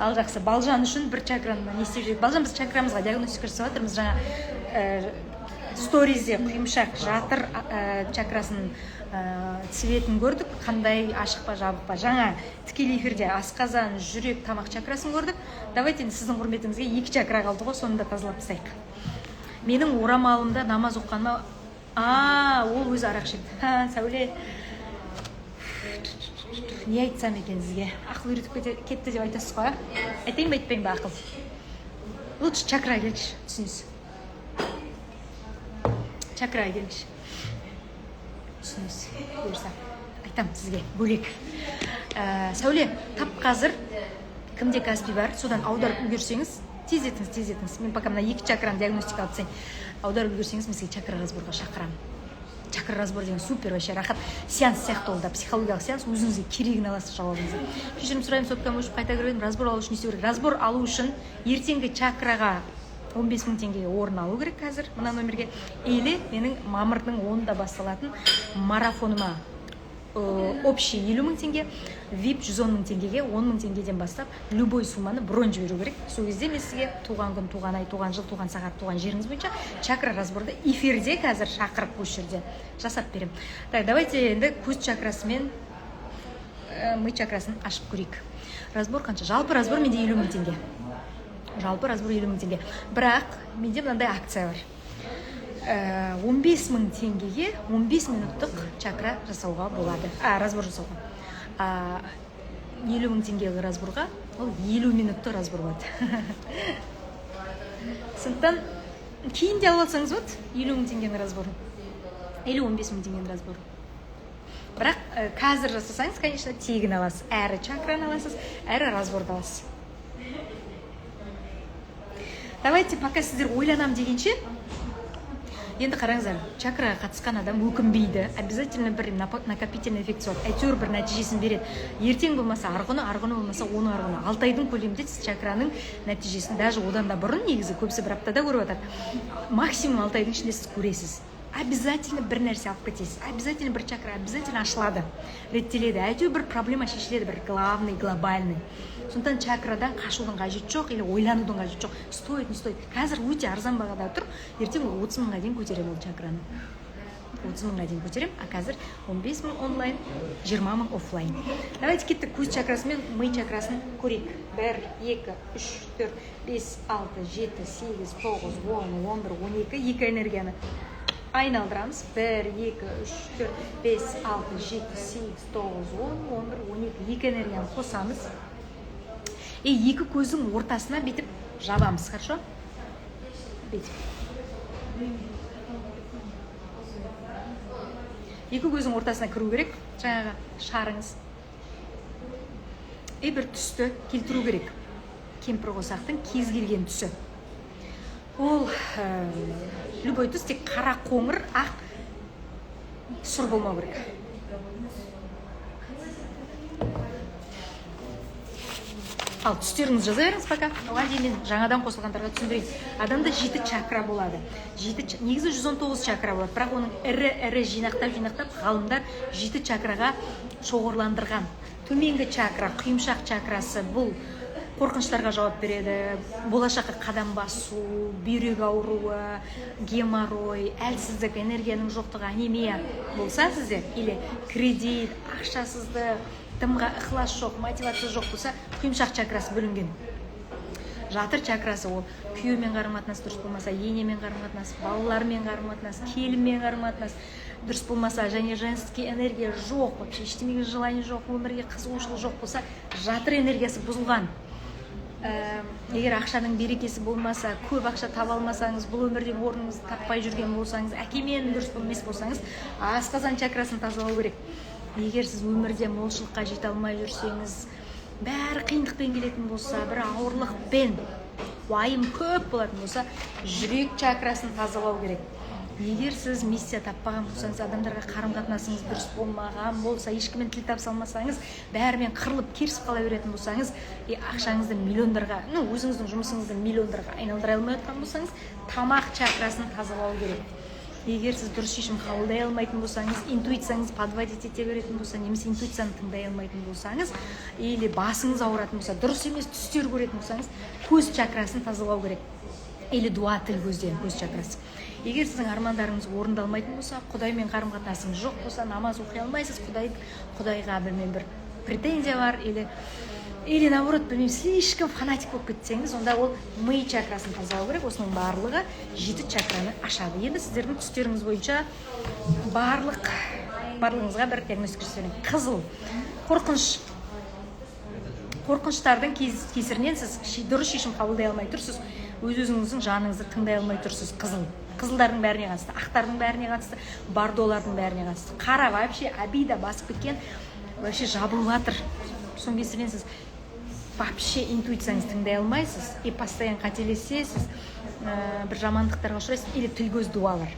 Ал жақсы, Балжан үшін бір чакраны не істеп жүреді? Балжан, біз чакрамызға диагностика жасап жатырмыз. Жаңа сторизде құйымшақ жатыр чакрасының цветін көрдік, қандай, ашық па, жабық па. Жаңа тікелей эфирде асқазан, жүрек, тамақ чакрасын көрдік. Давайте енді сіздің құрметіңізге 2 чакра қалды ғой, соны да тазалап тастайық. Менің орамалымда намаз оқығаныма, ол өзі арақ ішеді. Сәуле, не айтсам екен сізге? Ақыл үйретіп кетті деп айтасыз ғой, айтайын ба, айтпайын ба ақыл? Лучше чакраға келіңізші, түсінесіз. Чакраға келіңізші, түсінесіз, бұйырса. Айтамын сізге бөлек. Сәуле, тап қазір кімде Каспи бар, содан аударып үлгерсеңіз, тездетіңіз, тездетіңіз. Мен пока мына 2 чакраны диагностика алып тастайын. Аударып үлгерсеңіз, мен сізге чакра разборға шақырамын. Чакра разбор деген супер вообще рахат сеанс сияқты, ол да психологиялық сеанс, өзіңізге керегін аласыз, жауабыңызды. Кешірім сұраймын, соткам өшіп қайта кіріп едім. Разбор алу үшін не істеу керек? Разбор алу үшін ертеңгі чакраға 15 мың теңгеге орын алу керек қазір мына номерге, или менің мамырдың 10-ында басталатын марафоныма Общий 50 000 теңге, VIP 110 мың теңгеге 10 мың теңгеден бастап любой сумманы бронь жіберу керек. Сол кезде мен сізге туған күн, туған ай, туған жыл, туған сағат, туған жеріңіз бойынша чакра разборды эфирде қазір шақырып, осы жерде жасап беремін. Так, давайте енді көз чакрасы мен ми чакрасын ашып көрейік. Разбор қанша? Жалпы разбор менде 50 000 теңге, жалпы разбор 50 000 теңге. Бірақ менде мынандай акция бар: 15 мың теңгеге 15 минуттық чакра жасауға болады, разбор жасауға. 50 000 теңгелік разборға ол 50 минуттық разбор болады. Сондықтан кейін де алып алсаңыз болады 50 000 теңгенің разборын или 15 000 теңгенің разборын. Бірақ қазір жасасаңыз, конечно, тегін аласыз: әрі чакраны аласыз, әрі разборды аласыз. Давайте, пока сіздер ойланам дегенше, енді қараңыздар: чакраға қатысқан адам өкінбейді, обязательно бір накопительный эффект болады, әйтеуір бір нәтижесін береді. Ертең болмаса, арғы күні, арғы күні болмаса, оның арғы күні, 6 айдың көлемінде сіз чакраның нәтижесін, даже одан да бұрын, негізі көбісі бір аптада көріп жатады, максимум 6 айдың ішінде сіз көресіз. Обязательно бір нәрсе алып кетесіз, обязательно бір чакра обязательно ашылады, реттеледі, әйтеуір бір проблема шешіледі, бір главный, глобальный. Сондықтан чакрадан қашудың қажеті жоқ или ойланудың қажеті жоқ, стоит, не стоит. Қазір өте арзан бағада тұр, ертең ол 30 мыңға дейін көтеремін, ол чакраны 30 мыңға дейін көтеремін. А қазір 15 мың онлайн, 20 мың офлайн. Давайте, кеттік, көз чакрасы мен ми чакрасын көрейік. Бір, екі, үш, төрт, бес, алты, жеті, сегіз, тоғыз, 10, 11, 12. Екі энергияны айналдырамыз: бір, екі, үш, төрт, бес, алты, жеті, сегіз, тоғыз, 10, 11, 12. Екі энергияны қосамыз и екі көздің ортасына бүйтіп жабамыз. Хорошо, бүйтіп екі көздің ортасына кіру керек жаңағы шарыңыз и бір түсті келтіру керек, кемпір қосақтың кез келген түсі. Ол любой түс, тек қара, қоңыр, ақ, сұр болмау керек. Ал түстеріңізді жаза беріңіз пока. Оған дейін мен жаңадан қосылғандарға түсіндірейін. Адамда жеті чакра болады, жеті. Негізі 119 чакра болады, бірақ оның ірі ірі жинақтап жинақтап ғалымдар жеті чакраға шоғырландырған. Төменгі чакра, құйымшақ чакрасы, бұл қорқыныштарға жауап береді, болашаққа қадам басу, бүйрек ауруы, геморрой, әлсіздік, энергияның жоқтығы, анемия болса сізде или кредит, ақшасыздық, дымға ықылас жоқ, мотивация жоқ болса, құйымшақ чакрасы бөлінген. Жатыр чакрасы, ол күйеумен қарым қатынас дұрыс болмаса, енемен қарым қатынас, балалармен қарым қатынас, келінмен қарым қатынас дұрыс болмаса және женский энергия жоқ, вообще ештемеге желание жоқ, өмірге қызығушылық жоқ болса, жатыр энергиясы бұзылған. Егер ақшаның берекесі болмаса, көп ақша таба алмасаңыз, бұл өмірден орныңызды таппай жүрген болсаңыз, әкемен дұрыс емес болсаңыз, асқазан чакрасын тазалау керек. Егер сіз өмірде молшылыққа жете алмай жүрсеңіз, бәрі қиындықпен келетін болса, бір ауырлықпен, уайым көп болатын болса, жүрек чакрасын тазалау керек. Егер сіз миссия таппаған болсаңыз, адамдарға қарым қатынасыңыз дұрыс болмаған болса, ешкіммен тіл табыса алмасаңыз, бәрімен қырылып керісіп қала беретін болсаңыз и ақшаңызды миллиондарға, ну, өзіңіздің жұмысыңызды миллиондарға айналдыра алмай жатқан болсаңыз, тамақ чакрасын тазалау керек. Егер сіз дұрыс шешім қабылдай алмайтын болсаңыз, интуицияңыз подводить ете беретін болса немесе интуицияны тыңдай алмайтын болсаңыз или басыңыз ауыратын болса, дұрыс емес түстер көретін болсаңыз, көз чакрасын тазалау керек или дуа, тіл көзден, көз чакрасы. Егер сіздің армандарыңыз орындалмайтын болса, құдаймен қарым қатынасыңыз жоқ болса, намаз оқи алмайсыз, құдайға, білмеймін, бір претензия бар или наоборот, білмеймін, слишком фанатик болып кетсеңіз, онда ол ми чакрасын тазалау керек. Осының барлығы жеті чакраны ашады. Енді сіздердің түстеріңіз бойынша барлығыңызға бір диагностика жасап берейін. Қызыл, қорқыныш. Қорқыныштардың кесірінен сіз дұрыс шешім қабылдай алмай тұрсыз, өз өзіңіздің жаныңызды тыңдай алмай тұрсыз. Қызыл, қызылдардың бәріне қатысты, ақтардың бәріне қатысты, бордолардың бәріне қатысты. Қара вообще обида басып кеткен, вообще жабылып жатыр. Соның кесірінен сіз вообще интуицияңызды тыңдай алмайсыз и постоянно қателесесіз, бір жамандықтарға ұшырайсыз или тіл көз дуалар.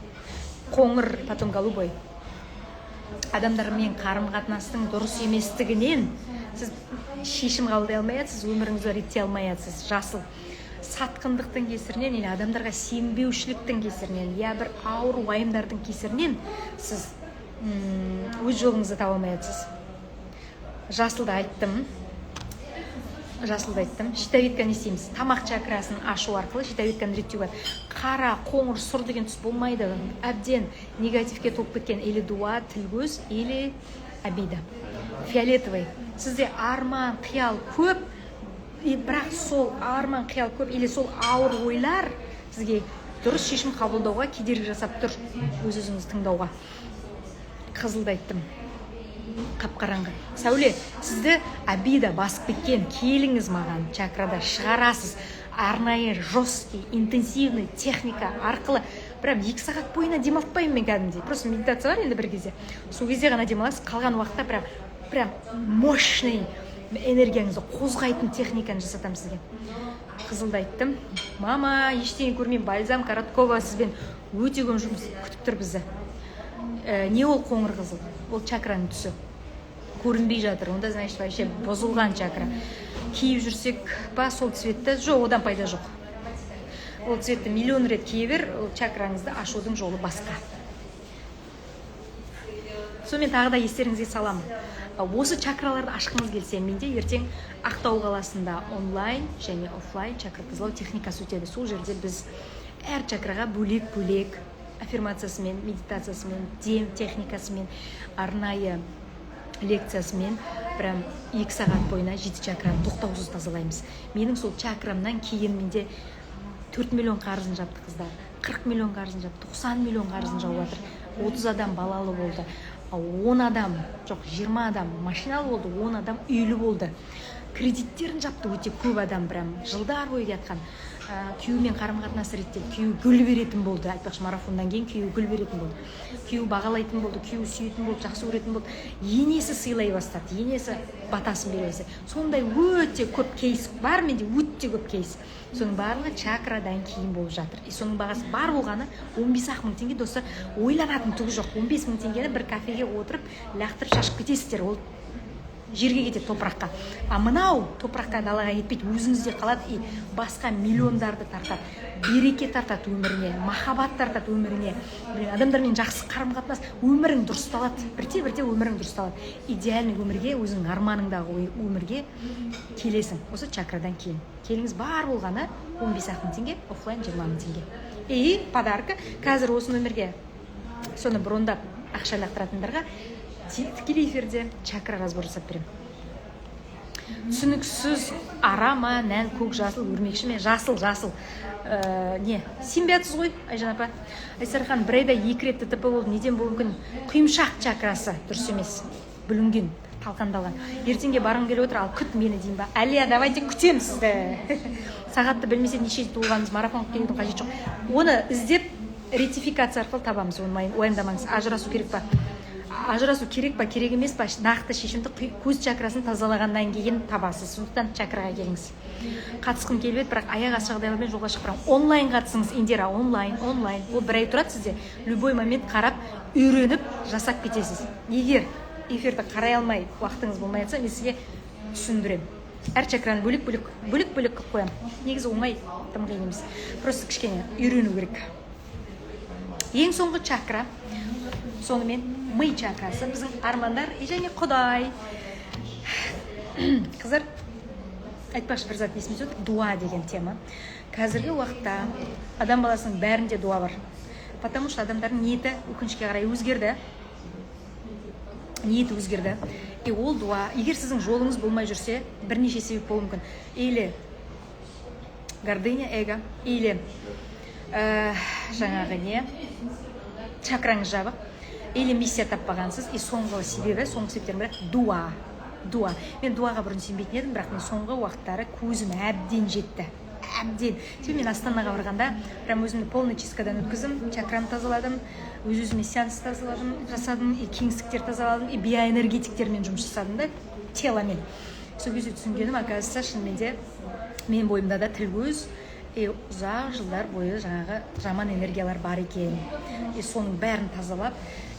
Қоңыр, потом голубой, адамдармен қарым қатынастың дұрыс еместігінен сіз шешім қабылдай алмай жатсыз, өміріңізді реттей алмай жатсыз. Жасыл, сатқындықтың кесірінен или адамдарға сенбеушіліктің кесірінен, я бір ауыр уайымдардың кесірінен сіз Өз жолыңызды таба алмай жатсыз. Жасылды айттым, жасылды айттым. Щитовидка не істейміз? Тамақ чакрасын ашу арқылы щитовидканы реттеуге болады. Қара, қоңыр, сұр деген түс болмайды, әбден негативке толып кеткен, или дуа, тіл көз, или обида. Фиолетовый: сізде арман, қиял көп и бірақ сол арман, қиял көп или сол ауыр ойлар сізге дұрыс шешім қабылдауға кедергі жасап тұр, өз өзіңізді тыңдауға. Қызылды айттым. Қап қараңғы сәуле, сізді обида басып кеткен. Келіңіз маған, чакрада шығарасыз арнайы жесткий, интенсивный техника арқылы. Прям 2 сағат бойына демалтпаймын мен кәдімгідей. Просто медитация бар енді бір кезде, сол кезде ғана демаласыз. Қалған уақытта прям мощный, энергияңызды қозғайтын техниканы жасатамын сізге. Қызылды айттым. Мама, ештеңе көрмеймін. Бальзам Короткова, сізбен өте көп жұмыс күтіп тұр бізді. Не ол қоңыр қызыл? Ол чакраның түсі көрінбей жатыр. Онда, значит, вообще бұзылған чакра. Киіп жүрсек па сол цветті? Жоқ, одан пайда жоқ. Ол цветті миллион рет кие бер, ол чакраңызды ашудың жолы басқа. Сонымен, тағы да естеріңізге саламын: осы чакраларды ашқыңыз келсе, менде ертең Ақтау қаласында онлайн және офлайн чакра тазалау техникасы өтеді. Сол жерде біз әр чакраға бөлек бөлек аффирмациясымен, медитациясымен, дем техникасымен, арнайы лекциясымен прям 2 сағат бойына жеті чакраны тоқтаусыз тазалаймыз. Менің сол чакрамнан кейін менде 4 миллион қарызын жапты қыздар, 40 миллион қарызын жапты, 90 миллион қарызын жауып жатыр, 30 адам балалы болды, 10 адам, жоқ, 20 адам машиналы болды, 10 адам үйлі болды, кредиттерін жапты өте көп адам, прям жылдар бойы жатқан. Күйеуімен қарым қатынасы реттелді, күйеуі гүл беретін болды. Айтпақшы, марафоннан кейін күйеуі гүл беретін болды, күйеуі бағалайтын болды, күйеуі сүйетін болды, жақсы көретін болды, енесі сыйлай бастады, енесі батасын бере бастады. Сондай өте көп кейс бар менде, өте көп кейс. Соның барлығы чакрадан кейін болып жатыр. И соның бағасы бар болғаны 15 ақ мың теңге. Достар, ойланатын түгі жоқ, 15 мың теңгені бір кафеге отырып лақтырып шашып кетесіздер, ол жерге кетеді, топыраққа. А мынау топыраққа, далаға кетпейді, өзіңізде қалады и басқа миллиондарды тартады, береке тартады өміріңе, махаббат тартады өміріңе, блин, адамдармен жақсы қарым қатынас, өмірің дұрысталады, бірте бірте өмірің дұрысталады. Идеальный өмірге, өзіңнің арманыңдағы өмірге келесің осы чакрадан кейін. Келіңіз, бар болғаны 15 ақ мың теңге, офлайн 20 мың теңге. И подарка: қазір осы номерге соны брондап ақша лақтыратындарға тікелей эфирде чакра разбор жасап беремін. Түсініксіз ара ма, нән, көк, жасыл, өрмекші ме? Жасыл, жасыл. Не, сенбей жатсыз ғой, Айжан апа. Айсара ханым, бір айда екі рет ДТП болды, неден болуы мүмкін? Құйымшақ чакрасы дұрыс емес, бүлінген, талқандалған. Ертеңге барғым келіп отыр, ал күт мені деймін ба? Әлия, давайте, күтемін сізді. Сағатты білмесе, нешеде туылғаныңыз, марафонға келудің қажеті жоқ. Оны іздеп, ретификация арқылы табамыз, оны уайымдамаңыз. Ажырасу керек па? Ажырасу керек па, керек емес па, нақты шешімді көз чакрасын тазалағаннан кейін табасыз. Сондықтан чакраға келіңіз. Қатысқым келіп еді, бірақ аяқ асты жағдайлармен жолға шығып барамын. Онлайн қатысыңыз, Индира, онлайн, онлайн. Ол бір ай тұрады сізде, любой момент қарап, үйреніп, жасап кетесіз. Егер эфирді қарай алмай, уақытыңыз болмай жатса, мен сізге түсіндіремін. Әр чакраны бөлек бөлек, бөлек бөлек қылып қоямын. Негізі оңай, тым қиын емес, просто кішкене үйрену керек. Ең соңғы чакра, сонымен, ми чакрасы, біздің армандар и және Құдай. Қыздар, айтпақшы, бір зат есіме түсіп отыр: дуа деген тема. Қазіргі уақытта адам баласының бәрінде дуа бар, потому что адамдардың ниеті, өкінішке қарай, өзгерді, ниеті өзгерді. И ол дуа, егер сіздің жолыңыз болмай жүрсе, бірнеше себеп болуы мүмкін: или гордыня, эго, или жаңағы не, чакраңыз жабық, или миссия таппағансыз. И соңғы себебі, соңғы себептердің бірі — дуа. Дуа. Мен дуаға бұрын сенбейтін едім, бірақ мен соңғы уақыттары көзім әбден жетті, әбден. Себебі мен Астанаға барғанда прям өзімді полный чисткадан өткіздім, чакрамды тазаладым, өз өзіме сеанс тазаладым, жасадым, и кеңістіктер тазаладым, и биоэнергетиктермен жұмыс жасадым да, теломен. Сол кезде түсінгенім, оказывается, шынымен де менің бойымда да тіл көз и ұзақ жылдар бойы жаңағы жаман энергиялар бар екен. И соның бәрін тазалап,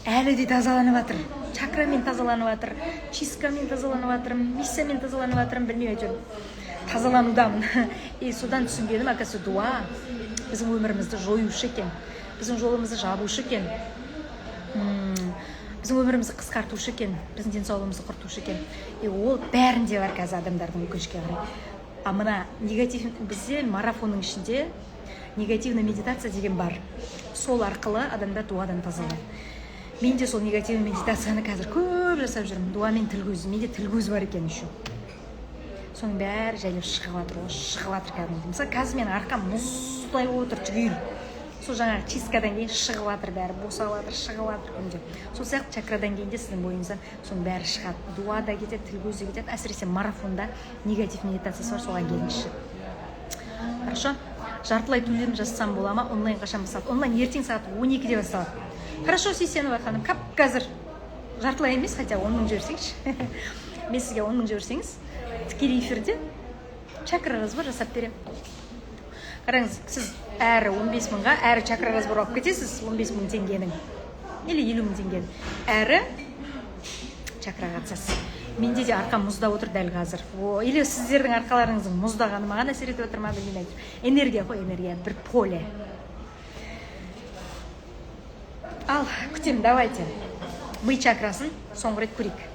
әлі де тазаланып жатыр, чакрамен тазаланып жатыр, чисткамен тазаланып жатырмын, миссиямен тазаланып жатырмын, білмеймін, әйтеуір тазаланудамын. И содан түсінгенім, оказывается, дуа біздің өмірімізді жоюшы екен, біздің жолымызды жабушы екен. Біздің өмірімізді қысқартушы екен, біздің денсаулығымызды құртушы екен. И ол бәрінде бар қазір адамдардың, өкінішке қарай. А мына негатив, бізде марафонның ішінде негативный медитация деген бар. Сол арқылы адамдар дуадан тазалайды. Мен де сол негативный медитацияны қазір көп жасап жүрмін. Дуа мен тіл көз. Менде тіл көз бар екен еще. Соның бәрі жайлап шығып жатыр ғой, шығып жатыр кәдімгідей. Мысалы, қазір менің арқам мұздай болып отыр түгел. Сол жаңағы чисткадан кейін шығып жатыр бәрі, босап жатыр, шығып жатыр күнде. Сол сияқты чакрадан кейін де сіздің бойыңыздан соның бәрі шығады. Дуа да кетеді, тіл көз де кетеді. Әсіресе марафонда негатив медитациясы бар, соған келіңізші. Хорошо? Жартылай төлем жазсам бола ма? Онлайн қашан басталады? Онлайн ертең сағат 12-де басталады. Хорошо, Сейсенова ханым, кап қазір жартылай емес, хотя 10 мың жіберсеңізші. Мен сізге 10 мың жіберсеңіз, тікелей эфирде чакра разбор жасап беремін. Қараңыз, сіз әрі 15 мыңға, әрі чакра разбор алып кетесіз 15 мың теңгенің, или 50 мың теңгенің, әрі чакраға қатысасыз. Менде де арқам мұздап отыр дәл қазір. О, или сіздердің арқаларыңыздың мұздағаны маған әсер етіп отыр ма, білмеймін әйтеуір. Энергия ғой, энергия, бір поле. Ал, күтемін, давайте. Ми чакрасын соңғы рет көрейік.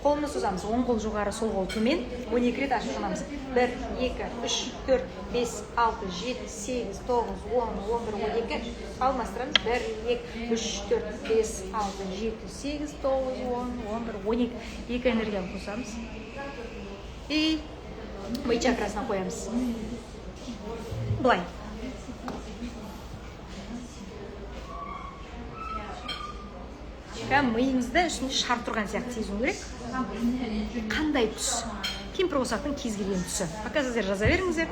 Қолымызды созамыз, оң қол жоғары, сол қол төмен. 12 рет ашып жұмамыз. 1, 2, 3, 4, 5, 6, 7, 8, 9, 10, 11, 12. Алмастырамыз. 1, 2, 3, 4, 5, 6, 7, 8, 9, 10, 11, 12. Екі энергияны қосамыз. И ми чакрасына қоямыз. Былай. Кәдімгі миыңызда үстінде шар тұрған сияқты сезіну керек. Қандай түс? Кемпір қосақтың кез келген түсі. Пока сіздер жаза беріңіздер.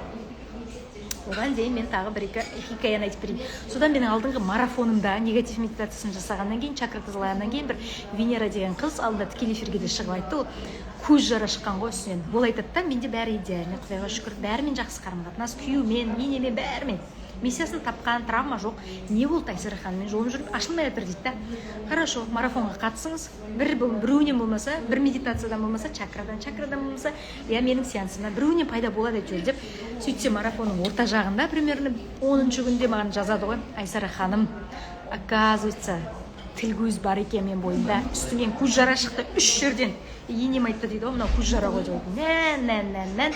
Оған дейін мен тағы бір-екі хикаяны айтып берейін. Содан менің алдыңғы марафонымда негатив медитациясын жасағаннан кейін, чакра тазалағаннан кейін бір Венера деген қыз алдында тікелей эфирге де шығып айтты. Ол көз жара шыққан ғой үстінен. Ол айтады да, менде бәрі идеально, Құдайға шүкір, бәрімен жақсы қарым-қатынас, күйеумен, енемен, бәрімен. Миссиясын тапқан, травма жоқ. Не болды, Айсара ханым, мен жолым жүріп ашылмай жатыр дейді да. Хорошо, марафонға қатысыңыз. Біреуінен болмаса, бір медитациядан болмаса, чакрадан, чакрадан болмаса, я менің сеансымнан біреуінен пайда болады әйтеуір деп. Сөйтсе марафонның орта жағында примерно 10-шы күнде маған жазады ғой, Айсара ханым, оказывается, тіл көз бар екен мен бойымда. Үстімнен көз жара шықты 3 жерден. Енем айтты дейді ғой, мынау көз жара ғой деп. Нән, нән, нән, нән.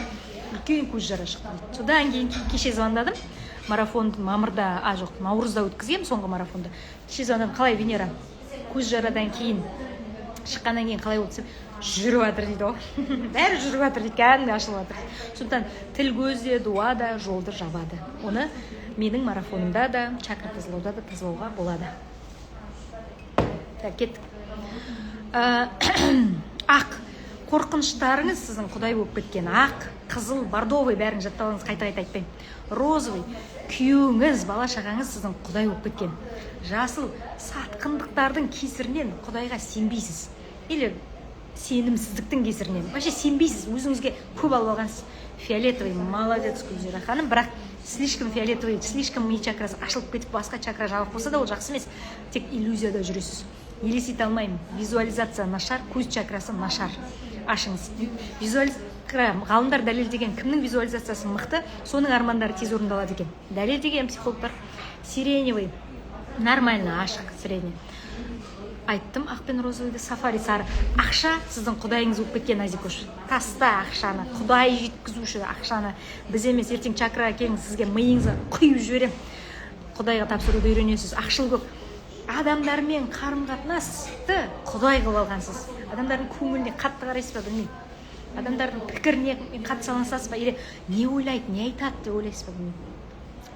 Үлкен көз жара шықты дейді. Содан кейін кеше звондадым. Марафонды мамырда, а жоқ, наурызда өткізгенмін соңғы марафонды. Кеше звондадым, қалай Венера? Көз жарадан кейін шыққаннан кейін қалай болды десем, жүріп жатыр дейді ғой. Бәрі жүріп жатыр дейді, кәдімгі ашылып жатыр. Сондықтан тіл көз де, дуа да жолды жабады. Оны менің марафонымда да, чакра тазалауда да тазалауға болады. Так, кеттік. Ақ қорқыныштарыңыз сіздің құдай болып кеткен. Ақ, қызыл, бордовый бәрін жаттап алыңыз, қайта-қайта айтпаймын. Розовый, күйеуіңіз, бала шағаңыз сіздің құдай болып кеткен. Жасыл, сатқындықтардың кесірінен Құдайға сенбейсіз. Или сенімсіздіктің кесірінен. Вообще сенбейсіз, өзіңізге көп алып алғансыз. Фиолетовый, молодец, Гүлзира ханым, бірақ слишком фиолетовый, слишком ми чакрасы ашылып кетіп, басқа чакра жабық болса да ол жақсы емес. Тек иллюзияда жүресіз. Елестете алмаймын. Визуализация нашар, көз чакрасы нашар. Ашыңыз. Ғалымдар дәлелдеген, кімнің визуализациясы мықты, соның армандары тез орындалады екен. Дәлелдеген психологтар. Сиреневый, нормально, ашық, средний. Айттым, ақ пен розовыйды, сафари сары. Ақша сіздің құдайыңыз болып кеткен, Азикош. Таста ақшаны, құдай жеткізуші ақшаны. Біз емес, ертең чакраға келіңіз, сізге миыңызға құйып жіберемін. Құдайға тапсыруды үйренесіз. Ақшыл көк. Адамдармен қарым-қатынасты құдай қылып алғансыз. Адамдардың көңіліне қатты қарайсыз ба, білмеймін. Адамдардың пікіріне қатты салынасыз ба, или не ойлайды, не айтады деп ойлайсыз ба, білмеймін.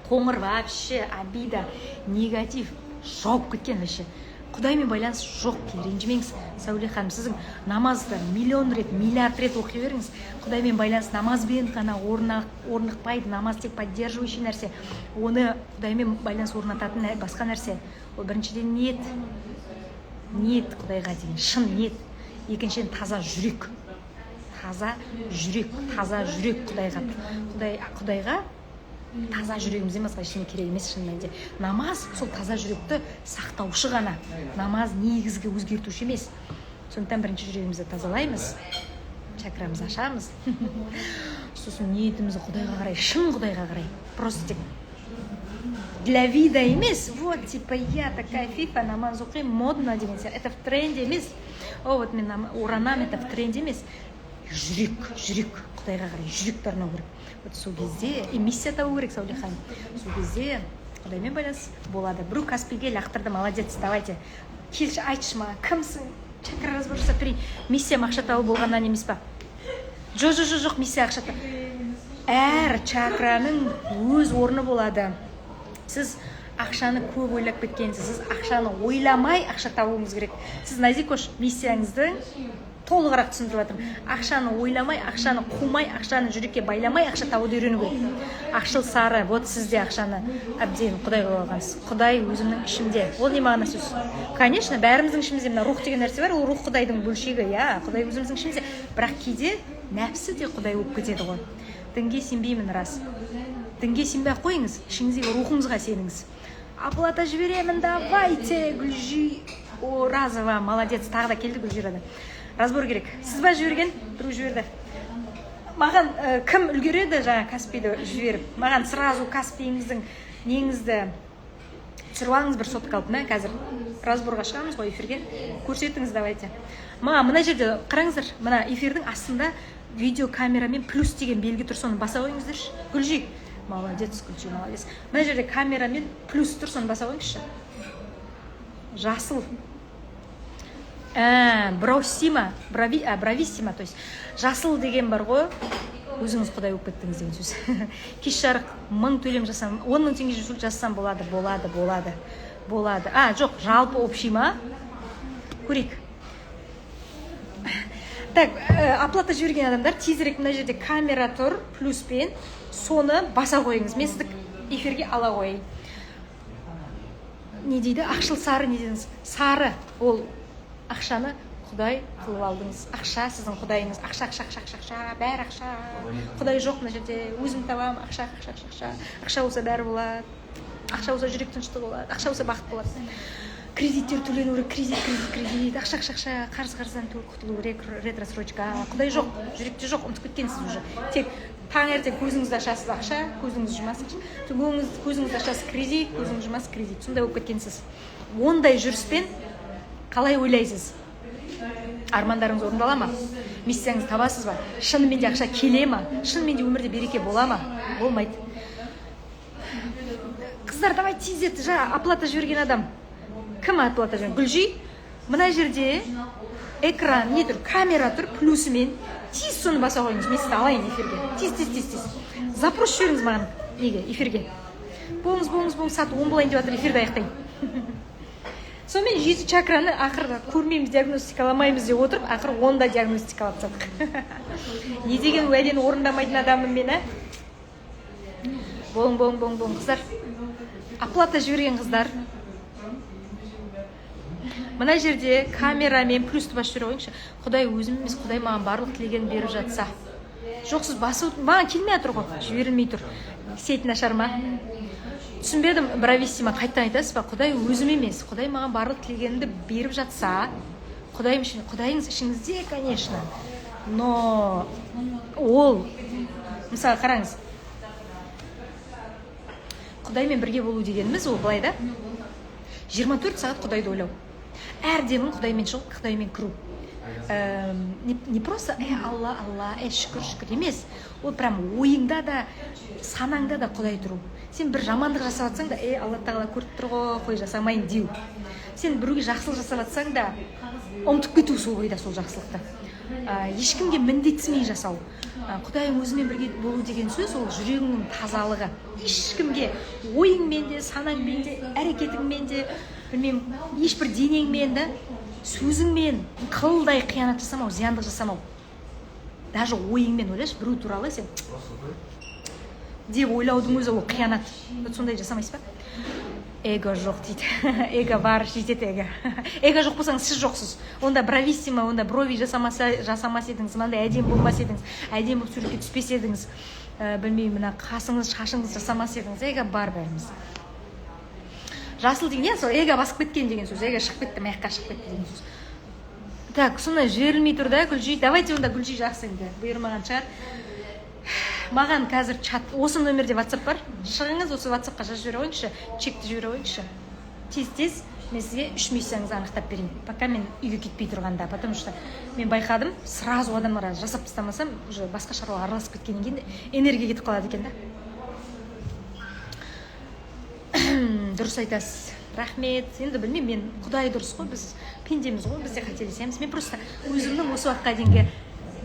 Қоңыр вообще, обида, негатив жауып кеткен вообще. Құдаймен байланыс жоқ, ренжімеңіз, Сәуле ханым. Сіздің намазды миллион рет, миллиард рет оқи беріңіз. Құдаймен байланыс намазбен ғана орнықпайды. Намаз тек поддерживающий нәрсе. Оны Құдаймен байланыс орнататын басқа нәрсе. Ол біріншіден ниет. Ниет Құдайға деген шын ниет. Екіншіден таза жүрек. Таза жүрек, таза жүрек Құдайға. Құдайға таза жүрегімізден басқа ештеңе керек емес шын мәнінде. Намаз сол таза жүректі сақтаушы ғана. Намаз негізгі өзгертуші емес. Сондықтан бірінші жүрегімізді тазалаймыз, чакрамызды ашамыз. Сосын ниетімізді Құдайға қарай, шын Құдайға қарай. Просто тек Для вида емес, вот типа я такая фифа, намаз оқимын, модно деген сияқты, это в тренде емес. О, вот мен оранамын, это в тренде емес. Жүрек, жүрек құдайға қарай, жүректі арнау керек. Вот сол кезде и миссия табу керек, Сәуле ханым. Сол кезде құдаймен байланыс болады. Біреу Каспиге лақтырды, молодец. Давайте, келші, айтшы маған, кімсің, чакра разбор жасап берейін. Миссиям ақша табу болғаннан емес па? Жоқ, жоқ, жоқ, жоқ, миссия ақша. Әр чакраның өз орны болады. Сіз ақшаны көп ойлап кеткенсіз. Сіз ақшаны ойламай, ақша табуыңыз керек. Сіз, Назикош, миссияңызды толығырақ түсіндіріп жатырмын. Ақшаны ойламай, ақшаны қумай, ақшаны жүрекке байламай, ақша табуды үйрену керек. Ақшыл сары, вот сіз де ақшаны әбден құдай қылып алғансыз. Құдай өзімнің ішімде, ол не мағына сөз? Конечно, бәріміздің ішімізде мына рух деген нәрсе бар, ол рух құдайдың бөлшегі, иә. Құдай өзіміздің ішімізде, бірақ кейде нәпсі де құдай болып кетеді ғой. Дінге сенбеймін, рас. Дінге сенбей ақ қойыңыз, ішіңіздегі рухыңызға сеніңіз. Оплата жіберемін, давайте. Гүлжи Оразова, молодец, тағы да келді. Гүлжирада разбор керек. Сіз ба жіберген? Біреу жіберді маған. Кім үлгереді жаңа Каспиді жіберіп? Маған сразу Каспиіңіздің неңізді түсіріп алыңыз, бір сотка алып. Мә, қазір разборға шығамыз ғой эфирге, көрсетіңіз. Давайте маған мына жерде қараңыздар, мына эфирдің астында видеокамерамен плюс деген белгі тұр, соны баса қойыңыздаршы. Гүлжи, молодец, Гүлжи, молодец. Мына жерде камерамен плюс тұр, соны баса қойыңызшы. Жасыл браусима, брави, брависсимо, то есть жасыл деген бар ғой, өзіңіз құдай болып кеттіңіз деген сөз. Кеш жарық, 1000 төлем жасам, 10 000 теңге жасасам болады? Болады, болады, болады. А, жоқ, жалпы общий ма? Көрейік. Так, оплата жіберген адамдар, тезірек мына жерде камера тұр плюспен, соны баса қойыңыз, мен сізді эфирге ала қояйын. Не дейді? Ақшыл сары не дедіңіз? Сары ол ақшаны құдай қылып алдыңыз, ақша сіздің құдайыңыз. Ақша, ақша, ақша, ақша, ақша, бәрі ақша. Құдай жоқ мына жерде, өзім табамын. Ақша, ақша, ақша, ақша. Ақша болса, бәрі болады. Ақша болса, жүрек тыныштығы болады. Ақша болса, бақыт болады. Кредиттер төлену керек, кредит, кредит, кредит, ақша, ақша, ақша. Қарыз, қарыздан құтылу керек, рассрочка. Құдай жоқ, жүректе жоқ, ұмытып кеткенсіз уже. Тек таңертең көзіңізді ашасыз — ақша, көзіңізді жұмасыз — ақша, көзіңізді ашасыз — кредит, көзіңізді жұмасыз — кредит. Сондай болып кеткенсіз. Ондай жүріспен қалай ойлайсыз, армандарыңыз орындала ма? Миссияңызды табасыз ба? Шынымен де ақша келе ма? Шынымен де өмірде береке бола ма? Болмайды. Қыздар, давай тездет. Жаңа оплата жіберген адам кім? Оплата жіберген Гүлжи, мына жерде экран не тұр, камера тұр плюсымен, тез соны баса қойыңыз, мен сізді алайын эфирге. Тез, тез, тез, тез запрос жіберіңіз маған. Неге эфирге? Болыңыз, болыңыз, болыңыз. Сағат 10 болайын деп жатыр, эфирді аяқтайын. Сонымен жеті чакраны ақыры көрмейміз, диагностикаламаймыз деп отырып, ақыры оны да диагностикалап тастадық. Не деген уәдені орындамайтын адаммын мен, ә? Болың, болың, болың, болың, қыздар. Оплата жіберген қыздар, мына жерде камерамен плюсті басып жібере қойыңызшы. Құдай өзім емес, құдай маған барлық тілегенін беріп жатса. Жоқ, сіз басып, маған келмей жатыр ғой, жіберілмей тұр. Сеть нашар ма? Түсінбедім. Брависсимо, қайтадан айтасыз ба? Құдай өзім емес, құдай маған барлық тілегенімді беріп жатса, құдайым ішінде, құдайыңыз ішіңізде, конечно, но ол, мысалы, қараңыз, құдаймен бірге болу дегеніміз ол былай да: 24 сағат құдайды ойлау, әр демің құдаймен шығып, құдаймен кіру. Не просто алла, алла, шүкір, шүкір емес, ол прям ойыңда да, санаңда да құдай тұру. Сен бір жамандық жасап жатсаң да, алла тағала көріп тұр ғой, қой, жасамайын деу. Сен біреуге жақсылық жасап жатсаң да, ұмытып кету сол бойда сол жақсылықты, ешкімге міндетсімей жасау. Құдайың өзімен бірге болу деген сөз ол жүрегіңнің тазалығы. Ешкімге ойыңмен де, санаңмен де, әрекетіңмен де, білмеймін, ешбір денеңмен де, сөзіңмен қылдай қиянат жасамау, зияндық жасамау. Даже ойыңмен ойлашы, біреу туралы сен деп ойлаудың өзі ол қиянат. Вот сондай жасамайсыз ба? Эго жоқ дейді. Эго бар, жетеді эго. Эго жоқ болсаңыз, сіз жоқсыз онда. Брависсимо, онда брови жасамаса, жасамас едіңіз, мынандай әдемі болмас едіңіз, әдемі болып суретке түспес едіңіз, білмеймін, мына қасыңыз, шашыңыз жасамас едіңіз. Эго бар бәрімізде. Жасыл деген иә, сол эго басып кеткен деген сөз, эго шығып кетті, мына жаққа шығып кетті деген сөз. Так, сондай жіберілмей тұр да. Гүлжи, давайте онда. Гүлжи, жақсы, енді бұйырмаған шығар. Маған қазір чат, осы нөмірде WhatsApp бар. Шығыңыз, осы WhatsAppқа жазып жібере қойыңызшы, чекті жібере қойыңызшы. Тез-тез мен сізге 3 миссияңызды анықтап берейін. Пока мен үйге кетпей тұрғанда, потому что мен байқадым, сразу адамдарға жасап тастамасам, уже басқа шаруа араласып кеткеннен кейін энергия кетіп қалады екен да. Дұрыс айтасыз. Рахмет. Енді білмеймін, мен Құдай дұрыс қой, біз пендеміз ғой, біз де қателесеміз. Мен просто өзімнің осы уақытқа дейінгі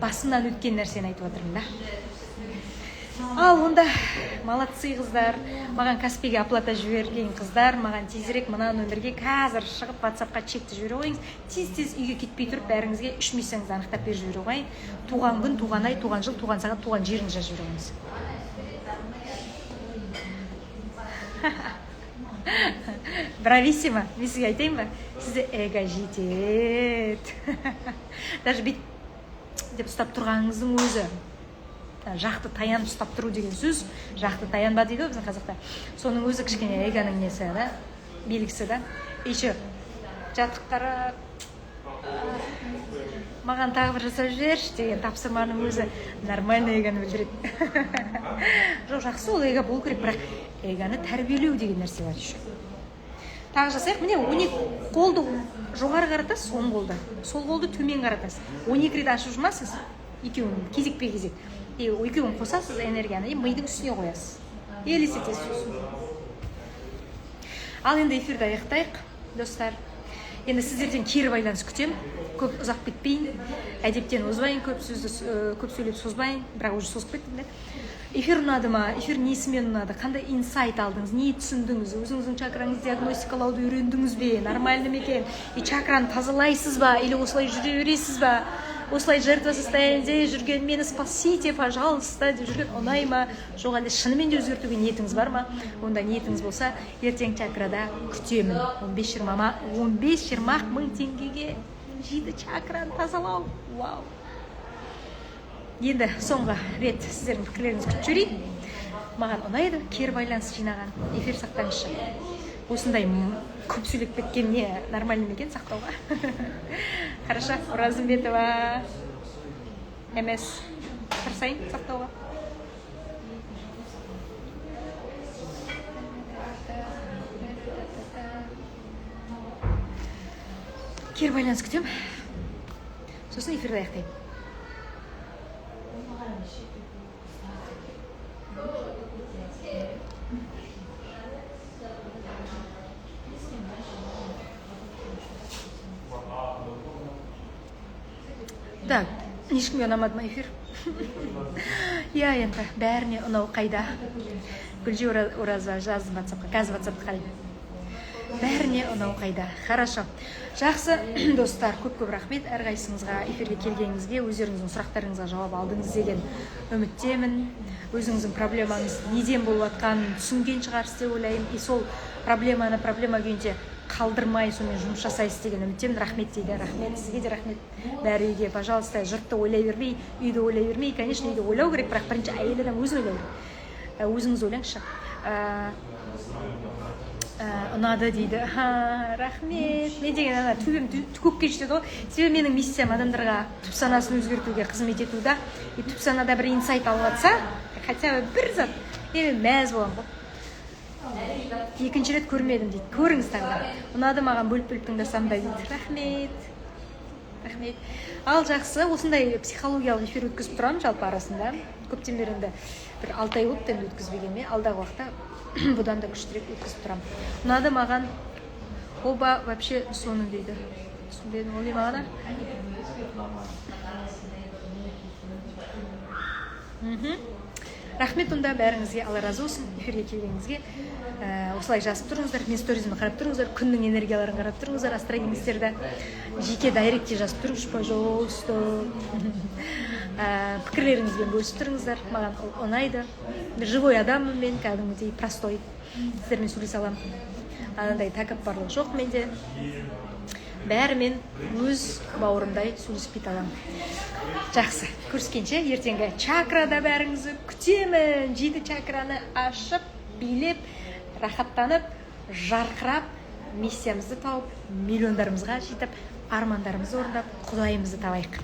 басымнан өткен нәрсені айтып жатырмын да. Ал онда молодцы қыздар, маған Каспиге оплата жіберген қыздар, маған тезірек мына нөмірге қазір шығып WhatsAppқа чекті жібере қойыңыз. Тез-тез үйге кетпей тұрып бәріңізге 3 миссияңызды анықтап беріп жібере қояйын. Туған күн, туған ай, туған жыл, туған сағат, туған жеріңізді жазып жібере қойыңыз. Брависсимо, мен сізге айтайын ба? Сізде эго жетеді. Даже бүйтіп деп ұстап тұрғаныңыздың өзі, жақты таянып ұстап тұру деген сөз, жақты таянба дейді ғой біздің қазақта. Соның өзі кішкене эгоның несі да, белгісі да. Еще жатып қарап, маған тағы бір жасап жіберші деген тапсырманың өзі нормальный эгоны білдіреді. Жоқ, жақсы, ол эго болу керек, бірақ эгоны тәрбиелеу деген нәрсе бар еще. Тағы жасайық. Міне, 12 қолды жоғары қаратасыз, оң қолды, сол қолды төмен қаратасыз. 12 рет ашып жұмасыз, екеуін кезекпе кезек. И екеуін қосасыз энергияны, и мидың үстіне қоясыз. Елестетесіз сосын. Ал енді эфирді аяқтайық, достар. Енді сіздерден кері байланыс күтемін. Көп ұзақ кетпейін, әдептен озбайын, көп сөзді көп сөйлеп созбайын, бірақ уже созып кеттім де. Эфир ұнады ма? Эфир несімен ұнады? Қандай инсайт алдыңыз? Не түсіндіңіз? Өзіңіздің чакраңызды диагностикалауды үйрендіңіз бе? Нормальный ма екен? И чакраны тазалайсыз ба? Или осылай жүре бересіз ба? Осылай жертва состояниеде жүрген, мені спасите, пожалуйста деп жүрген ұнай ма? Жоқ, әлде шынымен де өзгертуге ниетіңіз бар ма? Онда ниетіңіз болса, ертең чакрада күтемін. 15-20 мың теңгеге 7 чакраны тазалау. Вау! Енді соңғы рет сіздердің пікірлеріңізді күтіп жіберейін. Маған ұнайды кері байланыс жинаған. Эфир сақтаңызшы. Осындай көп сөйлеп кеткен не нормальный ма екен сақтауға? Хорошо, Оразымбетова МС тырысайын сақтауға. Кері байланыс күтемін. Сосын эфирді аяқтаймын. Так, ешкімге ұнамады ма эфир? Иә, енді бәріне ұнау қайда? Гүлжи Ораза жаздым WhatsAppқа, қазір WhatsAppты қараймын. Бәріне ұнау қайда? Хорошо. Жақсы, достар, көп-көп рахмет әрқайсыңызға эфирге келгеніңізге, өздеріңіздің сұрақтарыңызға жауап алдыңыз деген үміттемін. Өзіңіздің проблемаңыз неден болып жатқанын түсінген шығарсыз деп ойлаймын. И сол проблеманы проблема күйінде қалдырмай сонымен жұмыс жасайсыз деген үміттемін. Рахмет дейді. Рахмет, сізге де рахмет. Бәрі үйге, пожалуйста, жұртты ойлай бермей, үйді ойлай бермей. Конечно, үйді ойлау керек, бірақ бірінші әйел адам өзін ойлау керек. Өзіңіз ойлаңызшы. Ұнады дейді. Ха, рахмет. Мен деген ана төбем көкке жетеді ғой. Себебі менің миссиям адамдарға түп санасын өзгертуге қызмет ету да. И түп санада бір инсайт алып жатса, хотя бы бір зат, мен мәз боламын ғой. Екінші рет көрмедім дейді. Көріңіз тағы да. Ұнады маған, бөліп-бөліп тыңдасам да дейді. Рахмет. Рахмет. Ал жақсы, осындай психологиялық эфир өткізіп тұрамын жалпы арасында. Көптен бері енді бір 6 ай болыпты енді өткізбегеніме. Алдағы уақытта бұдан да күштірек өткізіп тұрамын. Ұнады маған. Оба вообще соны дейді. Түсінбедім, ол не мағына? Рахмет онда бәріңізге, Алла разы болсын эфирге келгеніңізге. Осылай жазып тұрыңыздар, мен сторизімді қарап тұрыңыздар, күннің энергияларын қарап тұрыңыздар, астрогенестерді жеке дайректте жазып тұрыңызшы, пожалуйста. Пікірлеріңізбен бөлісіп тұрыңыздар, маған ол ұнайды. Живой адаммын мен, кәдімгідей простой. Сіздермен сөйлесе аламын. Анандай тәкаппарлық жоқ менде. Бәрімен өз бауырымдай сөйлесіп кете аламын. Жақсы, көріскенше ертеңгі чакрада бәріңізді күтемін. 7 чакраны ашып, билеп, рахаттанып, жарқырап, миссиямызды тауып, миллиондарымызға жетіп, армандарымызды орындап, Құдайымызды табайық.